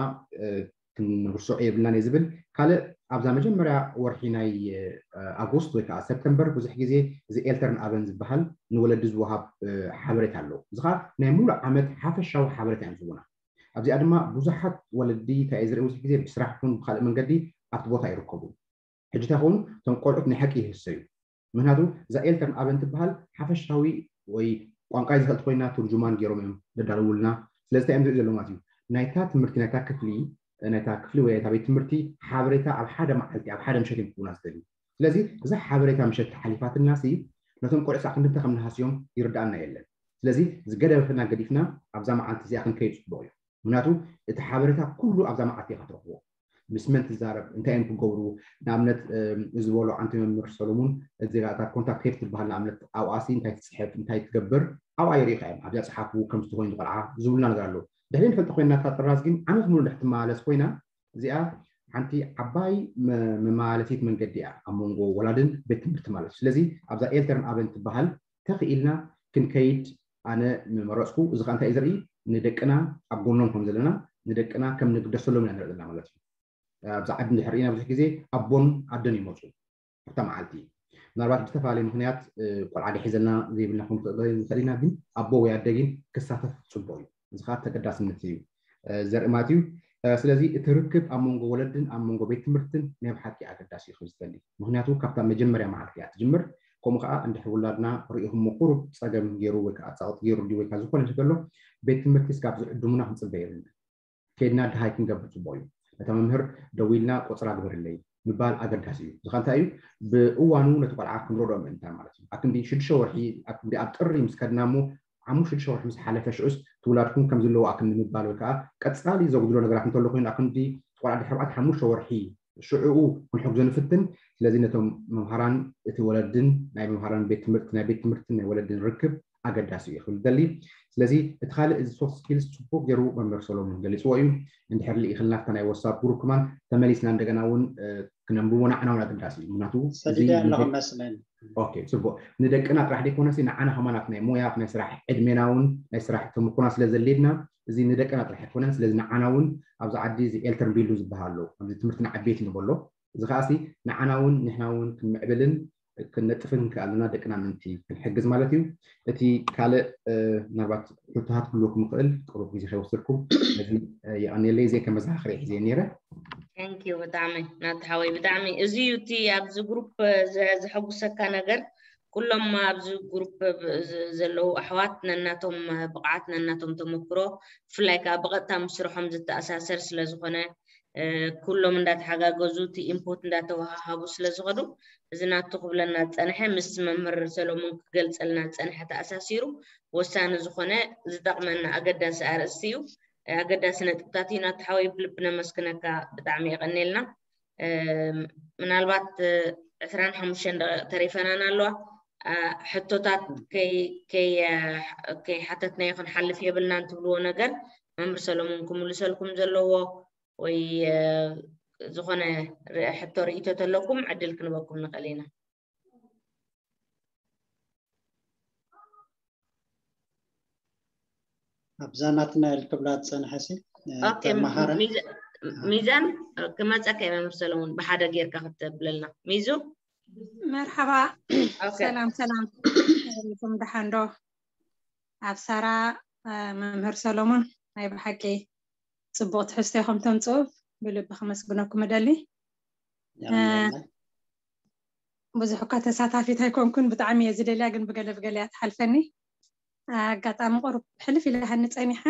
ክንርስዖ የብልናን እየ ዝብል። ካልእ ኣብዛ መጀመርያ ወርሒ ናይ ኣጎስት ወይ ከዓ ሰፕተምበር ብዙሕ ግዜ እዚ ኤልተርን ኣበን ዝበሃል ንወለዲ ዝወሃብ ሓበሬታ ኣሎ። እዚ ከዓ ናይ ሙሉእ ዓመት ሓፈሻዊ ሓበሬታ እዮም ዝህቡና። ኣብዚኣ ድማ ብዙሓት ወለዲ እንታይ እዩ ዝርኢ ብዙሕ ግዜ ብስራሕ ይኹን ብካልእ መንገዲ ኣብቲ ቦታ ይርከቡ። ሕጂ እንታይ ክኸውን እቶም ቆልዑት ናይ ሓቂ ይህሰዩ። ምክንያቱ እዛ ኤልተርን ኣበን ትበሃል ሓፈሻዊ ወይ ቋንቋ ዝፈልጥ ኮይና ትርጁማን ገይሮም እዮም ዘዳልውልና። ስለዚ እንታይ እዮም ዝርኢ ዘለዉ ማለት እዩ ናይታ ትምህርቲ ናይታ ክፍሊ ናይታ ክፍሊ ወይ ናይታ ቤት ትምህርቲ ሓበሬታ ኣብ ሓደ መዓልቲ ኣብ ሓደ ምሸት እዮም ክህቡና ዝደልዩ። ስለዚ እዛ ሓበሬታ ምሸት ተሓሊፋትና ሲ ነቶም ቆልዑ ሳዕ ክንድምታ ከም ንሃስዮም ይርዳኣና የለን። ስለዚ ዝገደበና ገዲፍና ኣብዛ መዓልቲ እዚኣ ክንከይድ ፅቡቅ እዩ። ምክንያቱ እቲ ሓበሬታ ኩሉ ኣብዛ መዓልቲ ኢካ ትረክቦ። ምስ መን ትዛረብ እንታይ እዮም ክገብሩ ንኣብነት ዝበሎ ዓንቲ መምህር ሰሎሙን እዚጋታ ኮንታክት ሄድ ትበሃል ንኣብነት ኣብኣሲ እንታይ ትፅሕፍ እንታይ ትገብር ኣብኣ ይሪኢካ እዮም ኣብዚኣ ፀሓፉ ከም ዝኾይኑ ቆልዓ ዝብሉና ነገር ኣለዉ። ድሕሪ ንፈልጠ ኮይና እታ ጥራዝ ግን ዓመት ሙሉ ድሕሪ ትመላለስ ኮይና እዚኣ ሓንቲ ዓባይ መመላለሲት መንገዲ እያ ኣብ መንጎ ወላድን ቤት ትምህርቲ ማለት እዩ። ስለዚ ኣብዛ ኤልተርን ኣበን ትበሃል ተኽኢልና ክንከይድ ኣነ ምመረፅኩ። እዚ ከዓ እንታይ እዩ ዘርኢ ንደቅና ኣብ ጎኖም ከም ዘለና ንደቅና ከም ንግደሰሎም ኢና ንርኢ ዘለና ማለት እዩ። ኣብዚ ዓዲ እንድሕር ኢና ብዙሕ ግዜ ኣቦን ኣደን ይመፁ ኣብታ መዓልቲ ምናልባት ብዝተፈላለየ ምክንያት ቆልዓ ዲሒዘልና ዘይብልና ክንክእል ንኽእል ኢና ግን ኣቦ ወይ ኣደ ግን ክሳተፍ ፅቡቅ እዩ። እዚ ከዓ ተገዳስነት እዩ ዘርኢ ማለት እዩ። ስለዚ እቲ ርክብ ኣብ መንጎ ወለድን ኣብ መንጎ ቤት ትምህርትን ናይ ብሓቂ ኣገዳሲ እዩ ክብል ዝደሊ። ምክንያቱ ካብታ መጀመርያ መዓልቲ እያ ትጅምር። ከምኡ ከዓ እንድሕር ውላድና ርኢኹሞ ቁሩብ ፀገም ገይሩ ወይ ከዓ ፃወት ገይሩ ድዩ ወይ ከዓ ዝኾነ ነገር ኣሎ ቤት ትምህርቲ እስካብ ዝዕድሙና ክንፅበ የብልና። ከይድና ድሃይ ክንገብር ፅቡቅ እዩ። ነታ መምህር ደዊልና ቆፅራ ግበርለይ ምባል ኣገዳሲ እዩ። እዚ እንታይ እዩ ብእዋኑ ነቲ ቆልዓ ክንረድኦ ምእንታን ማለት እዩ። ኣክንዲ ሽዱሽተ ወርሒ ኣክንዲ ኣብ ጥሪ ምስ ከድና እሞ ሓሙሽተ ሽዱሽተ ወርሒ ምስ ሓለፈ ሽዑስ ትውላድኩም ከም ዘለዎ ኣክንዲ ምባል ወይ ከዓ ቀፃሊ ዘጉድሎ ነገራት እንተሎ ኮይኑ ኣክንዲ ቆልዓ ድሕሪ ኣርባዕተ ሓሙሽተ ወርሒ ሽዕኡ ክንሕግዞ ንፍትን። ስለዚ ነቶም መምሃራን እቲ ወለድን ናይ መምሃራን ቤት ትምህርቲ ናይ ቤት ትምህርትን ናይ ወለድን ርክብ ኣገዳሲ እዩ ክብል ደሊ። ስለዚ እቲ ካልእ እዚ ሶፍት ስኪልስ ፅቡቅ ገይሩ መምህር ሰሎሙን ገሊፅዎ እዩ። እንድሕር ልኢክልና ኣብታ ናይ ወሳብ ግሩፕ ከማን ተመሊስና እንደገና እውን ክነንብቦ ንዓና እውን ኣገዳሲ እዩ ምክንያቱ ሰዲደ ኣለኹ መስለን ኦኬ ፅቡቅ ንደቅና ጥራሕ ዘይኮነሲ ንዓና ከማን ኣብ ናይ ሞያ ኣብ ናይ ስራሕ ዕድሜና እውን ናይ ስራሕ ተምኩና ስለ ዘድልየና እዚ ንደቅና ጥራሕ ኣይኮነን ስለዚ ንዓና እውን ኣብዚ ዓዲ እዚ ኤልተር ቢሉ ዝበሃል ኣሎ ኣብዚ ትምህርቲ ንዓበይቲ ንበሎ እዚ ከዓሲ ንዓና እውን ንሕና እውን ክንምዕብልን ክነጥፍን ከኣልና ደቅና ምንቲ ክንሕግዝ ማለት እዩ እቲ ካልእ ምናልባት ሕቶታት ክህልወኩም ይኽእል ቅሩብ ግዜ ከይወሰድኩም ነዚ የቐንየለይ ዘይ ከመዛኻኽሪ ሒዘ ነይረ Thank you ብጣዕሚ ናቲ ሓወይ ብጣዕሚ እዚ እዩ እቲ ኣብዚ ግሩፕ ዘሐጉሰካ ነገር ኩሎም ኣብዚ ግሩፕ ዘለዉ ኣሕዋት ነናቶም ብቕዓት ነናቶም ተመክሮ ብፍላይ ከዓ ብቐጥታ ምስ ስርሖም ዝተኣሳሰር ስለዝኾነ ኩሎም እንዳተሓጋገዙ እቲ ኢንፑት እንዳተወሃሃቡ ስለዝኸዱ እዚ ናቱ ክብለና ዝፀንሐ ምስ መምህር ሰሎሙን ክገልፀልና ዝፀንሐ ተኣሳሲሩ ወሳኒ ዝኾነ ዝጠቕመና ኣገዳሲ ኣርእስቲ እዩ። ኣገዳሲ ነጥብታት እዩ ናቲ ሓወይ ብልቢ ነመስግነካ ብጣዕሚ የቐንየልና። ምናልባት ዕስራን ሓሙሽተን ደቂቕ ተሪፈናን ኣለዋ ሕቶታት ከይሓተትናዮ ክንሓልፍ የብልናን ትብልዎ ነገር መምህር ሰሎሙን ክምልሰልኩም ዘለዎ ወይ ዝኾነ ሕቶ ርእይቶ ተለኩም ዕድል ክንበኩም ንኽእል ኢና። ኣብዛ ናትና ኢልክብላ ዝፀንሐ ሲ ተመሃረ ሚዛን ክመፀካ እየ መምህር ሰለሙን ብሓደ ጌርካ ክትብለልና ሚዙ መርሓባ ሰላም ሰላም ኩም ደሓን ዶ ኣብ ሳራ መምህር ሰሎሙን ናይ ብሓቂ ፅቡቅ ትሕዝቶ ኢኹም ተምፅኡ ብልቢ ከመስግነኩም እደሊ ብዙሕ እኳ ተሳታፊት ኣይኮንኩን ብጣዕሚ እየ ዝደልያ ግን ብገለ ብገለ እያ ትሓልፈኒ ኣጋጣሚ ቁሩብ ሕልፍ ኢለ ሃኒ ፀኒሓ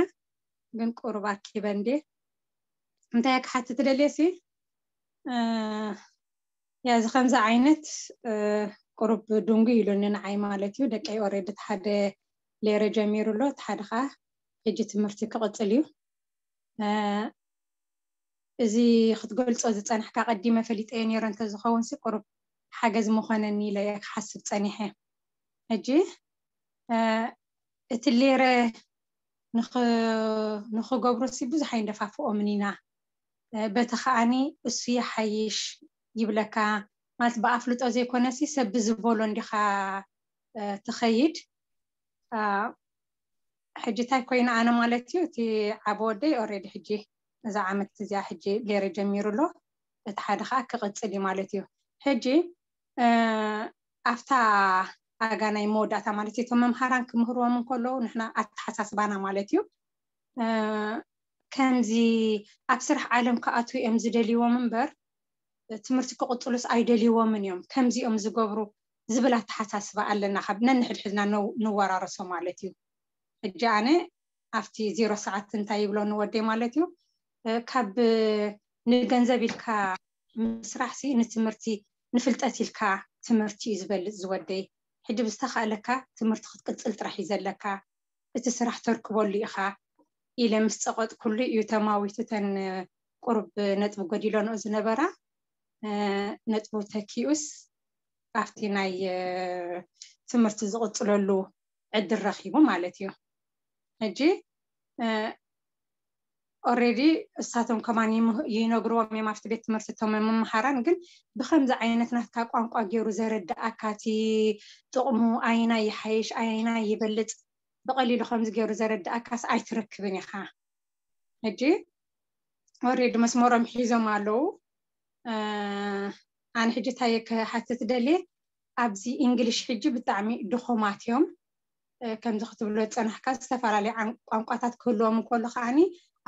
ግን ቁሩብ ኣኪበ እንዴ እንታይ እየ ክሓትት ደልየ ሲ ያዚ ከምዚ ዓይነት ቁሩብ ድንጉ ኢሉኒ ንዓይ ማለት እዩ ደቀይ ኦሬዲ ሓደ ሌረ ጀሚሩ ኣሎ እቲ ሓደ ከዓ ሕጂ ትምህርቲ ክቕፅል እዩ እዚ ክትገልጾ ዝጸናሕካ ቀዲመ ፈሊጠዮ ነይረ እንተዝኸውን ሲ ቁሩብ ሓገዝ ምኾነኒ ኢለ እየ ክሓስብ ጸኒሐ። ሕጂ እቲ ሌረ ንኽገብሩ ሲ ብዙሕ ኣይንደፋፍኦምን ኢና። በቲ ከዓኒ እሱ ይሓይሽ ይብለካ። ማለት ብኣፍልጦ ዘይኮነ ሲ ሰብ ብዝበሎ እንዲኻ ትኸይድ። ሕጂ እንታይ ኮይኑ ኣነ ማለት እዩ፣ እቲ ዓቢ ወደይ ኦሬዲ ሕጂ እዛ ዓመት እዚኣ ሕጂ ሌረ ጀሚሩ ኣሎ። እቲ ሓደ ከዓ ክቕጽል እዩ ማለት እዩ። ሕጂ ኣብታ ኣጋ ናይ መወዳእታ ማለት እዩ፣ እቶም መምሃራን ክምህርዎም እንከለዉ ንሕና ኣተሓሳስባና ማለት እዩ፣ ከምዚ ኣብ ስራሕ ዓለም ክኣትዉ እዮም ዝደልይዎም እምበር ትምህርቲ ክቕጽሉስ ኣይደልይዎምን እዮም። ከምዚ እዮም ዝገብሩ ዝብል ኣተሓሳስባ ኣለና፣ ካብ ነንሕድሕድና ንወራረሶ ማለት እዩ። ሕጂ ኣነ ኣብቲ ዜሮ ሰዓት እንታይ ይብሎ ንወደይ ማለት እዩ፣ ካብ ንገንዘብ ኢልካ ምስራሕ ሲ ንትምህርቲ ንፍልጠት ኢልካ ትምህርቲ እዩ ዝበልጽ ዝወደይ። ሕጂ ብዝተኻእለካ ትምህርቲ ክትቅጽል ጥራሕ እዩ ዘለካ፣ እቲ ስራሕ ተርክበሉ ኢኻ ኢለ ምስ ጸቐጥኩሉ እዩ ተማዊቱ ተን ቁሩብ ነጥቢ ጎዲሎንኦ ዝነበራ ነጥቡ ተኪኡስ ኣብቲ ናይ ትምህርቲ ዝቕጽለሉ ዕድል ረኺቡ ማለት እዩ። ሕጂ ኦሬዲ እሳቶም ከማን ይነግርዎም እዮም ኣብቲ ቤት ትምህርቲ እቶም መምሃራን፣ ግን ብከምዚ ዓይነት ናትካ ቋንቋ ገይሩ ዘረድኣካ እቲ ጥቕሙ ኣይና ይሓይሽ ኣይና ይበልፅ ብቐሊሉ ከምዚ ገይሩ ዘረድኣካስ ኣይትረክብን ኢኻ። ሕጂ ኦሬዲ መስመሮም ሒዞም ኣለዉ። ኣነ ሕጂ እንታይ ክሓትት ደልየ፣ ኣብዚ እንግሊሽ ሕጂ ብጣዕሚ ድኹማት እዮም። ከምዚ ክትብሎ ዝፀናሕካ ዝተፈላለዩ ቋንቋታት ክህልዎም እንከሎ ከዓኒ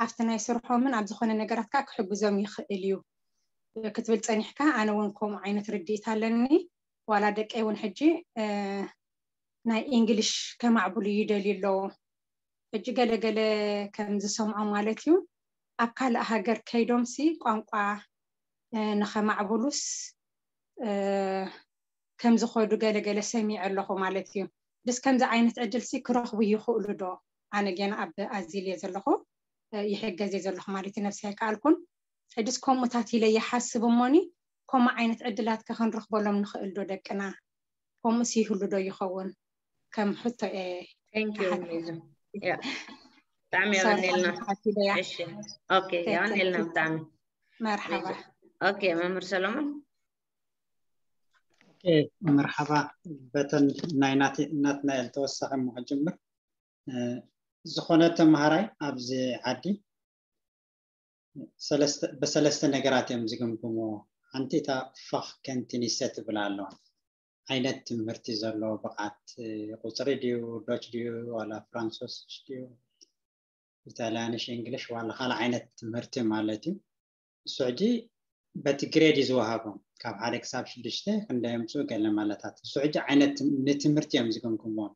ኣብቲ ናይ ስርሖምን ኣብ ዝኾነ ነገራት ከዓ ክሕግዞም ይኽእል እዩ ክትብል ፀኒሕካ፣ ኣነ እውን ከምኡ ዓይነት ርድኢት ኣለኒ። ዋላ ደቀይ እውን ሕጂ ናይ እንግሊሽ ከማዕብሉ ይደልዩ ኣለዉ። ሕጂ ገለገለ ከም ዝሰምዖ ማለት እዩ፣ ኣብ ካልእ ሃገር ከይዶምሲ ቋንቋ ንኸማዕብሉስ ከም ዝኸዱ ገለገለ ሰሚዐ ኣለኹ ማለት እዩ። ድስ ከምዚ ዓይነት ዕድልሲ ክረኽቡ ይኽእሉ ዶ? ኣነ ገና ኣብ ኣዚል እየ ዘለኹ፣ ይሕገዝ እየ ዘለኹ ማለት እዩ። ነብሲ ኣይከኣልኩን። ሕድስ ከምኡታት ኢለ ይሓስብ እሞኒ፣ ከምኡ ዓይነት ዕድላት ከ ክንረኽበሎም ንኽእል ዶ ደቅና? ከምኡስ ይህሉ ዶ ይኸውን? ከም ሕቶ እየ ብጣዕሚ የቐንየልና። የቐንየልና ብጣዕሚ። መርሓባ። ኦኬ፣ መምህር ሰለሞን። መርሓባ። በተን ናይ ናትናኤል ተወሳኺ እሞ ክጅምር። ዝኾነ ተምሃራይ ኣብዚ ዓዲ ብሰለስተ ነገራት እዮም ዝግምግሞ። ሓንቲ እታ ፋኽ ከንቲኒሰ ትብል ኣሎ፣ ዓይነት ትምህርቲ ዘለዎ ብቕዓት፣ ቁፅሪ ድዩ፣ ዶች ድዩ፣ ዋላ ፍራንሶስች ድዩ፣ ኢታልያንሽ፣ እንግሊሽ፣ ዋላ ካልእ ዓይነት ትምህርቲ ማለት እዩ። እሱ ሕጂ በቲ ግሬድ እዩ ዝወሃቦም፣ ካብ ሓደ ክሳብ ሽዱሽተ ክንደይ የምፅኡ ገለ ማለታት። እሱ ሕጂ ዓይነት ንትምህርቲ እዮም ዝግምግምዎም።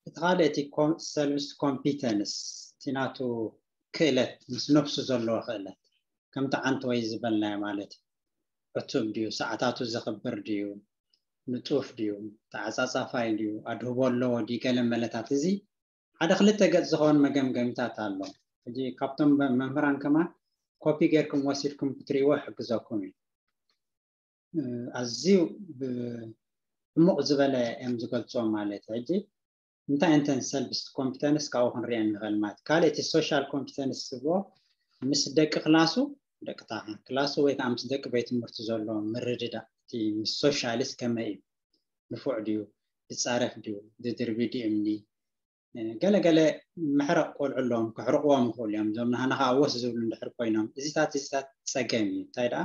እቲ ካልእ እቲ ሰልፍስ ኮምፒተንስ፣ እቲ ናቱ ክእለት፣ ምስ ነብሱ ዘለዎ ክእለት፣ ከምቲ ዓንተወይ ዝበልናዮ ማለት እዩ። ዕቱብ ድዩ፣ ሰዓታቱ ዘኽብር ድዩ፣ ንጡፍ ድዩ፣ ተዓፃፃፋይ ድዩ፣ ኣድህቦ ኣለዎ ድዩ፣ ገለ መለታት። እዚ ሓደ ክልተ ገፅ ዝኸውን መገምገምታት ኣሎ። ሕጂ ካብቶም መምህራን ከማን ኮፒ ጌርኩም ወሲድኩም ክትሪእዎ ይሕግዘኩም እዩ። ኣዝዩ ብዕሙቕ ዝበለ እዮም ዝገልፅዎ ማለት እዩ። ሕጂ እንታይ እንተን ሰልፍ ኮምፒተንስ ካብኡ ክንሪኦ ንኽእል ማለት። ካልእ እቲ ሶሻል ኮምፒተንስ ዝብሎ ምስ ደቂ ክላሱ፣ ደቂ ክላሱ ወይ ከዓ ምስ ደቂ ቤት ትምህርቲ ዘሎ ምርድዳእ፣ እቲ ምስ ሶሻልስ ከመይ እዩ፣ ንፉዕ ድዩ፣ ዝፃረፍ ድዩ፣ ዝድርቢ ድዩ እምኒ፣ ገለገለ መሕረቕ ቆልዑ ኣለዎም፣ ክሕርቕዎም ይኽእሉ እዮም። እዞም ናህና ከዓ ወስ ዝብሉ እንድሕር ኮይኖም፣ እዚታት እዚታት ፀገም እዩ። እንታይ ደኣ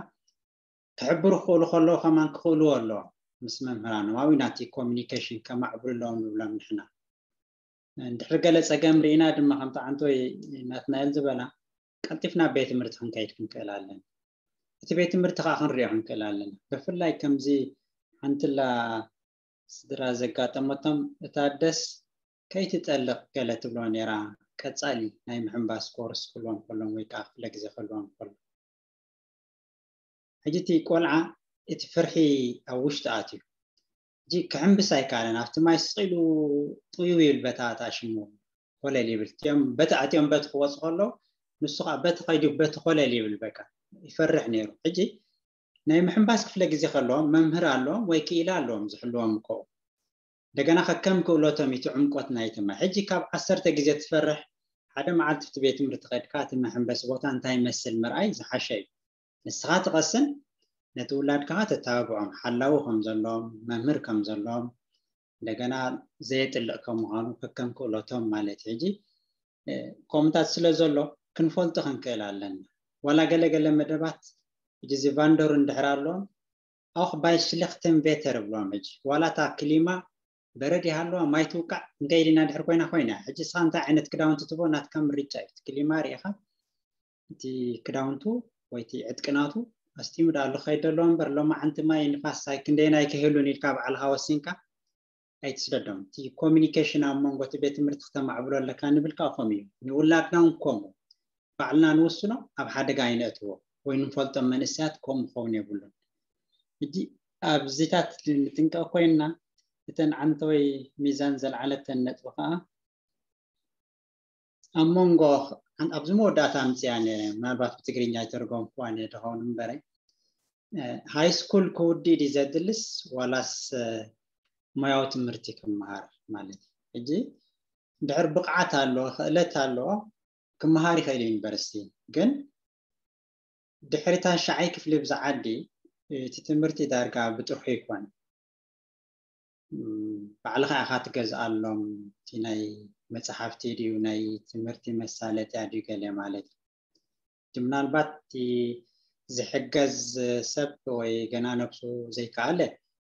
ክሕብሩ ክኽእሉ ከለዉ ከማን ክኽእልዎ ኣለዎም። ምስ መምህራኖም ኣብዩ ናቲ ኮሚኒኬሽን ከማዕብሉ ኣለዎም ንብሎም ንሕና። እንድሕር ገለ ፀገም ርኢና ድማ ከምቲ ዓንቶይ ናትናኤል ዝበላ ቀልጢፍና ቤት ትምህርቲ ክንከይድ ክንክእል ኣለና። እቲ ቤት ትምህርቲ ከዓ ክንሪኦ ክንክእል ኣለና። ብፍላይ ከምዚ ሓንትላ ስድራ ዘጋጠመቶም እታ ደስ ከይትጠልቕ ገለ ትብሎ ነይራ። ቀጻሊ ናይ ምሕንባስ ኮርስ ክህልዎም ከሎም ወይ ከዓ ክፍለ ግዜ ክህልዎም ከሎ ሕጂ እቲ ቆልዓ እቲ ፍርሒ ኣብ ውሽጢ ኣትዩ ሕጂ ክሕንብስ ኣይከኣለን። ኣብቲ ማይ ስቕ ኢሉ ጥውይው ይብል በታ እታ ሽሙ ኮለል ይብል። እቲኦም በቲ ኣትዮም በቲ ክወፁ ከሎ ንሱ ከዓ በቲ ከይዱ በቲ ኮለል ይብል፣ በቃ ይፈርሕ ነይሩ። ሕጂ ናይ ምሕንባስ ክፍለ ግዜ ከለዎም መምህር ኣለዎም ወይ ክኢላ ኣለዎም ዝሕልዎም እኮ። እንደገና ከከም ክእለቶም እዩ እቲ ዕምቆት ናይቲ ማይ። ሕጂ ካብ ዓሰርተ ግዜ ትፈርሕ፣ ሓደ መዓልቲ እቲ ቤት ትምህርቲ ከድካ እቲ መሐንበሲ ቦታ እንታይ ይመስል ምርኣይ ዝሓሸ እዩ። ንስኻ ትቐስን፣ ነቲ ውላድካ ተታብዖም፣ ሓላዊ ከም ዘለዎም፣ መምህር ከም ዘለዎም፣ እንደገና ዘየጥልቕ ከም ምዃኑ ከከም ክእለቶም ማለት እዩ። ሕጂ ከምታት ስለ ዘሎ ክንፈልጦ ክንክእል ኣለና። ዋላ ገለገለ መደባት ሕጂ እዚ ቫንደሩ እንድሕር ኣለዎም፣ ኣውኽ ባይ ሽሊኽትን ቬተር እብሎም። ሕጂ ዋላ እታ ክሊማ በረድ ይሃለዋ፣ ማይ ትውቃዕ፣ እንታይ ኢልና ድሕር ኮይና ኮይና። ሕጂ እስኻ እንታይ ዓይነት ክዳውንቲ ትቦ ናትካ ምርጫ እዩ። ክሊማ ርኢኻ እቲ ክዳውንቱ ወይ እቲ ዕጥቅናቱ ኣስጢሙ ዳኣሉ ከይድ ደሎ እምበር፣ ሎማዓንቲ ማይ ንፋስ ኣይ ክንደይናይ ክህሉን ኢልካ ባዕልኻ ወሲንካ ኣይትስደዶም። እቲ ኮሚኒኬሽን ኣብ መንጎ እቲ ቤት ትምህርቲ ክተማዕብሎ ኣለካ ንብል ከዓ ከምኡ እዩ። ንውላድና እውን ከምኡ። ባዕልና ንውስኖ፣ ኣብ ሓደጋ ኣይነእትዎ። ወይ ንፈልጦም መንእሰያት ከምኡ ክኸውን የብሉን። ሕጂ ኣብዚታት ንጥንቀቕ ኮይንና፣ እተን ዓንተወይ ሚዛን ዘልዓለተን ነጥቢ ከዓ ኣብ መንጎ፣ ኣብዚ መወዳእታ ኣምፅያ ነይረ፣ ምናልባት ብትግርኛ ይተርጎምኩዋ ነይረ ድኸውን እምበረ፣ ሃይ ስኩል ክውዲ ድዩ ዘድልስ ዋላስ ሞያዊ ትምህርቲ ክመሃር ማለት እዩ። ሕጂ ድሕር ብቕዓት ኣለዎ፣ ክእለት ኣለዎ፣ ክመሃር ይኽእል ዩኒቨርሲቲ። ግን ድሕሪ ታሽዓይ ክፍሊ ብዝዓዲ እቲ ትምህርቲ ዳርጋ ብጥርሑ ይኮን። ባዕልኻ ኢኻ ትገዝኣሎም፣ እቲ ናይ መፅሓፍቲ ድዩ ናይ ትምህርቲ መሳለጥያ ድዩ ገለ ማለት እዩ። ምናልባት እቲ ዝሕገዝ ሰብ ወይ ገና ነብሱ ዘይከኣለ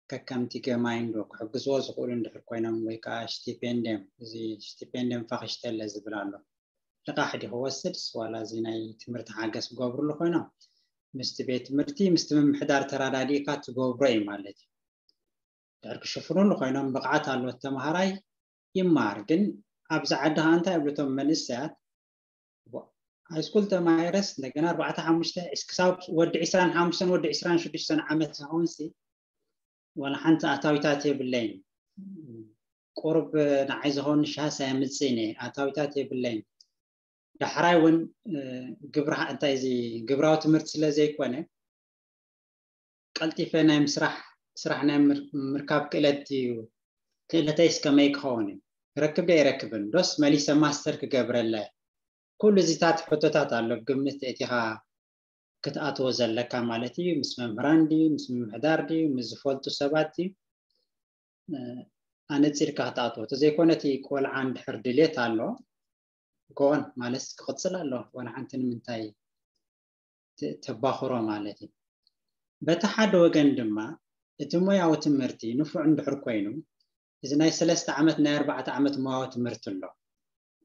ከከምቲ ገማይን ዶ ክሕግዝዎ ዝኽእሉ እንድሕር ኮይኖም ወይ ከዓ ስቲፔንድየም፣ እዚ ስቲፔንድየም ፋክሽተለ ዝብል ኣሎ፣ ልቓሕ ድዩ ክወስድስ ዋላ እዚ ናይ ትምህርቲ ሓገዝ ክገብርሉ ኮይኖም ምስቲ ቤት ትምህርቲ ምስቲ ምምሕዳር ተረዳዲእካ ትገብሮ እዩ ማለት እዩ። ድሕር ክሽፍኑሉ ኮይኖም ብቕዓት ኣለዎ ተምሃራይ ይማር። ግን ኣብዚ ዓዲ ከዓ እንታይ ይብሉ እቶም መንእሰያት፣ ሃይስኩል ተማሂረስ እንደገና ኣርባዕተ ሓሙሽተ ክሳብ ወዲ ዕስራን ሓሙሽተን ወዲ ዕስራን ሽዱሽተን ዓመት ዝኸውን ሲ ዋላ ሓንቲ ኣታዊታት የብለይን። ቁሩብ ንዓይ ዝኸውን ሻስ ኣየምፅእን እየ፣ ኣታዊታት የብለይን። ዳሕራይ እውን ግብራ እንታይ እዚ ግብራዊ ትምህርቲ ስለ ዘይኮነ ቀልጢፈ ናይ ምስራሕ ስራሕ ናይ ምር- ምርካብ ክእለት እዩ። ክእለተይስ ከመይ ክኸውን እዩ? ክረክብ ዶ ኣይረክብን? ዶስ መሊሰ ማስተር ክገብረለ? ኩሉ እዚታት ሕቶታት ኣሎ ግምት እቲኻ ክትኣትዎ ዘለካ ማለት እዩ። ምስ መምህራን ድዩ ምስ ምምሕዳር ድዩ ምስ ዝፈልጡ ሰባት ድዩ? ኣነፂርካ ክትኣትዎ ተዘይኮነ እቲ ቆልዓ እንድሕር ድሌት ኣሎ ጎን ማለት ክቕፅል ኣሎ። ዋላ ሓንቲ ንምንታይ ተባኽሮ ማለት እዩ። በቲ ሓደ ወገን ድማ እቲ ሞያዊ ትምህርቲ ንፉዕ እንድሕር ኮይኑ እዚ ናይ ሰለስተ ዓመት ናይ ኣርባዕተ ዓመት ሞያዊ ትምህርቲ ኣሎ።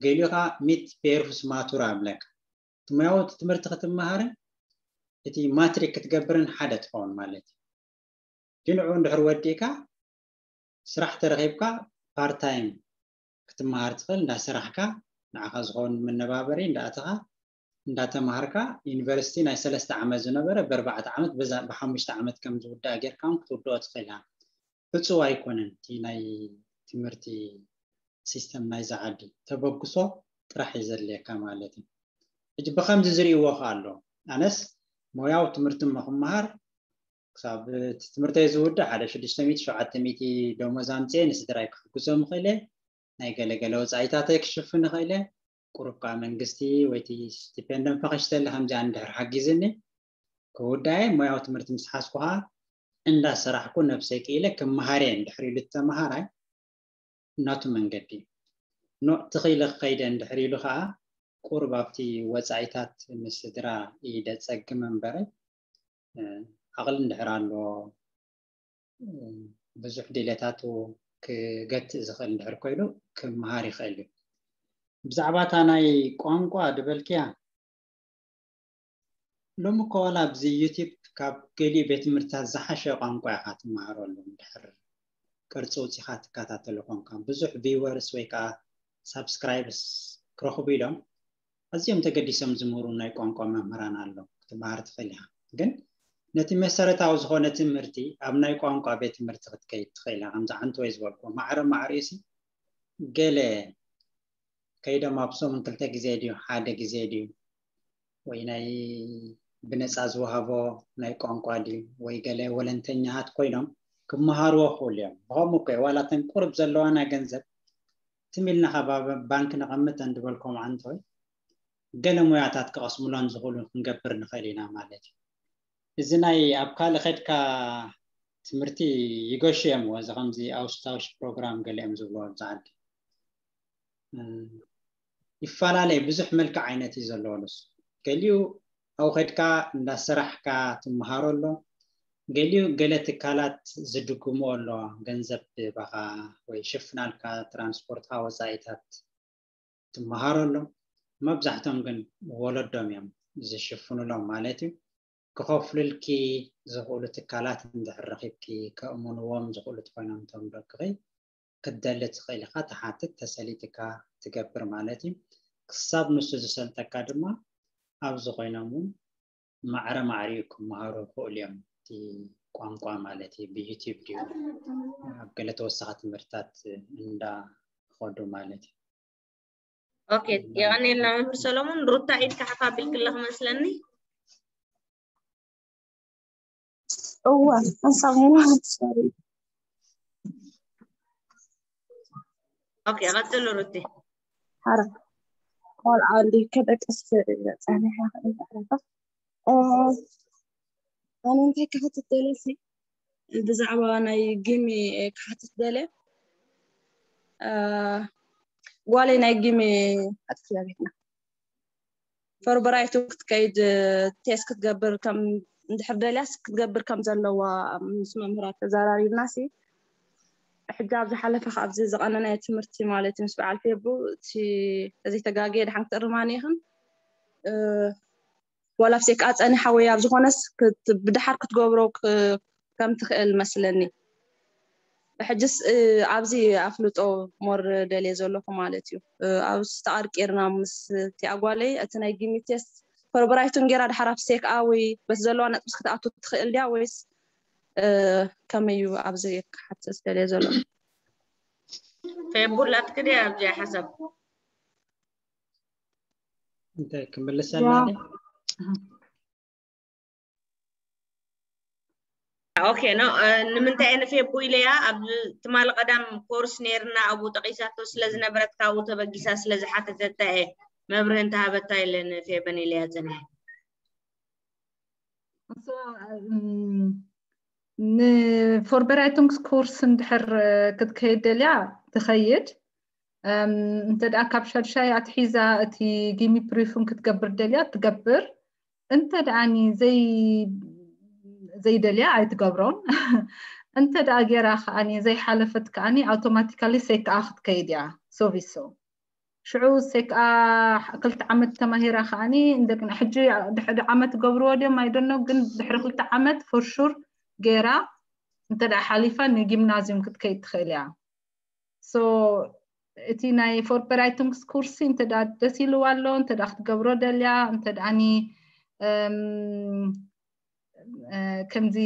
ገሊኡ ከዓ ሚት ፔርፉስ ማቱራ እብለካ እቲ ሞያዊ ትምህርቲ ክትመሃርን እቲ ማትሪክ ክትገብርን ሓደ ትኸውን ማለት እዩ። ድንዑ እንድሕር ወዲእካ ስራሕ ተረኺብካ ፓርታይም ክትመሃር ትኽእል እንዳሰራሕካ ንዓኻ ዝኸውን መነባበሪ እንዳኣተኻ እንዳተማሃርካ ዩኒቨርሲቲ ናይ ሰለስተ ዓመት ዝነበረ ብኣርባዕተ ዓመት ብሓሙሽተ ዓመት ከም ዝውዳእ ጌርካ ክትውድኦ ትኽእል ኢኻ። ዕፁው ኣይኮነን እቲ ናይ ትምህርቲ ሲስተም ናይዚ ዓዲ ተበግሶ ጥራሕ እዩ ዘድልየካ ማለት እዩ። ሕጂ ብከምዚ ዝርእይዎ ከ ኣሎ ኣነስ ሞያዊ ትምህርቲ እሞ ክመሃር ክሳብ እቲ ትምህርተይ ዝውዳእ ሓደ ሽዱሽተ ሚእቲ ሸውዓተ ሚእቲ ደሞዝ ኣምፅኤ ንስድራይ ክሕግዞም ይኽእለ ናይ ገለገለ ወፃኢታተይ ክሽፍን ይኽእለ ቁሩብ ከዓ መንግስቲ ወይቲ ስቲፔንደም ፈኸሽተለ ከምዚኣ እንድሕር ሓጊዝኒ ክውዳየ ሞያዊ ትምህርቲ ምስ ሓዝኩ ከዓ እንዳሰራሕኩ ነብሰይ ክኢለ ክመሃር እየ እንድሕር ኢሉ ተመሃራይ ናቱ መንገዲ ኖ ትኽኢለ ክኸይደ እንድሕር ኢሉ ከዓ ቁሩብ ኣብቲ ወፃኢታት ምስ ስድራ ኢደ ፀግም እምበረ ዓቕሊ እንድሕር ኣለዎ ብዙሕ ድሌታቱ ክገትእ ዝኽእል እንድሕር ኮይኑ ክመሃር ይኽእል እዩ። ብዛዕባ እታ ናይ ቋንቋ ድበልክያ ሎሚ እኮ ዋላ ኣብዚ ዩቲብ ካብ ገሊኡ ቤት ትምህርትታት ዝሓሸ ቋንቋ ኢኻ ትመሃረሉ እንድሕር ቅርፂ ውፂኻ ትከታተሎ ኮንካ ብዙሕ ቪወርስ ወይ ከዓ ሳብስክራይብስ ክረኽቡ ኢሎም ኣዝዮም ተገዲሶም ዝምህሩ ናይ ቋንቋ መምህራን ኣለዉ ክትመሃር ትኽእል ኢኻ ግን ነቲ መሰረታዊ ዝኾነ ትምህርቲ ኣብ ናይ ቋንቋ ቤት ትምህርቲ ክትከይድ ትኽእል ኢኻ ከምዚ ዓንተወይ ዝበልኩ ማዕረ ማዕሪኡ ሲ ገለ ከይዶም ኣብ ሰሙን ክልተ ግዜ ድዩ ሓደ ግዜ ድዩ ወይ ናይ ብነፃ ዝወሃቦ ናይ ቋንቋ ድዩ ወይ ገለ ወለንተኛታት ኮይኖም ክመሃርዎ ክኽእሉ እዮም። ብኸምኡ እኮ እዩ ዋላ እተን ቁርብ ዘለዋና ገንዘብ ትም ኢልና ካብ ኣብ ባንክ ነቐምጠን ዝበልኩም ዓንተወይ ገለ ሞያታት ክቐስሙሎን ዝኽእሉ ክንገብር ንኽእል ኢና ማለት እዩ። እዚ ናይ ኣብ ካልእ ኸድካ ትምህርቲ ይገሹ እዮም፣ እዚ ከምዚ ኣውስታውሽ ፕሮግራም ገለ እዮም ዝብልዎ ኣብዚ ዓዲ። ይፈላለ ብዙሕ መልክዕ ዓይነት እዩ ዘለዎ። ንሱ ገሊኡ ኣብኡ ኸድካ እንዳ ስራሕካ ትመሃሮ ኣሎ፣ ገሊኡ ገለ ትካላት ዝድግሞ ኣሎ፣ ገንዘብ ባኻ ወይ ሽፍናልካ ትራንስፖርትካ ወፃኢታት ትመሃሮ ኣሎ። መብዛሕቶም ግን ወለዶም እዮም ዝሽፍኑሎም ማለት እዩ። ክኸፍሉልኪ ዝኽእሉ ትካላት እንድሕር ረኺብኪ ከእምንዎም ዝኽእሉ ትኾይኖም እቶም ደቅኺ ክትደሊ ትኽእል ኢኻ፣ ትሓትት፣ ተሰሊጥካ ትገብር ማለት እዩ። ክሳብ ንሱ ዝሰልጠካ ድማ ኣብዚ ኮይኖም እውን ማዕረ ማዕሪኡ ክመሃሩ ይኽእሉ እዮም። እቲ ቋንቋ ማለት እዩ ብዩቲብ ድዩ ኣብ ገለ ተወሳኺ ትምህርትታት እንዳኸዱ ማለት እዩ። ኦኬ፣ የቐኔልና መምህር ሰሎሞን። ሩታ ኢድካ ሓፍ ኣቢልክለኽ መስለኒ። እዋ ሓንሳብ እሞ ሶሪ። ኦኬ፣ ቀጥሉ ሩቲ። ሓረ ቆልዓ እንዲ ከደቅስ ጸኒሐ። ኣነ እንታይ ክሓትት ደለሲ ብዛዕባ ናይ ጊሚ ክሓትት ደለ። ጓለይ ናይ ጊሚ ኣጥፍያ ቤትና ፈርበራይቱ ክትከይድ ቴስት ክትገብር ከም እንድሕር ደልያስ ክትገብር ከም ዘለዋ ምስ መምህራት ተዘራሪብና ሲ ሕጂ ኣብ ዝሓለፈ ካብዚ ዝቐነናዮ ትምህርቲ ማለት እዩ ምስ በዓል ፌቡ እቲ ተዘይተጋግየ ድሓን ክትእርማኒ ኢኽን ዋላ ኣብ ሴክኣ ጸኒሓ ወይ ኣብ ዝኾነስ ብድሓር ክትገብሮ ከም ትኽእል መስለኒ። ሕጅስ ኣብዚ ኣፍልጦ ሞር ደልየ ዘለኹ ማለት እዩ። ኣብ ዝተቐርቂርና ምስ ቲኣጓለይ እቲ ናይ ጊሚ ቴስት ፈርበራይቱን ጌራ ድሓር ኣብ ሴክኣ ወይ በቲ ዘለዋ ነጥብስ ክትኣቱ ትኽእል ድያ ወይስ ከመይ እዩ? ኣብዚ ክሓትት ደልየ ዘሎ። ፌቡላትክ ድያ ኣብዚኣ ሓሳብ እንታይ ክምልሰልና ኦኬ ኖ ንምንታይ እየ ንፌቡ ኢለያ ኣብ ትማሊ ቀዳም ኮርስ ነይርና ኣብኡ ጠቂሳቶ ስለ ዝነበረት ካብኡ ተበጊሳ ስለ ዝሓተተታ እየ መብርህ እንተሃበታ ኢለ ንፌበን ኢለያ ጸኒሐ። ንፎርበራይቱንግስ ኮርስ እንድሕር ክትከይድ ደልያ ትኸይድ። እንተ ደኣ ካብ ሻድሻይ ኣትሒዛ እቲ ጊሚ ፕሪፍን ክትገብር ደልያ ትገብር። እንተ ደኣኒ ዘይ ዘይደልያ ኣይትገብሮን። እንተ ደኣ ጌራ ከኣኒ ዘይሓለፈት ከኣኒ ኣውቶማቲካሊ ሴክኣ ክትከይድ እያ ሶቪሶ። ሽዑ ሴክኣ ክልተ ዓመት ተማሂራ ከኣኒ እንደገና ሕጂ ድሕሪ ዓመት ገብርዎ ድዮም ኣይደኖ ግን ድሕሪ ክልተ ዓመት ፎርሹር ጌራ እንተ ደኣ ሓሊፋ ንጊምናዚዩም ክትከይድ ትኽእል እያ። ሶ እቲ ናይ ፎርበራይቱንግስ ኩርሲ እንተ ደኣ ደስ ኢልዋ ኣሎ እንተ ደኣ ክትገብሮ ደልያ እንተ ደኣኒ ከምዚ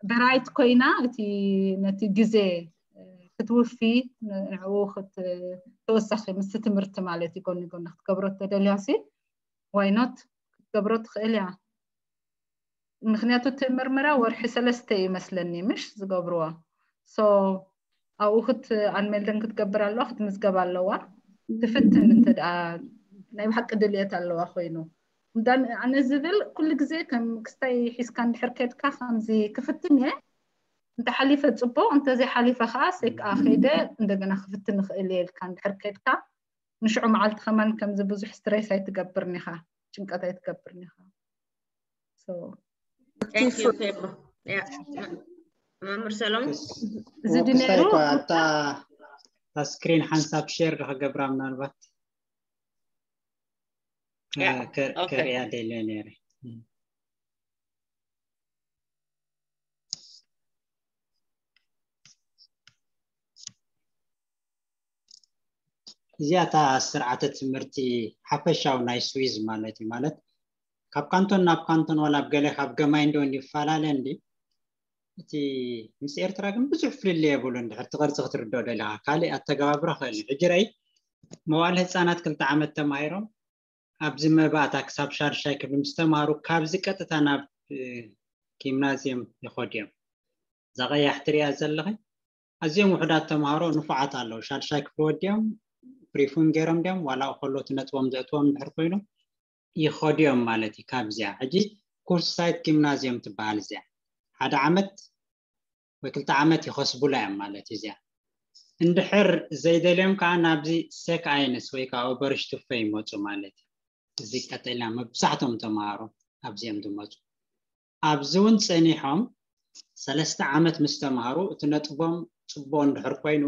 በራይት ኮይና እቲ ነቲ ግዜ ክትውፊ ንዕኡ ተወሳኺ ምስቲ ትምህርቲ ማለት እዩ ጎኒ ጎኒ ክትገብሮ ተደልያ ሲ ዋይኖት ክትገብሮ ትኽእል እያ። ምክንያቱ እቲ ምርመራ ወርሒ ሰለስተ እዩ መስለኒ ምሽ ዝገብርዎ። ሶ ኣብኡ ክት ኣንሜልደን ክትገብር ኣለዋ ክትምዝገብ ኣለዋ። ትፍትን እንተ ደኣ ናይ ብሓቂ ድልየት ኣለዋ ኮይኑ ኣነ ዝብል ኩሉ ግዜ ከም ክስታይ ሒዝካ እንድሕር ከድካ ከምዚ ክፍትን እየ እንተ ሓሊፈ ፅቡቅ እንተዘይ ሓሊፈ ከዓ ሴክኣ ከይደ እንደገና ክፍትን ንኽእል እየ ኢልካ እንድሕር ከድካ ንሽዑ መዓልቲ ከማን ከምዚ ብዙሕ ስትሬስ ኣይትገብርን ኢኻ ጭንቀት ኣይትገብርን ኢኻ። መምህር ሰሎሞን እዚ ድነሩ ኣብታ ስክሪን ሓንሳብ ሼር ዶ ክገብራ ምናልባት ከሪያ ደልዮ ነይረ። እዚኣታ ስርዓተ ትምህርቲ ሓፈሻዊ ናይ ስዊዝ ማለት እዩ። ማለት ካብ ካንቶን ናብ ካንቶን ዋላ ኣብ ገለ ካብ ገማይ እንዶ ይፈላለ እንዲ እቲ ምስ ኤርትራ ግን ብዙሕ ፍልልይ የብሉ። እንድሕር እቲ ቅርፂ ክትርድኦ ደሊኻ ካልእ ኣተገባብራ ክእል እዩ። ሕጂ ረኣይ መዋል ህፃናት ክልተ ዓመት ተማሂሮም ኣብዚ መባእታ ክሳብ ሻድሻይ ክፍሊ ምስ ተምሃሩ ካብዚ ቀጥታ ናብ እ፣ ጊምናዝየም ይኸዱ እዮም። እዛ ቀያሕ ትሪኣ ዘለኺ ኣዝዮም ውሑዳት ተምሃሮ ንፉዓት ኣለዉ። ሻድሻይ ክፍሊ ወዲኦም ፕሪፉን ገይሮም ድዮም ዋላ ከሎ እቲ ነጥቦም ዘእትዎም እንድሕር ኮይኑ ይኸዱ እዮም ማለት እዩ። ካብዚኣ ሕጂ ኩርሳይት ጊምናዝየም ትበሃል እዚኣ ሓደ ዓመት ወይ ክልተ ዓመት ይኸስቡላ እዮም ማለት እዩ። እዚኣ እንድሕር ዘይደልዮም ከዓ ናብዚ ሴክ ኣይንስ ወይ ከዓ ኦበርሽቱፈ ይመፁ ማለት እዩ። እዚ ቀጠልና መብዛሕቶም ተምሃሮ ኣብዚኦም ዝመፁ ኣብዚ እውን ፀኒሖም ሰለስተ ዓመት ምስ ተምሃሩ እቲ ነጥቦም ፅቡቅ እንድሕር ኮይኑ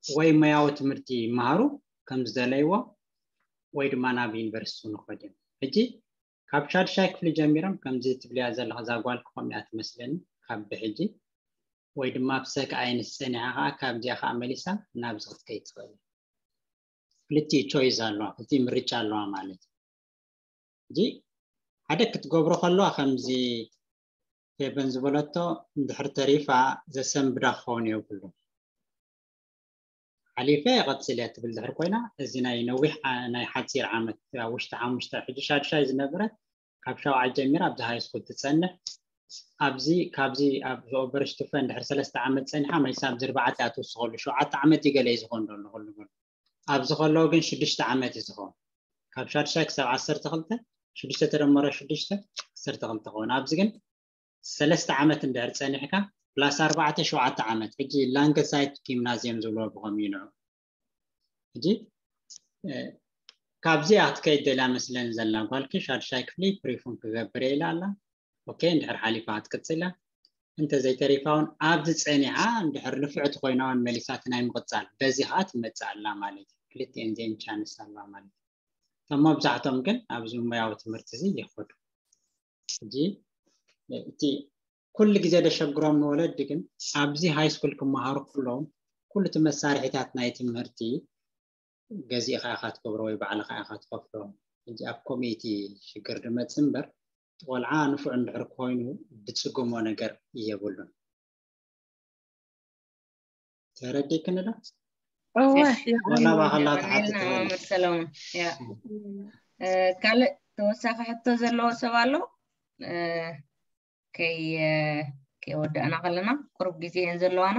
ወይ ሞያዊ ትምህርቲ ይመሃሩ ከም ዝደለይዎ ወይ ድማ ናብ ዩኒቨርሲቲ ንኸዱ እዮም። ሕጂ ካብ ሻድሻይ ክፍሊ ጀሚሮም ከምዚ ትብልያ ዘለኻ እዛ ጓል ክኾም እያ ትመስለኒ ካብ ብሕጂ ወይ ድማ ብሰክ ኣይንስ ፀኒሓ ከዓ ካብዚኣ ከዓ መሊሳ ናብዚ ክትከይድ ትኽእል እያ። ክልቲኡ ቾይስ ኣለዋ፣ ክልቲኡ ምርጫ ኣለዋ ማለት እዩ። ሕጂ ሓደ ክትገብሮ ከለዋ ከምዚ ፌበን ዝበለቶ እንድሕር ተሪፋ ዘሰንብዳ ክኸውን የብሉ። ሓሊፈ ቀፅል እያ ትብል ድሕር ኮይና እዚ ናይ ነዊሕ ዓ- ናይ ሓፂር ዓመት ኣብ ውሽጢ ሓሙሽተ ሕጂ ሻድሻይ ዝነበረ ካብ ሻውዓይ ጀሚራ ኣብዚ ሃይ ስኩል ትፀንሕ ኣብዚ ካብዚ ኣብ ኦበርሽቱፈ እንድሕር ሰለስተ ዓመት ፀኒሓ መሊሳ ኣብዚ ኣርባዕተ እያ ትውስኸሉ ሸውዓተ ዓመት እዩ ገለ እዩ ዝኾን ዘሎ ኩሉ ኩሉ ኣብዚ ከለዉ ግን ሽዱሽተ ዓመት እዩ ዝኸውን ካብ ሻድሻይ ክሳብ ዓሰርተ ክልተ ሽዱሽተ ተደመረ ሽዱሽተ ዓሰርተ ክልተ ክኸውን ኣብዚ ግን ሰለስተ ዓመት እንድሕር ፀኒሕካ ፕላስ ኣርባዕተ ሸውዓተ ዓመት ሕጂ ላንገሳይት ጊምናዝየም ዝብሎ ብኸምኡ ይንዑ ሕጂ እ፣ ካብዚኣ ክትከይድ ደልያ መስለን ዘላ ጓልኪ ሻድሻይ ክፍሊ ፕሪፉን ክገብር እየ ኢላ ኣላ ኦኬ እንድሕር ሓሊፋ ክትቅፅላ እንተዘይተሪፋ እውን ኣብዚ ፀኒዓ እንድሕር ንፍዕቲ ኮይና እውን መሊሳ እቲ ናይ ምቕፃል በዚ ከዓ ትመፅእ ኣላ ማለት እዩ ክልቲኤን ዜን ቻንስ ኣለዋ ማለት እዩ እቶም መብዛሕቶም ግን ኣብዚ ሞያዊ ትምህርቲ እዚ ይኸዱ ሕጂ እቲ ኩሉ ግዜ ደሸግሮም ንወለዲ ግን ኣብዚ ሃይ ስኩል ክመሃሩ ከለዉ ኩሉ እቲ መሳርሒታት ናይ ትምህርቲ ገዚእኻ ኢኻ ትገብሮ ወይ ባዕልኻ ኢኻ ትኸፍሎ ሕጂ ኣብ ኮሚቲ ሽግር ድመፅ እምበር እቲ ቆልዓ ንፉዕ እንድሕር ኮይኑ ድፅግሞ ነገር የብሉን ተረዲክኒ ዶ እወ ወላ ባኸላ ትሓትት ሰለሙን ካልእ ተወሳኺ ሕቶ ዘለዎ ሰብ ኣሎ ከይ ከይወዳእና ከለና ቁሩብ ግዜ እየን ዘለዋና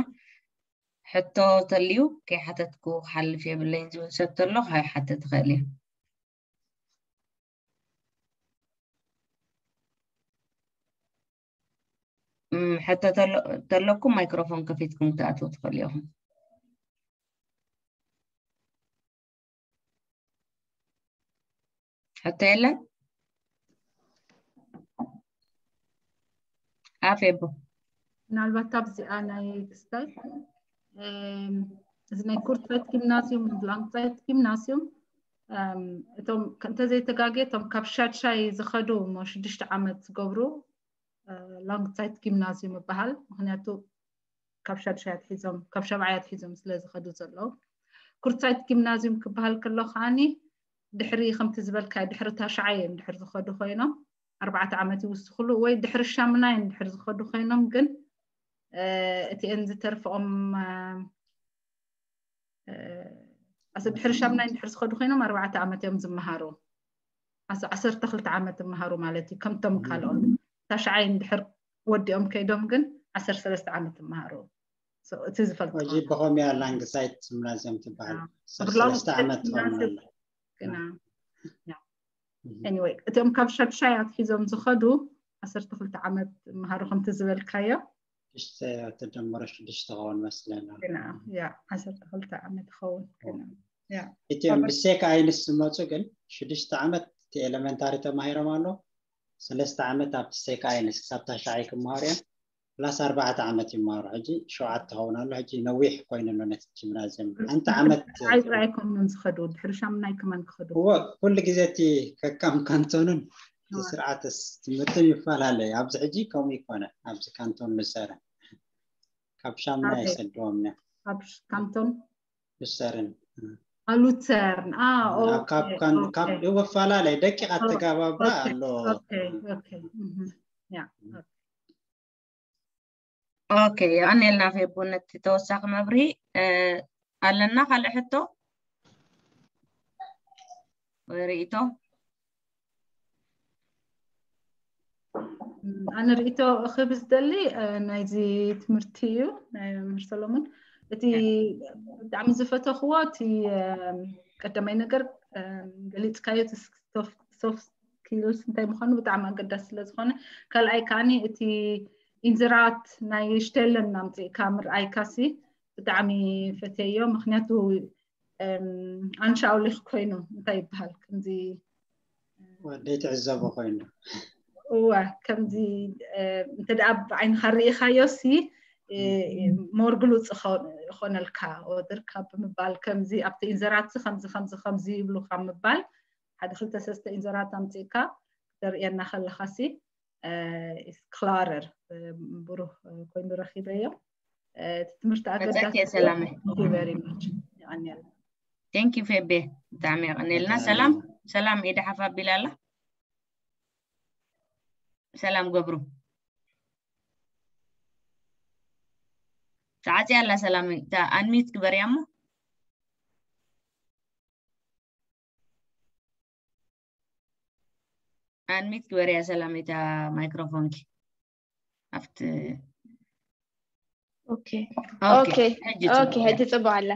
ሕቶ ተልዩ ከይሓተትኩ ክሓልፍ የብለይን ዝብል ሰብ ተሎ ከይሓትት ይኽእል እዩ ሕቶ ተለኩም ማይክሮፎን ከፊትኩም ክትኣትዉ ትኽእሉ ኢኹም ሕቶ የለን ኣፌቦ ምናልባት ኣብዚኣ ናይ ክስታይ እዚ ናይ ኩርትሳይት ጊምናዚዩም ላንግሳይት ጊምናዚዩም እቶም እንተዘይተጋጌ እቶም ካብ ሻድሻይ ዝኸዱ እሞ ሽዱሽተ ዓመት ዝገብሩ ላንግሳይት ጊምናዚዩም ይበሃል ምክንያቱ ካብ ሻድሻይ ኣትሒዞም ካብ ሻብዓይ ኣትሒዞም ስለ ዝኸዱ ዘለዉ ኩርትሳይት ጊምናዚዩም ክበሃል ከሎ ከዓኒ ድሕሪ ከምቲ ዝበልካዮ ድሕሪ ታሽዓይ እዮም ድሕር ዝኸዱ ኮይኖም ኣርባዕተ ዓመት ይውስኽሉ ወይ ድሕሪ ሻምናይ ድሕር ዝኸዱ ኮይኖም ግን እቲአን ዝተርፍኦም ድሕሪ ሻምናይ ድሕር ዝኸዱ ኮይኖም ኣርባዕተ ዓመት እዮም ዝመሃሩ ዓሰርተ ክልተ ዓመት ይመሃሩ ማለት እዩ ከምቶም ካልኦም ታሽዓይ ድሕር ወዲኦም ከይዶም ግን ዓሰርተ ሰለስተ ዓመት ይመሃሩ እቲ ዝፈልጥ ሕጂ ብኸምያ ላንግሳይት ጂምናዚየም ትበሃል ሰለስተ ዓመት ትኸውን ኣላ ግና anyway እቶም ካብ ሻድሻይ ኣትሒዞም ዝኸዱ ዓሰርተ ክልተ ዓመት መሃሩ ከምቲ ዝበልካዮ ሽዱሽተ ተደመረ ሽዱሽተ ኸውን መስለና ግና ያ ዓሰርተ ክልተ ዓመት ይኸውን ግና ያ እቲኦም ብሴክ ኣይንስ ዝመፁ ግን ሽዱሽተ ዓመት እቲ ኤሌመንታሪ ተማሂሮም ኣሎ ሰለስተ ዓመት ኣብቲ ሴክ ኣይንስ ክሳብ ታሽዓይ ክመሃሩ እዮም ፕላስ ኣርባዕተ ዓመት ይመሃሩ ሕጂ ሸውዓተ ክኸውን ኣሎ ሕጂ ነዊሕ ኮይኑ ኣሎ ነቲ ጂምናዝየም ሓንቲ ዓመት ሻምናይ ጥራይ ኣይኮኑን ዝኸዱ ድሕሪ ሻምናይ ከማን ክኸዱ እዎ ኩሉ ግዜ እቲ ከካም ካንቶንን ስርዓት ትምህርትን ይፈላለ ኣብዚ ሕጂ ከምኡ ይኮነ ኣብዚ ካንቶን ልሰረ ካብ ሻምናይ ኣይሰድዎም ኣብ ካንቶን ልሰርን ኣሉተርን ካብ እፈላለ ደቂቅ ኣተጋባብራ ኣሎ ኦኬ የቐኔልና ፌቡ ነቲ ተወሳኺ መብርሂ ኣለና ካልእ ሕቶ ወይ ርእቶ ኣነ ርእይቶ ክህብ ዝደሊ ናይዚ ትምህርቲ እዩ ናይ መምህር ሰሎሞን። እቲ ብጣዕሚ ዝፈተኽዎ እቲ ቀዳማይ ነገር ገሊፅካዮ፣ ሶፍት ስኪልስ እንታይ ምዃኑ ብጣዕሚ ኣገዳሲ ስለ ዝኾነ፣ ካልኣይ ከዓኒ እቲ ኢንዝራት ናይ ሽቴለን ኣምፅእካ ምርኣይካሲ ብጣዕሚ ፈተዮ። ምክንያቱ ኣንሻውሊክ ኮይኑ እንታይ ይበሃል ከምዚ ወደይ ትዕዘቦ ኮይኑ እወ ከምዚ እንተ ደኣ ብዓይንኻ ርኢኻዮ ሲ ሞር ግሉፅ ይኾነልካ። ወድርካ ብምባል ከምዚ ኣብቲ ኢንዘራት ከምዚ ከምዚ ከምዚ ይብሉካ ምባል ሓደ ክልተ ሰስተ ኢንዘራት ኣምፅእካ ክተርእየና ከለኻ ሲ ክላረር ብሩህ ኮይኑ ረኪበዮ። እቲ ትምህርቲ ኣገዳሲ ሰላም very much። ይቀንየልና። Thank you ፌቤ፣ ብጣዕሚ የቀንየልና። ሰላም ሰላም፣ ኢዳ ሓፍ ኣቢላ ኣላ። ሰላም ገብሩ፣ ተዓፅያ ኣላ። ሰላም፣ እታ ኣንሚት ግበርያ እሞ። ኣንሚት ግበርያ ሰላም፣ እታ ማይክሮፎንኪ ኣብቲ ኦኬ ኦኬ፣ ኦኬ ሕጂ ኦኬ ጽቡቕ። ሕጂ ጽቡቅ ኣላ።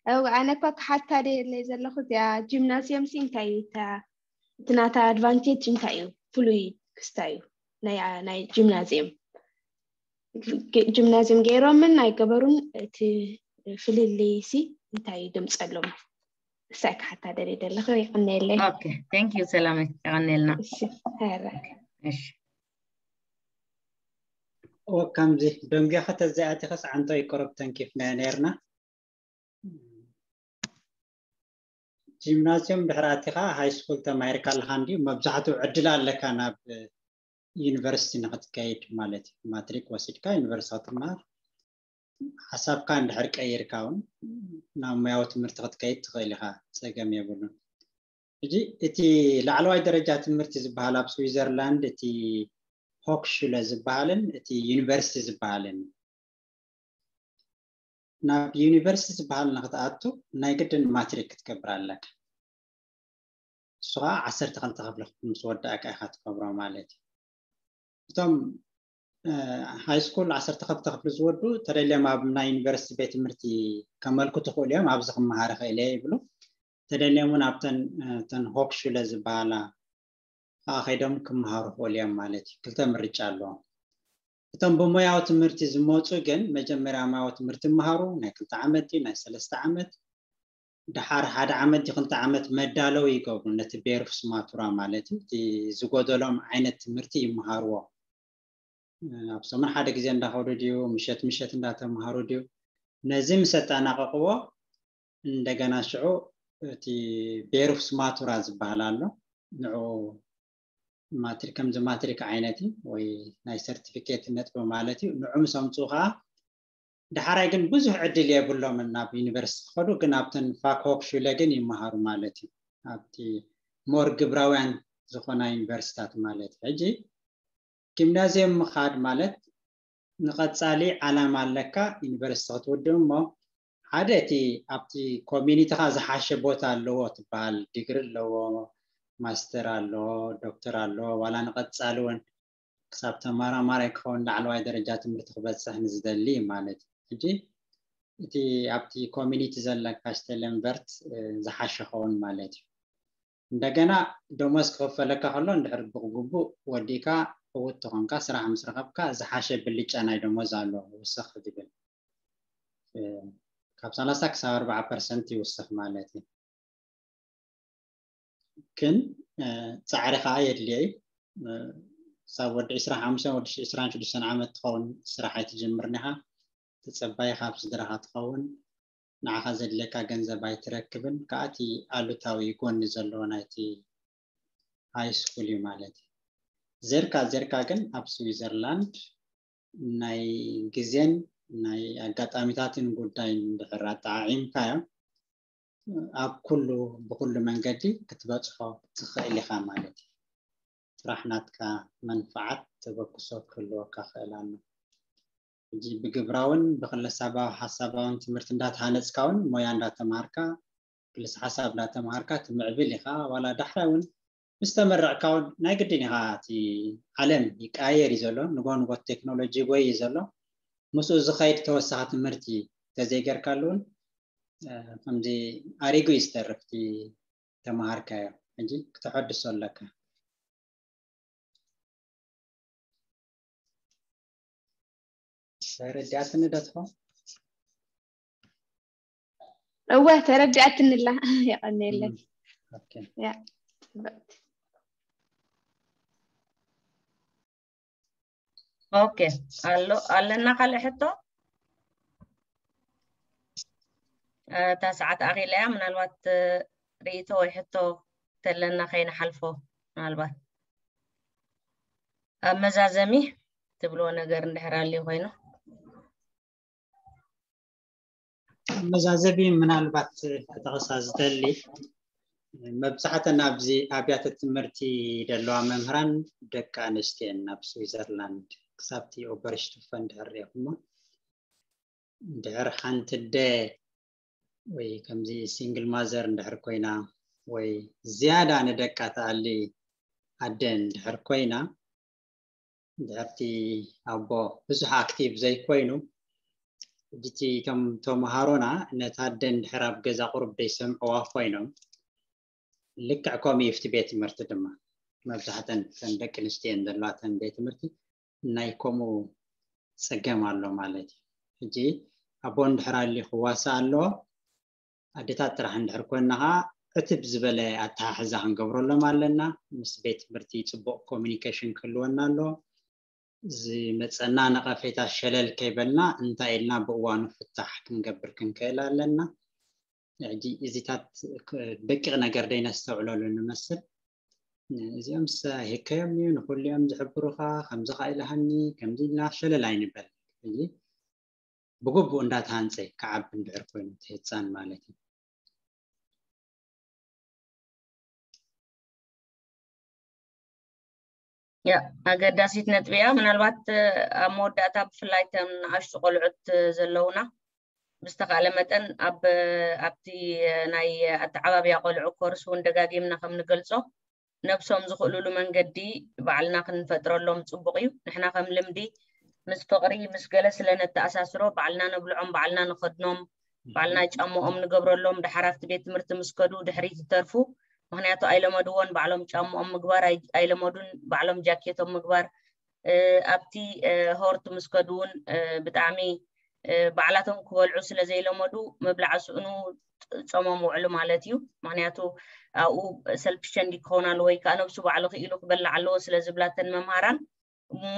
እው ኣነ እኳ ክሓታ ደለይ ዘለኹ እዚኣ ጂምናዝየም ሲ እንታይ እዩ እታ እቲ ናታ ኣድቫንቴጅ እንታይ እዩ ፍሉይ ክስታይ እዩ ናይ ናይ ጂምናዝየም ግ- ጂምናዝየም ገይሮምን ናይ ገበሩን እቲ ፍልልይ ሲ እንታይ እዩ ድምፀሎም? እሳይ ክሓታ ደለይ ዘለኹ ይቀነየለይ። ኦኬ፣ thank you ሰላመይ፣ የቐንየልና። እሺ ሀረ እሺ ከምዚ ደንጊኻ ተዘይኣቲኸስ ዓንቶ ይቆረብ ተንኪፍና ነርና። ጂምናዝዮም ድሕሪ ኣቲኻ ሃይ ስኩል ተማሂርካ ኣለኻ እንድዩ መብዛሕትኡ ዕድል ኣለካ ናብ ዩኒቨርሲቲ ንክትከይድ ማለት እዩ። ማትሪክ ወሲድካ ዩኒቨርሲቲ ክትመሃር ሓሳብካ እንድሕር ቀይርካ እውን ናብ ሙያዊ ትምህርቲ ክትከይድ ትኽእል ኢኻ፣ ፀገም የብሉን። ሕጂ እቲ ላዕለዋይ ደረጃ ትምህርቲ ዝበሃል ኣብ ስዊዘርላንድ እቲ ሆክሹለ ዝበሃልን እቲ ዩኒቨርሲቲ ዝበሃልን ናብ ዩኒቨርሲቲ ዝበሃል ንክትኣቱ ናይ ግድን ማትሪክ ክትገብር ኣለካ። እሱ ከዓ ዓሰርተ ክልተ ክፍሊ ምስ ወዳእካ ኢካ ትገብሮ ማለት እዩ። እቶም ሃይ ስኩል ዓሰርተ ክልተ ክፍሊ ዝወዱ ተደልዮም ኣብ ናይ ዩኒቨርሲቲ ቤት ትምህርቲ ከመልክቱ ክእሉ እዮም። ኣብዚ ክመሃር ክእል እየ ይብሉ። ተደልዮም እውን ኣብተን ተን ሆክሹለ ዝበሃላ ከዓ ከይዶም ክመሃሩ ክእሉ እዮም ማለት እዩ። ክልተ ምርጫ ኣለዎም። እቶም ብሞያዊ ትምህርቲ ዝመፁ ግን መጀመርያ ሞያዊ ትምህርቲ ይመሃሩ። ናይ ክልተ ዓመት ድዩ ናይ ሰለስተ ዓመት ድሓር ሓደ ዓመት ድዩ ክልተ ዓመት መዳለዊ ይገብሩ ነቲ ቤርፍስ ማቱራ ማለት እዩ። እቲ ዝጎደሎም ዓይነት ትምህርቲ ይመሃርዎ። ኣብ ሰሙን ሓደ ግዜ እንዳኸዱ ድዩ ምሸት ምሸት እንዳተምሃሩ ድዩ ነዚ ምስ ኣጠናቀቅዎ እንደገና ሽዑ እቲ ቤርፍስ ማቱራ ዝበሃል ኣሎ። ንዑ ማትሪክ ከምዚ ማትሪክ ዓይነት እዩ ወይ ናይ ሰርቲፊኬት ነጥቢ ማለት እዩ። ንዑ ምስ ኣምፅኡ ከዓ ዳሕራይ ግን ብዙሕ ዕድል የብሎምን ናብ ዩኒቨርሲቲ ክኸዱ፣ ግን ኣብተን ፋክሆክሹለ ግን ይመሃሩ ማለት እዩ። ኣብቲ ሞር ግብራውያን ዝኾና ዩኒቨርሲታት ማለት እዩ። ሕጂ ጂምናዝየም ምኻድ ማለት ንቐፃሊ ዓላማ ኣለካ ዩኒቨርሲቲ ክትውድእ እሞ ሓደ እቲ ኣብቲ ኮሚኒቲኻ ዝሓሸ ቦታ ኣለዎ ትበሃል ዲግሪ ኣለዎ ማስተር ኣለዎ ዶክተር ኣለዎ ዋላ ንቐፃሊ እውን ክሳብ ተመራማራይ ክኸውን ላዕለዋይ ደረጃ ትምህርቲ ክበፅሕ ንዝደሊ ማለት እዩ። ሕጂ እቲ ኣብቲ ኮሚኒቲ ዘለካ ስተለንቨርት ዝሓሸ ኸውን ማለት እዩ። እንደገና ደሞዝ ክኽፈለካ ከሎ እንድሕር ብግቡእ ወዲእካ ዕውት ተኾንካ ስራሕ ምስ ረኸብካ ዝሓሸ ብልጫ ናይ ደሞዝ ኣሎ ውስኽ ዝብል ካብ ሰላሳ ክሳብ ኣርባዓ ፐርሰንት ይውስኽ ማለት እዩ። ግን ፃዕሪ ከዓ የድልዮ እዩ። ክሳብ ወዲ ዕስራን ሓሙሽተን ወዲ ዕስራን ሽዱሽተን ዓመት ትኸውን ስራሕ ኣይትጅምርን ኢኻ። ትፀባይ ካብ ስድራኻ ትኸውን። ንዓኻ ዘድልየካ ገንዘብ ኣይትረክብን። ከዓ እቲ ኣሉታዊ ጎኒ ዘለዎ ናይቲ ሃይ ስኩል እዩ ማለት እዩ። ዘርካ ዘርካ ግን ኣብ ስዊዘርላንድ ናይ ግዜን ናይ ኣጋጣሚታትን ጉዳይ እንድሕር ኣጠዓዒምካዮ ኣብ ኩሉ ብኩሉ መንገዲ ክትበፅሖ ትኽእል ኢኻ ማለት እዩ። ጥራሕ ናትካ መንፍዓት ተበግሶ ክህልወካ ክእል ኣሎ። ሕጂ ብግብራውን ብክለሳባዊ ሓሳባውን ትምህርቲ እንዳተሃነፅካ እውን ሞያ እንዳተምሃርካ ክልስ ሓሳብ እንዳተምሃርካ ትምዕብል ኢኻ። ዋላ ዳሕራይ እውን ምስ ተመረቕካ እውን ናይ ግድን ኢኻ፣ እቲ ዓለም ይቀያየር እዩ ዘሎ፣ ንጎ ንጎ ቴክኖሎጂ ይጎይ እዩ ዘሎ። ምስኡ ዝኸይድ ተወሳኺ ትምህርቲ ተዘይገርካሉ እውን ከምዚ ኣሪጉ እዩ ዝተርፍ እቲ ተምሃርካዮ። ሕጂ ክተሐድሶ ኣለካ። ተረዲኣትኒ ዶ ትኾን? እወ፣ ተረዲኣትኒ ኣላ። የቐንየለይ። ኦኬ። ያ፣ ጽብቕቲ። ኦኬ፣ ኣሎ ኣለና ካልእ ሕቶ? እ፣ እታ ሰዓት ኣኺላ እያ። ምናልባት እ፣ ርእይቶ ወይ ሕቶ ተለና ከይንሓልፎ፣ ምናልባት ኣብ መዛዘሚ ትብልዎ ነገር እንድሕር ኣልዩ ኮይኑ። መዛዘቢ ምናልባት ክጠቕሳ ዝደሊ፣ መብዛሕተን ኣብዚ ኣብያተ ትምህርቲ ዘለዋ መምህራን ደቂ ኣንስትዮ እየን። ኣብ ስዊዘርላንድ ክሳብቲ ኦበርሽቱፈ እንድሕር ሪኢኹሞ፣ እንድሕር ሓንቲ ኣደ ወይ ከምዚ ሲንግል ማዘር እንድሕር ኮይና ወይ ዝያዳ ንደቃ ትኣሊ ኣደ እንድሕር ኮይና፣ እንድሕር እቲ ኣቦ ብዙሕ ኣክቲቭ ዘይኮይኑ፣ ሕጂ እቲ እቶም ተምሃሮና ነታ ኣደ እንድሕር ኣብ ገዛ ቁሩብ ዘይሰምዕዋ ኮይኖም፣ ልክዕ ከምኡ እዩ ኣብቲ ቤት ትምህርቲ ድማ። መብዛሕተን እተን ደቂ ኣንስትዮ እየን ዘለዋ እተን ቤት ትምህርቲ፣ ናይ ከምኡ ጸገም ኣሎ ማለት እዩ። ሕጂ ኣቦ እንድሕር ኣልዩ ክዋሳእ ኣለዎ። ኣዴታት ጥራሕ እንድሕር ኮይና ኸዓ ዕትብ ዝበለ ኣተሓሕዛ ክንገብረሎም ኣለና። ምስ ቤት ትምህርቲ ጽቡቕ ኮሚኒኬሽን ክህልወና ኣለዎ። ዝመጸና ነቐፌታ ሸለል ከይበልና እንታይ ኢልና ብእዋኑ ፍታሕ ክንገብር ክንክእል ኣለና። ሕጂ እዚታት ክ-፣ ደቂቕ ነገር ደይነስተውዕለሉ ንመስል። እዚኦምስ ሂከዮም እዩ፣ ንኹሉ እዮም ዝሕብሩኻ፣ ከምዚ ኸዓ ኢልሃኒ፣ ከምዚ ኢልና ሸለል ኣይንበል። ሕጂ ብግቡእ እንዳተሃንጸ ክዓቢ እንድሕር ኮይኑ እቲ ህጻን ማለት እዩ። ያ፣ ኣገዳሲት ነጥቢ እያ። ምናልባት እ፣ ኣብ መወዳእታ ብፍላይ እተን ንኣሽቱ ቆልዑት እ፣ ዘለውና ብዝተኻእለ መጠን ኣብ ኣብቲ እ፣ ናይ ኣተዓባብያ ቆልዑ ኮርስ እውን ደጋጊምና ከም ንገልጾ ነብሶም ዝኽእሉሉ መንገዲ ባዕልና ክንፈጥረሎም ጽቡቕ እዩ። ንሕና ከም ልምዲ ምስ ፍቕሪ ምስ ገለ ስለ ነተኣሳስሮ ባዕልና ነብልዖም፣ ባዕልና ንኸድኖም፣ ባዕልና ጫምኦም ንገብረሎም፣ ደሓር ኣብቲ ቤት ትምህርቲ ምስ ከዱ ድሕሪት ይተርፉ። ምኽንያቱ ኣይለመድዎን፣ ባዕሎም ጫምኦም ምግባር ኣይ-፣ ኣይለመዱን፣ ባዕሎም ጃኬቶም ምግባር። እ፣ ኣብቲ እ፣ ሆርት ምስ ከዱ እውን እ፣ ብጣዕሚ እ፣ ባዕላቶም ክበልዑ ስለ ዘይለመዱ ምብላዕ ስእኑ ጥ-፣ ጾሞም ውዕሉ ማለት እዩ። ምኽንያቱ ኣብኡ ሰልፊሽ እንዲ ክኸውን ኣለዎ ወይ ከዓ ነብሱ ባዕሉ ክኢሉ ክበልዕ ኣለዎ ስለ ዝብላተን መምሃራን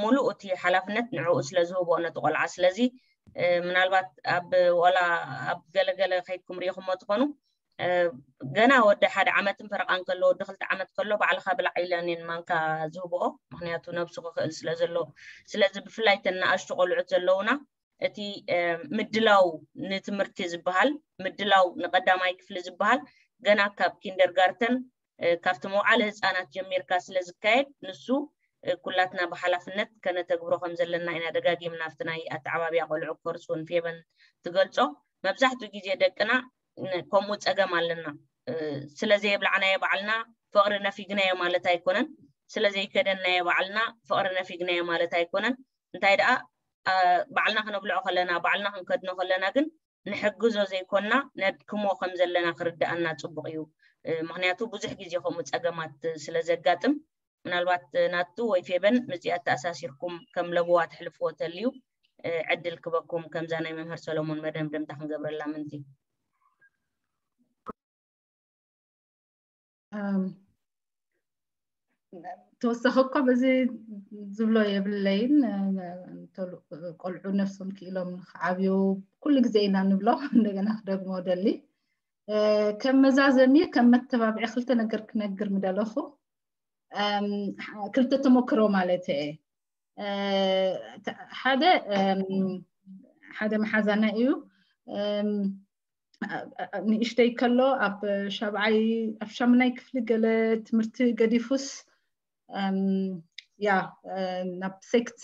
ሙሉእ እቲ ሓላፍነት ንዕኡ ስለ ዝህብኦ ነቲ ቆልዓ። ስለዚ እ፣ ምናልባት ኣብ ዋላ ኣብ ገለገለ ከይድኩም ርኢኹሞ ትኾኑ እ፣ ገና ወዲ ሓደ ዓመትን ፈረቓን ከሎ፣ ወዲ ክልተ ዓመት ከሎ ባዕልኻ ብላዕ ኢለን እየን ማንካ ዝህብኦ። ምኽንያቱ ነብሱ ክኽእል ስለ ዘሎ። ስለዚ ብፍላይ እተን ንኣሽቱ ቆልዑት ዘለውና እቲ እ፣ ምድላው ንትምህርቲ ዝበሃል፣ ምድላው ንቀዳማይ ክፍሊ ዝበሃል ገና ካብ ኪንደርጋርተን እ፣ ካብቲ መውዓሊ ህፃናት ጀሚርካ ስለ ዝካየድ ንሱ እ፣ ኩላትና ብሓላፍነት ከነተግብሮ ከም ዘለና ኢና ደጋጊምና ኣብቲ ናይ ኣተዓባብያ ቆልዑ ኮርስ እውን ፌበን ትገልጾ። መብዛሕትኡ ግዜ ደቅና ን-፣ ከምኡ ጸገም ኣለና። እ፣ ስለ ዘየብላዕናዮ ባዕልና ፍቕሪ ነፊግናዮ ማለት ኣይኮነን። ስለ ዘይከደናዮ ባዕልና ፍቕሪ ነፊግናዮ ማለት ኣይኮነን። እንታይ ደኣ እ፣ ባዕልና ክነብልዖ ከለና፣ ባዕልና ክንከድኖ ከለና ግን ንሕግዞ ዘይኮንና ነድክሞ ከም ዘለና ክርድኣና ጽቡቕ እዩ። እ፣ ምኽንያቱ ብዙሕ ግዜ ከምኡ ጸገማት ስለ ዘጋጥም፣ ምናልባት ናቱ ወይ ፌበን ምስዚኣ ተኣሳሲርኩም ከም ለበዋ ተሕልፍዎ ተልዩ እ፣ ዕድል ክበኩም፣ ከምዛ ናይ መምህር ሰሎሞን መደምደምታ ክንገብረላ ምንቲ። እም፣ ተወሳኺ እኳ በዚ ዝብሎ የብለይን። እ፣ እንተሉ-፣ ቆልዑ ነብሶም ክኢሎም ንክዓብዩ ኩሉ ግዜ ኢና ንብሎ። እንደገና ክደግሞ ደሊ እ፣ ከም መዛዘሚ ከም መተባብዒ ክልተ ነገር ክነግር ምደለኹ። እም፣ ክልተ ተመክሮ ማለት እየ። እ፣ ተ-፣ ሓደ እም፣ ሓደ መሓዛና እዩ። እም፣ አ-፣ አ-፣ ንእሽተይ ከሎ ኣብ ሻብዓይ ኣብ ሻምናይ ክፍሊ ገለ ትምህርቲ ገዲፉስ እም፣ ያ እ፣ ናብ ሴክቴ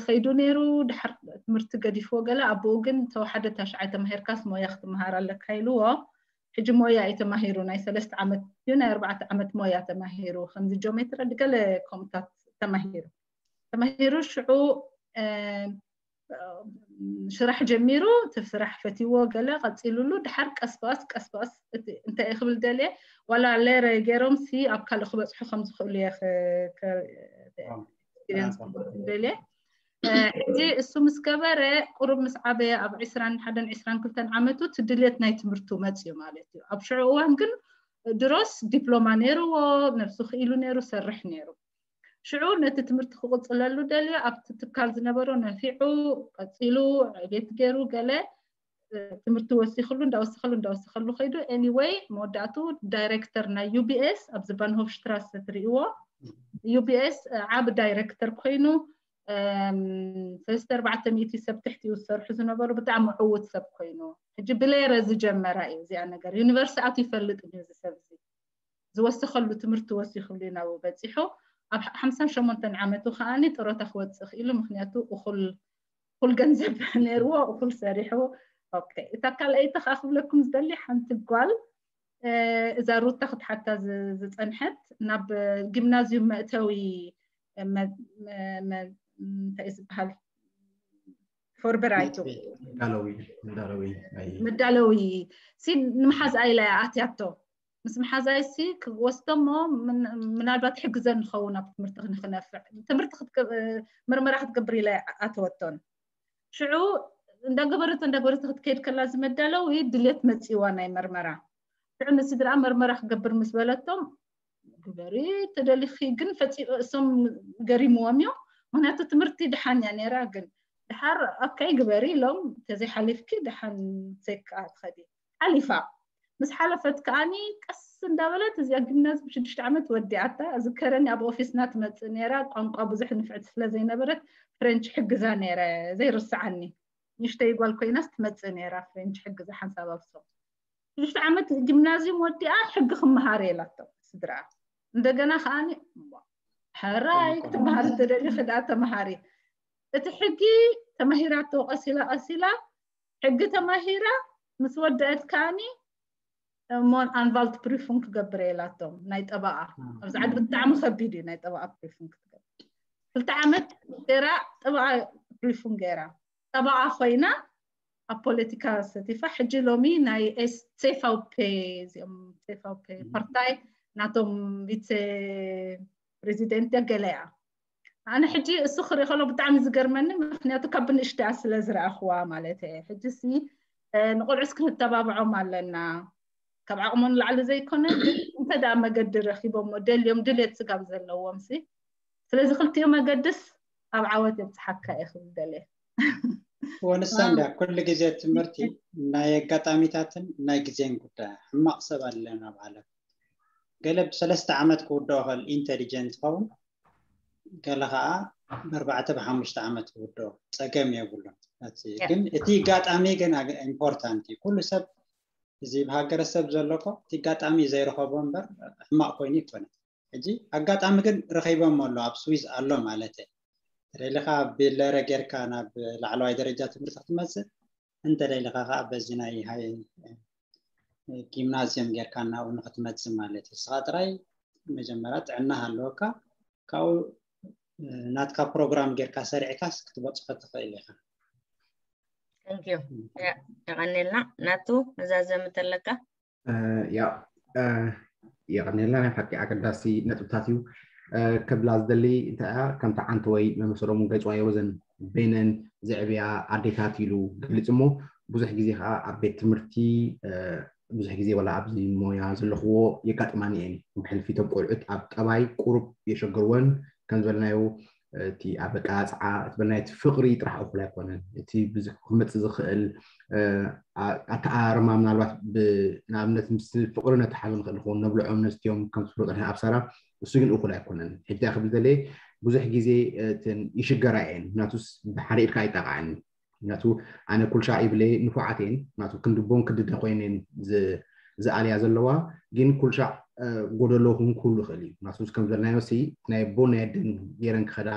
ከይዱ ነይሩ። ድሓር ትምህርቲ ገዲፍዎ ገለ። ኣቦኡ ግን ተወሓደ ታሽዓይ ተማሂርካስ ሞያ ክትመሃር ኣለካ ኢልዎ። ሕጂ ሞያ እዩ ተማሂሩ፣ ናይ ሰለስተ ዓመት እዩ ናይ ኣርባዕተ ዓመት ሞያ ተማሂሩ፣ ከምዚ ጆሜትሪ ገለ ከምኡታት ተማሂሩ ተማሂሩ ሽዑ ሽራሕ ጀሚሩ፣ እቲ ስራሕ ፈትዎ ገለ ቀፂሉሉ፣ ድሓር ቀስ ብቀስ ቀስ ብቀስ እንታይ ክብል ደልየ፣ ዋላ ሌረ ገይሮም ሲ ኣብ ካልእ ክበፅሑ ከም ዝኽእሉ እየ ደልየ። ሕዚ እሱ ምስ ገበረ ቁሩብ ምስ ዓበየ ኣብ ዕስራን ሓደን ዕስራን ክልተን ዓመቱ እቲ ድልየት ናይ ትምህርቱ መፅዩ ማለት እዩ። ኣብ ሽዑ እዋን ግን ድሮስ ዲፕሎማ ነይርዎ፣ ነብሱ ክኢሉ ነይሩ፣ ሰርሕ ነይሩ። ሽዑ ነቲ ትምህርቲ ክቕፅለሉ ደልዩ ኣብቲ ትካል ዝነበሮ ነፊዑ ቀፂሉ ቤት ገይሩ ገለ ትምህርቲ ወሲኽሉ እንዳወሰኸሉ እንዳወሰኸሉ ከይዱ። Anyway መወዳእቱ ዳይሬክተር ናይ ዩቢኤስ ኣብዚ ባንሆፍ ሽትራሰ ትርእይዎ ዩቢኤስ ዓብ ዳይሬክተር ኮይኑ ሰለስተ ኣርባዕተ ሚእቲ ሰብ ትሕቲኡ ዝሰርሑ ዝነበሩ ብጣዕሚ ዕዉት ሰብ ኮይኑ ሕጂ ብሌረ ዝጀመራ እዩ። እዚኣ ነገር ዩኒቨርሲቲ ኣቱ ይፈልጥ እዩ እዚ ሰብ እዚ ዝወሰኸሉ ትምህርቲ ወሲኽሉ ናብ በፂሑ ኣብ ሓምሳን ሸሞንተን ዓመቱ ከዓኒ ጥሮታ ክወፅእ ክኢሉ። ምክንያቱ እኹል እኹል ገንዘብ ነይርዎ፣ እኹል ሰሪሑ። ኦኬ፣ እታ ካልኣይቲ ከዓ ክብለኩም ዝደሊ ሓንቲ ጓል እዛ ሩታ ክትሓታ ዝፀንሐት ናብ ጊምናዝዩም መእተዊ እንታይ ዝበሃል ፎርበራይቱ መዳለዊ ንመሓዝኣ ኢላ ኣትያቶ። ምስ መሓዛይሲ ክወስዶሞ ምናልባት ሕግዘን ንኸውን ኣብ ትምህርቲ ንክነፍዕ ትምህርቲ ምርመራ ክትገብር ኢለ ኣተወቶን። ሽዑ እንዳገበረቶ እንዳገበረቶ ክትከይድ ከላ ዝመዳለው ድሌት መፂዋ ናይ መርመራ። ሽዑ ንስድራ መርመራ ክገብር ምስ በለቶም ግበሪ ተደሊኺ ግን ፈፂ እሶም ገሪምዎም እዮም። ምክንያቱ ትምህርቲ ድሓን እያ ነይራ ግን ድሓር ኣካይ ግበሪ ኢሎም ተዘይሓሊፍኪ ድሓን ሴካ ትኸዲ ሓሊፋ። ምስ ሓለፈት ከዓኒ ቀስ እንዳበለት እዚኣ ጊምናዝ ብሽዱሽተ ዓመት ወዲኣታ። ዝከረኒ ኣብ ኦፊስና ትመፅእ ነይራ። ቋንቋ ብዙሕ ንፍዕቲ ስለ ዘይነበረት ፍሬንች ሕግዛ ነይረ። ዘይርስዓኒ ንሽተይ ጓል ኮይናስ ትመፅእ ነይራ። ፍሬንች ሕግዛ ሓንሳብ ኣብሶም ሽዱሽተ ዓመት ጊምናዚዩም ወዲኣ ሕጊ ክመሃር የላቶም ስድራ። እንደገና ከዓኒ ሕራይ ክትመሃር ተደሊ ክዳ ተመሃሪ። እቲ ሕጊ ተማሂራቶ ቀሲላ ቀሲላ ሕጊ ተማሂራ ምስ ወደአት ከዓኒ ሞን ኣንቫልት ፕሪፉን ክገብር የላቶም ናይ ጠበቃ ኣብዚ ዓዲ ብጣዕሚ ከቢድ እዩ ናይ ጠበቃ ፕሪፉን ክትገብር። ክልተ ዓመት ገይራ ጠበቃ ፕሪፉን ገይራ ጠበቃ ኮይና ኣብ ፖለቲካ ሰቲፋ ሕጂ ሎሚ ናይ ሴፋውፔ እዚኦም ሴፋውፔ ፓርታይ ናቶም ቪሴ ፕሬዚደንት ገለያ። ኣነ ሕጂ እሱ ክርኢ ከሎ ብጣዕሚ ዝገርመኒ ምክንያቱ ካብ ብንእሽተያ ስለ ዝረኣኽዋ ማለት እየ። ሕጂ ሲ ንቆልዑስ ክንተባብዖም ኣለና። ካብ ዓቕሞም ንላዕሊ ዘይኮነ እንተ ደኣ መገዲ ረኺቦሞ ደልዮም ድሌት ስጋብ ዘለዎም ሲ ስለዚ ክልቲኡ መገድስ ኣብ ዓወት የብፅሓካ እየ ክብል ደልየ። ወንሳ እንዳ ኩሉ ግዜ ትምህርቲ ናይ ኣጋጣሚታትን ናይ ግዜን ጉዳይ ሕማቕ ሰብ ኣለና ኣብ ዓለም። ገለ ብሰለስተ ዓመት ክውደኦ ኸል ኢንቴሊጀንት ኸውን ገለ ከዓ ብኣርባዕተ ብሓሙሽተ ዓመት ክውደኦ ፀገም የብሉን። ግን እቲ ኣጋጣሚ ግን ኢምፖርታንት እዩ። ኩሉ ሰብ እዚ ብሃገረሰብ ዘሎ እኮ እቲ ኣጋጣሚ ዘይረኸቦ እምበር ሕማቕ ኮይኑ ይኮነ። ሕጂ ኣጋጣሚ ግን ረኺቦም ኣሎ ኣብ ስዊዝ ኣሎ ማለት እየ። ተደሊኻ ብለረ ጌርካ ናብ ላዕለዋይ ደረጃ ትምህርቲ ክትመፅእ እንተደሊኻ ከዓ በዚ ናይ ሃይ ጊምናዚየም ጌርካ እናብኡ ንክትመፅእ ማለት እዩ። ንስኻ ጥራይ መጀመርያ ጥዕና ሃለወካ ካብኡ ናትካ ፕሮግራም ጌርካ ሰሪዕካስ ክትበፅሖ ትኽእል ኢኻ። የቐኔልና ናቱ መዛዘሚ ተለካ ያ የቐኔልና ናይ ሓቂ ኣገዳሲ ነጥብታት እዩ። ክብላ ዝደሊ እንታይ ከምቲ ዓንቲ ወይ መመሰሎም ገይፅዋ የወዘን በይነን ዘዕብያ ኣዴታት ኢሉ ገልፅ እሞ ብዙሕ ግዜ ከዓ ኣብ ቤት ትምህርቲ ብዙሕ ግዜ ዋላ ኣብዚ ሞያ ዘለኽዎ የጋጥማኒ እየን ብሕልፊ እቶም ቆልዑት ኣብ ጠባይ ቁሩብ የሸግርወን ከም ዝበልናዮ እቲ ኣበቃፅዓ እቲ በናይቲ ፍቅሪ ጥራሕ እኩል ኣይኮነን እቲ ክመፅእ ዝኽእል ኣተኣራርማ ምናልባት ንኣብነት ምስ ፍቅሪ ነተሓዞ ንኽእል ንኸውን ነብልዖም ነስትዮም ከም ዝፍለጦ ናይ ኣብሰራ እሱ ግን እኩል ኣይኮነን ሕጂ ክብል ዘለ ብዙሕ ግዜ ይሽገራ እየን ምክንያቱስ ብሓደ ኢድካ ኣይጠቃዕን ምክንያቱ ኣነ ኩልሻዕ ይብለ ንፉዓት እየን ምክንያቱ ክንድቦን ክድደ ኮይነን ዝኣልያ ዘለዋ ግን ኩልሻዕ ጎደሎ ክውን ክህሉ ይኽእል እዩ ናሱስ ከም ዘለናዮ ሲ ናይ ቦን ናይ ኣደን ገይረን ክኸዳ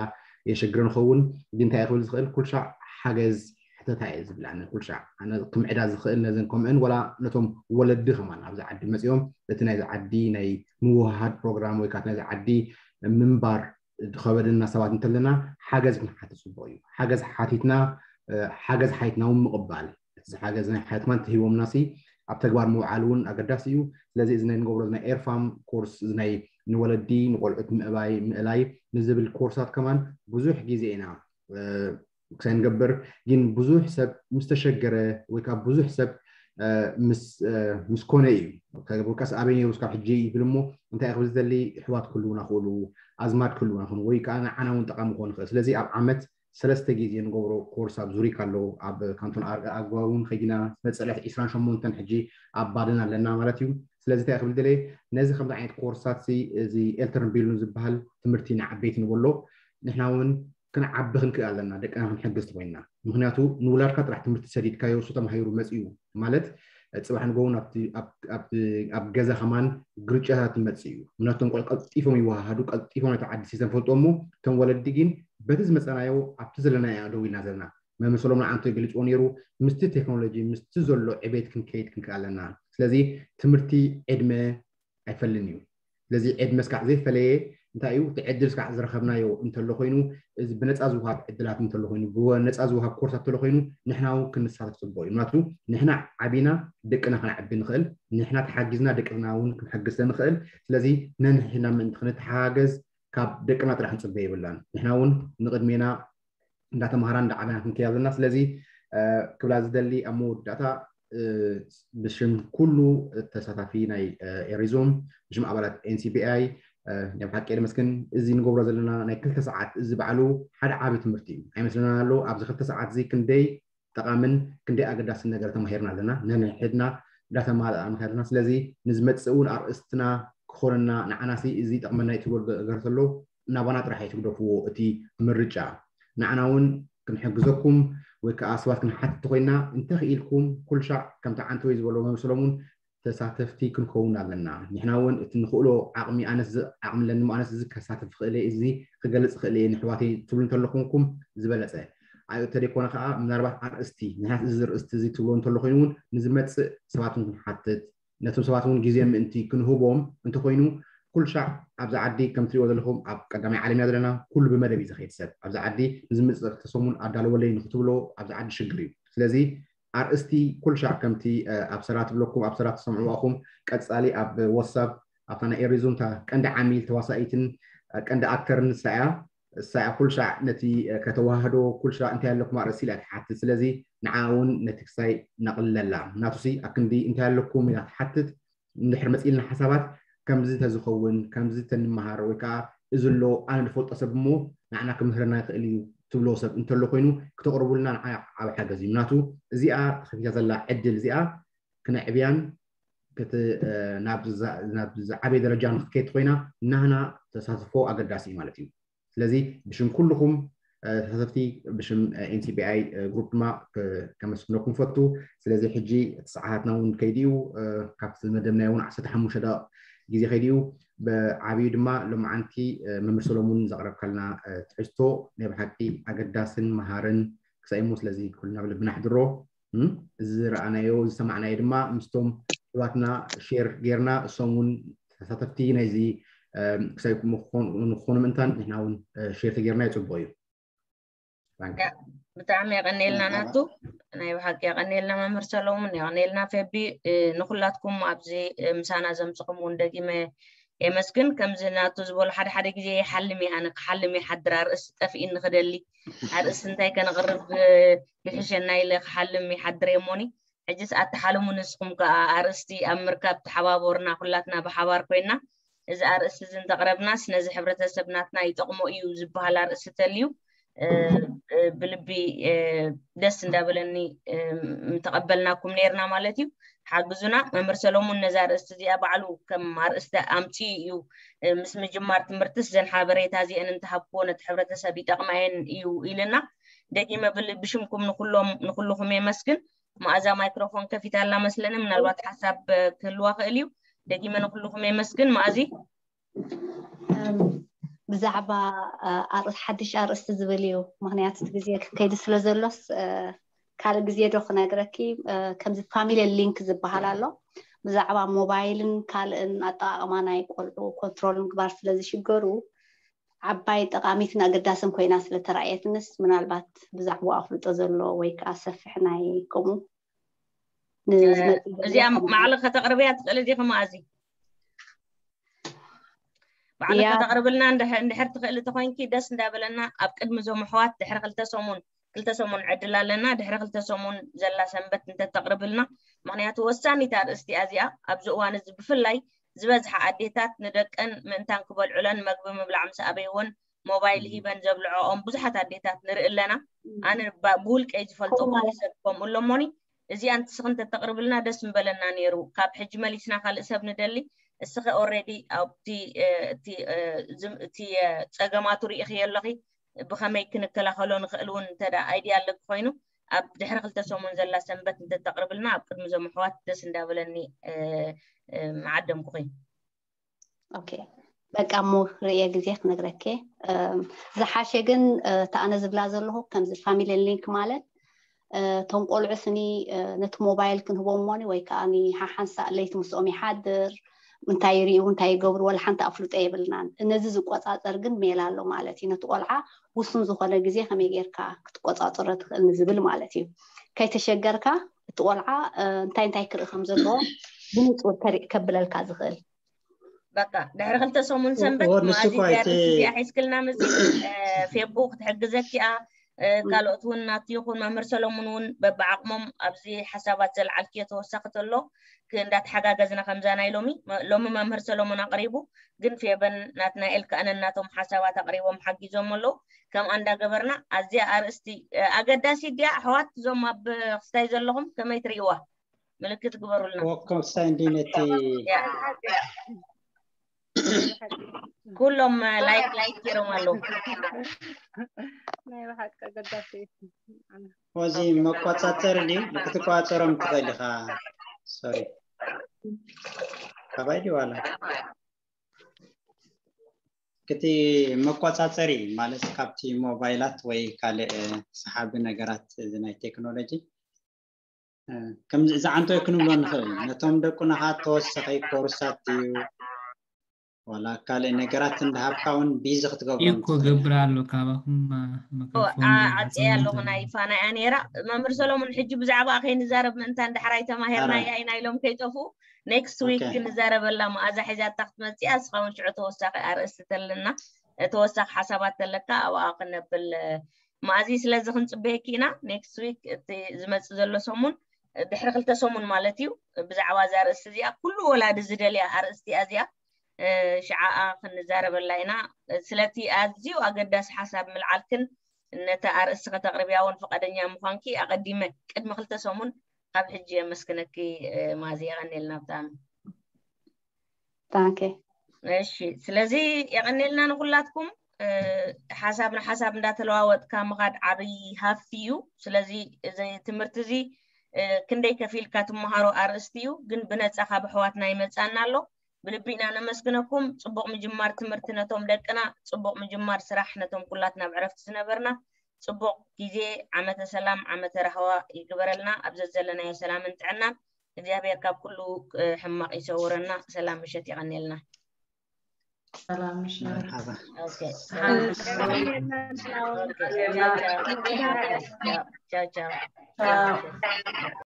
የሸግረ ንኸውን ግን እንታይ ክብል ዝኽእል ኩልሻዕ ሓገዝ ሓተታ እየ ዝብል ኣነ ኩልሻዕ ኣነ ክምዕዳ ዝኽእል ነዘን ከምአን ወላ ነቶም ወለዲ ከማን ኣብዚ ዓዲ መፂኦም እቲ ናይዚ ዓዲ ናይ ምውሃድ ፕሮግራም ወይ ከዓ ናይዚ ዓዲ ምንባር ዝኸበደና ሰባት እንተለና ሓገዝ ክንሓትት ፅቡቅ እዩ። ሓገዝ ሓቲትና ሓገዝ ሓይትና እውን ምቕባል እቲ ሓገዝ ናይ ሓይትማን ተሂቦምና ሲ ኣብ ተግባር ምውዓል እውን ኣገዳሲ እዩ። ስለዚ እዚ ናይ ንገብሮ ናይ ኤርፋም ኮርስ እዚ ናይ ንወለዲ ንቆልዑት ምእባይ ምእላይ ንዝብል ኮርሳት ከማን ብዙሕ ግዜ ኢና ክሳይ ንገብር ግን ብዙሕ ሰብ ምስ ተሸገረ ወይ ከዓ ብዙሕ ሰብ ምስ ኮነ እዩ ከገብርካስ ኣበይ ነይሩ ስካብ ሕጂ ይብል እሞ እንታይ ክብል ዝደሊ ኣሕዋት ክህልውና ክእሉ ኣዝማድ ክህልውና ክኑ ወይ ከዓ ንዓና እውን ጠቃሚ ክኾን ይኽእል ስለዚ ኣብ ዓመት ሰለስተ ግዜ ንገብሮ ኮርስ ኣብ ዙሪክ ኣሎ ኣብ ካንቶን ኣርጋ ኣግባብ እውን ከይድና መፀለሕ ዒስራን ሸሞንተን ሕጂ ኣብ ባደን ኣለና ማለት እዩ ስለዚ እንታይ ክብል ደለ ነዚ ከምዚ ዓይነት ኮርሳት እዚ ኤልተርን ቢልን ዝበሃል ትምህርቲ ንዓበይቲ ንበሎ ንሕና እውን ክንዓቢ ክንክእል ኣለና ደቅና ክንሕግዝ ተኮይንና ምክንያቱ ንውላድካ ጥራሕ ትምህርቲ ሰዲድካዮ እሱ ተማሂሩ መፅኡ ማለት ፅባሕ ንጎውን ኣብ ገዛ ከማን ግርጫታት ይመፅእ እዩ ምክንያቱ ቶም ቆልዑ ቀልጢፎም ይወሃሃዱ ቀልጢፎም ነቲ ዓዲ ሲስተም ፈልጦ እሞ እቶም ወለዲ ግን በቲ ዝመፀናዮ ኣብቲ ዘለናዮ ደው ኢልና ዘለና መምሰሎም ንዓንቶ ይገልፅዎ ነይሩ ምስቲ ቴክኖሎጂ ምስቲ ዘሎ ዕቤት ክንከይድ ክንክእል ኣለና ስለዚ ትምህርቲ ዕድመ ኣይፈልን እዩ ስለዚ ዕድመ ስካዕ ዘይፈለየ እንታይ እዩ እቲ ዕድል ስካዕ ዝረኸብናዮ እንተሎ ኮይኑ እዚ ብነፃ ዝውሃብ ዕድላት እንተሎ ኮይኑ ብነፃ ዝውሃብ ኮርሳት እንተሎ ኮይኑ ንሕና እውን ክንሳተፍ ፅቡቅ እዩ ምክንያቱ ንሕና ዓቢና ደቅና ከነዕቢ ንኽእል ንሕና ተሓጊዝና ደቅና እውን ክንሕግዝ ንኽእል ስለዚ ነንሕና ምእንቲ ክንተሓጋገዝ ካብ ደቅና ጥራሕ ክንፅበ የብልናን ንሕና እውን ንቅድሜና እንዳተምሃራ እንዳዓበና ክንከያ ዘለና ስለዚ ክብላ ዝደሊ ኣብ መወዳእታ ብሽም ኩሉ ተሳታፊ ናይ ኤሪዞም ብሽም ኣባላት ኤንሲቢኣይ ናይ ብሓቂ የመስግን እዚ ንገብሮ ዘለና ናይ ክልተ ሰዓት እዚ ባዕሉ ሓደ ዓቢ ትምህርቲ እዩ ኣይመስለና ኣሎ ኣብዚ ክልተ ሰዓት እዚ ክንደይ ጠቃምን ክንደይ ኣገዳስን ነገር ተማሂርና ኣለና ነንሕድና እንዳተማልኣ ንኸድና ስለዚ ንዝመፅእ እውን ኣርእስትና ክኾነና ንዓናሲ እዚ ይጠቅመና እዩ ትብሎ ነገር ተሎ ናባና ጥራሕ ኣይትግደፍዎ እቲ ምርጫ ንዓና እውን ክንሕግዘኩም ወይ ከዓ ሰባት ክንሓትት ኮይና እንተኽኢልኩም ኩልሻዕ ከምቲ ዓንተወይ ዝበሎ መምስሎም እውን ተሳተፍቲ ክንከውን ኣለና ንሕና እውን እቲ ንኽእሎ ዓቕሚ ኣነስ ዓቕሚ ኣለኒ ኣነስ እዚ ከሳተፍ ክእል እዚ ክገልፅ ክእል እየ ንሕዋተይ ትብሉ እንተለኹምኩም ዝበለፀ ኣዩ ተደይኮነ ከዓ ምናልባት ኣርእስቲ ንሕናት እዚ ርእስቲ እዚ ትብሎ እንተሎ ኮይኑ እውን ንዝመፅእ ሰባት እውን ክንሓትት ነቶም ሰባት እውን ግዜ ምእንቲ ክንህቦም እንተኮይኑ ኩልሻዕ ኣብዚ ዓዲ ከም ትሪእዎ ዘለኹም ኣብ ቀዳማይ ዓለም እያ ዘለና ኩሉ ብመደብ እዩ ዝኸይድ ሰብ ኣብዚ ዓዲ ንዝምፅእ ክልተ ሰሙን ኣዳለወለይ ንክትብሎ ኣብዚ ዓዲ ሽግር እዩ ስለዚ ኣርእስቲ ኩልሻዕ ከምቲ ኣብ ሰራ ትብለኩም ኣብ ሰራ ትሰምዕዋ ኹም ቀፃሊ ኣብ ወሳብ ኣብታ ናይ ኤሪዞንታ ቀንዲ ዓሚል ተዋሳኢትን ቀንዲ ኣክተርን ንሳ እያ እሳ ኩልሻዕ ነቲ ከተዋህዶ ኩልሻዕ እንታይ ኣለኩም ኣርእስቲ ኢላ ትሓትት ስለዚ ንዓ እውን ነቲ ክሳይ ነቕልለላ ናቱሲ ኣክንዲ እንታይ ኣለኩም ኢላ ትሓትት እንድሕር መፂልና ሓሳባት ከምዚ ተዝኸውን ከምዚ ተንመሃር ወይ ከዓ እዚ ኣሎ ኣነ ዝፈልጦ ሰብ እሞ ንዓና ክምህረና ይኽእል እዩ ትብሎ ሰብ እንተሎ ኮይኑ ክተቕርቡልና ንዓ ዓብ ሓገዝ እዩ ምናቱ እዚኣ ተኸፊታ ዘላ ዕድል እዚኣ ክነዕብያን ናብ ዝዓበየ ደረጃ ንክትከይድ ኮይና ናህና ተሳትፎ ኣገዳሲ እዩ ማለት እዩ ስለዚ ብሽም ኩልኹም ተሳተፍቲ ብሽም ኤንሲቢኣይ ግሩፕ ድማ ከመስግነኩም ፈቱ ስለዚ ሕጂ እቲ ሰዓታትና እውን ከይድዩ ካብቲ መደብናይ እውን ዓሰርተ ሓሙሽተ ደቂቕ ግዜ ከይድዩ ብዓብዩ ድማ ሎማዓንቲ መምህር ሰሎሙን ዘቕረብካልና ትሕዝቶ ናይ ብሓቂ ኣገዳስን መሃርን ክሳይሞ ስለዚ ኩልና ብልብና ሕድሮ እዚ ዝረኣናዮ ዝሰማዕናዮ ድማ ምስቶም ኣሕዋትና ሼር ጌርና እሶም እውን ተሳተፍቲ ናይዚ ክሳይ ንክኾኑ ምእንታን ንሕና እውን ሼር ተጌርና ይፅቡቅ እዩ ብጣዕሚ የቀኒልና ናቱ ናይ ብሓቂ የቀኒልና መምህር ሰሎሙን የቀኒልና ፌቢ ንኩላትኩም ኣብዚ ምሳና ዘምፅኹም እውን ደጊመ የመስግን ከምዚ ናቱ ዝበሉ ሓደ ሓደ ግዜ ይሓልም እየ ኣነ ክሓልም ይሓድር ኣርእስቲ ጠፍኢኒ ክደሊ ኣርእስቲ እንታይ ከነቕርብ ይሕሸና ኢለ ክሓልም ይሓድር እየ እሞኒ ሕጅስ ኣተሓልሙ ንስኹም ከኣ ኣርእስቲ ኣብ ምርካብ ተሓባበሩና ኩላትና ብሓባር ኮይና እዚ ኣርእስቲ እዚ እንተቕረብናስ ነዚ ሕብረተሰብ ናትና ይጠቕሞ እዩ ዝበሃል ኣርእስቲ ተልዩ ብልቢ ደስ እንዳበለኒ ምተቐበልናኩም ነርና ማለት እዩ ሓግዙና መምህር ሰሎሙን ነዛ ኣርእስቲ እዚኣ ባዕሉ ከም ኣርእስቲ ኣምፂኡ እዩ ምስ ምጅማር ትምህርትስ ዘን ሓበሬታ እዚአን እንተሃብክዎ ነቲ ሕብረተሰብ ይጠቕማየን እዩ ኢልና ደጊመ ብሽምኩም ንኩልኹም የመስግን መኣዛ ማይክሮፎን ከፊታ ኣላ መስለኒ ምናልባት ሓሳብ ክህልዋ ክእል እዩ ደጊመ ንኩልኹም የመስግን መኣዚ ብዛዕባ ሓድሽ ኣርእስቲ ዝብል እዩ ምክንያቱ እቲ ግዜ ከይዲ ስለ ዘሎስ ካልእ ግዜ ዶ ክነግረኪ? ከምዚ ፋሚሊ ሊንክ ዝበሃል ኣሎ። ብዛዕባ ሞባይልን ካልእን ኣጠቓቕማ ናይ ቆልዑ ኮንትሮል ምግባር ስለ ዝሽገሩ፣ ዓባይ ጠቓሚትን ኣገዳስን ኮይና ስለተራእየትንስ፣ ምናልባት ብዛዕባኡ ኣፍልጦ ዘሎ ወይ ከዓ ሰፊሕ ናይ ከምኡ ንዝመጽእ ዘሎ እዚኣ ከምኡ ማዕለ ከተቕርብያ ትኽእሊ ዲኺ? መኣዚ ባዕሊ ያ ከተቕርብልና እንድሕ- እንድሕር ትኽእሊ ተኾይንኪ ደስ እንዳበለና። ኣብ ቅድሚ እዞም ኣሕዋት ድሕሪ ክልተ ሰሙን ክልተ ሰሙን ዕድል ኣለና። ድሕሪ ክልተ ሰሙን ዘላ ሰንበት እንተተቕርብልና፣ ምኽንያቱ ወሳኒት ኣርእስቲ እያ እዚኣ። ኣብዚ እዋን እዚ ብፍላይ ዝበዝሓ ኣዴታት ንደቀን ምእንታን ክበልዑለን መግቢ ምብላዕ ምስ ኣበይወን ሞባይል ሂበን ዘብልዖኦም ብዙሓት ኣዴታት ንርኢ ኣለና። ኣነ ባ- ብውልቀይ ዝፈልጦ ከምኡ ብዙሕ ማለት ሰብ ከምኡ ኣለሞኒ። እዚኣ ንስኺ እንተተቕርብልና ደስ ምበለና ነይሩ። ካብ ሕጂ መሊስና ካልእ ሰብ ንደሊ። እስኺ ኦልሬዲ ኣብቲ እ፣ እቲ እ፣ ዝም- እቲ እ፣ ፀገማቱ ርኢኽዮ ኣለኺ። ብኸመይ ክንከላኸሎ ንኽእል እውን እንተ ደኣ ኣይድያ ኣለኪ ኮይኑ፣ ኣብ ድሕሪ ክልተ ሰሙን ዘላ ሰንበት እንተተቕርብልና ኣብ ቅድሚ እዞም ኣሕዋት ደስ እንዳበለኒ እ፣ እ፣ ምዓደምኩኺ። ኦኬ፣ በቃ እሞ ርእየ ግዜ ክነግረኪ። እም፣ ዝሓሸ ግን እ፣ እቲ ኣነ ዝብላ ዘለኹ ከምዚ ፋሚሊ ሊንክ ማለት እ፣ እቶም ቆልዑ ስኒ እ፣ ነቲ ሞባይል ክንህቦም እሞኒ ወይ ከዓ ሓሓንሳእ ለይቲ ምስኦም ይሓድር፣ እንታይ ይርእዩ እንታይ ይገብሩ ወላ ሓንቲ ኣፍልጦ የብልናን። ነዚ ዝቆፃፀር ግን ሜላ ኣሎ ማለት እዩ። ነቲ ቆልዓ ውሱን ዝኾነ ግዜ ከመይ ጌርካ ክትቆፃፀሮ ትኽእል ንዝብል ማለት እዩ። ከይተሸገርካ እቲ ቆልዓ እ፣ እንታይ እንታይ ክርኢ ከም ዘለዎ ብንፁር ከርኢ- ከብለልካ ዝኽእል። በቃ ድሕሪ ክልተ ሰሙን ሰንበት ወ- ንሱ መኣዚ እኳ እዚኣ እቲ ርእሲ እዚኣ ሒዝክልና መፂ እ፣ ፌቡ ክትሕግዘኪ እያ። እ፣ ካልኦት እውን ናቲ ይኹን መምህር ሰሎሙን እውን በብዓቕሞም ኣብዚ ሓሳባት ዘልዓልክዮ ተወሳኺ ተሎ ክ- እንዳተሓጋገዝና ከምዛ ናይ ሎሚ መ- ሎሚ መምህር ሰሎሙን ኣቕሪቡ፣ ግን ፌበን ናትናኤል ከኣ ነናቶም ሓሳባት ኣቕሪቦም ሓጊዞም ኣለዉ። ከምኣ እንዳገበርና ኣዝያ ኣርእስቲ እ፣ ኣገዳሲት ድያ ኣሕዋት? እዞም ኣብ ክስታይ ዘለኹም ከመይ ትርእይዋ? ምልክት ግበሩልና። ወኮሳይ እንዲ ነቲ ያ ኩሎም ላይክ ላይክ ገይሮም ኣለዉ። ናይ ብሓቂ ኣገዳሲ እዩ። ወዚ መቆጻጸሪ ድዩ ክትቆጻጸሮም ትኽእል ኢኻ። ሶሪ ካባይ ድዩ ዋላ ክቲ መቆጻጸሪ ማለት ካብቲ ሞባይላት ወይ ካልእ ሰሓቢ ነገራት እዚ ናይ ቴክኖሎጂ ከምዚ ዝዓንቶ ክንብሎ ንኽእል። ነቶም ደቁና ኸዓ ተወሳኺ ኮርሳት ድዩ ዋላ ካልእ ነገራት እንዳሃብካ እውን ቢዚ ክትገብሮም እኮ ገብር ኣሎ ካባኹም መክሮፎን ዓፅየ ኣለኹ። ናይ ፋና እያ ነይራ። መምህር ሰሎሙን ሕጂ ብዛዕባ ከይንዛረብ ምእንታን ዳሕራይ ተማሂርናያ ኢና ኢሎም ከይጠፍኡ ኔክስት ዊክ ክንዛረበላ መኣዛ ሒዛታ ክትመፅእ እያ። እስኻ እውን ሽዑ ተወሳኺ ኣርእስቲ ተለና ተወሳኺ ሓሳባት ተለካ ኣብኣ ክነብል መኣዚ ስለዚ ክንፅበየኪ ኢና። ኔክስት ዊክ እቲ ዝመፅእ ዘሎ ሰሙን ድሕሪ ክልተ ሰሙን ማለት እዩ። ብዛዕባ እዛ ኣርእስቲ እዚኣ ኩሉ ወላዲ ዝደልያ ኣርእስቲ እያ እዚኣ። ሽዓኣ ክንዛረበላ ኢና። ስለቲ ኣዝዩ ኣገዳሲ ሓሳብ ምልዓልክን ነቲ ኣርእስቲ ከተቕርብያ እውን ፍቓደኛ ምዃንኪ ኣቐዲመ ቅድሚ ክልተ ሰሙን ካብ ሕጂ የመስግነኪ። ማዚ የቐንየልና ብጣዕሚ። ታንኪ እሺ፣ ስለዚ የቐንየልና ንኩላትኩም። ሓሳብ ንሓሳብ እንዳተለዋወጥካ ምኻድ ዓብይ ሃፍቲ እዩ። ስለዚ እዚ ትምህርቲ እዚ ክንደይ ከፊልካ ትመሃሮ ኣርእስቲ እዩ፣ ግን ብነፃ ካብ ኣሕዋትና ይመፃና ኣሎ። ብልቢ ኢና ነመስግነኩም። ፅቡቕ ምጅማር ትምህርቲ ነቶም ደቅና፣ ፅቡቕ ምጅማር ስራሕ ነቶም ኩላትና ኣብ ዕረፍቲ ዝነበርና። ፅቡቅ ግዜ፣ ዓመተ ሰላም ዓመተ ራህዋ ይግበረልና። ኣብ ዘዘለናዮ ሰላምን ጥዕናን እግዚኣብሔር ካብ ኩሉ ሕማቅ ይሰውረና። ሰላም ምሸት ይቀንየልና። ሰላም ምሸት። መርሓባ ኦኬ፣ ሰላም ምሸት። ኦኬ፣ ቻው ቻው። ቻው ቻው። ቻው።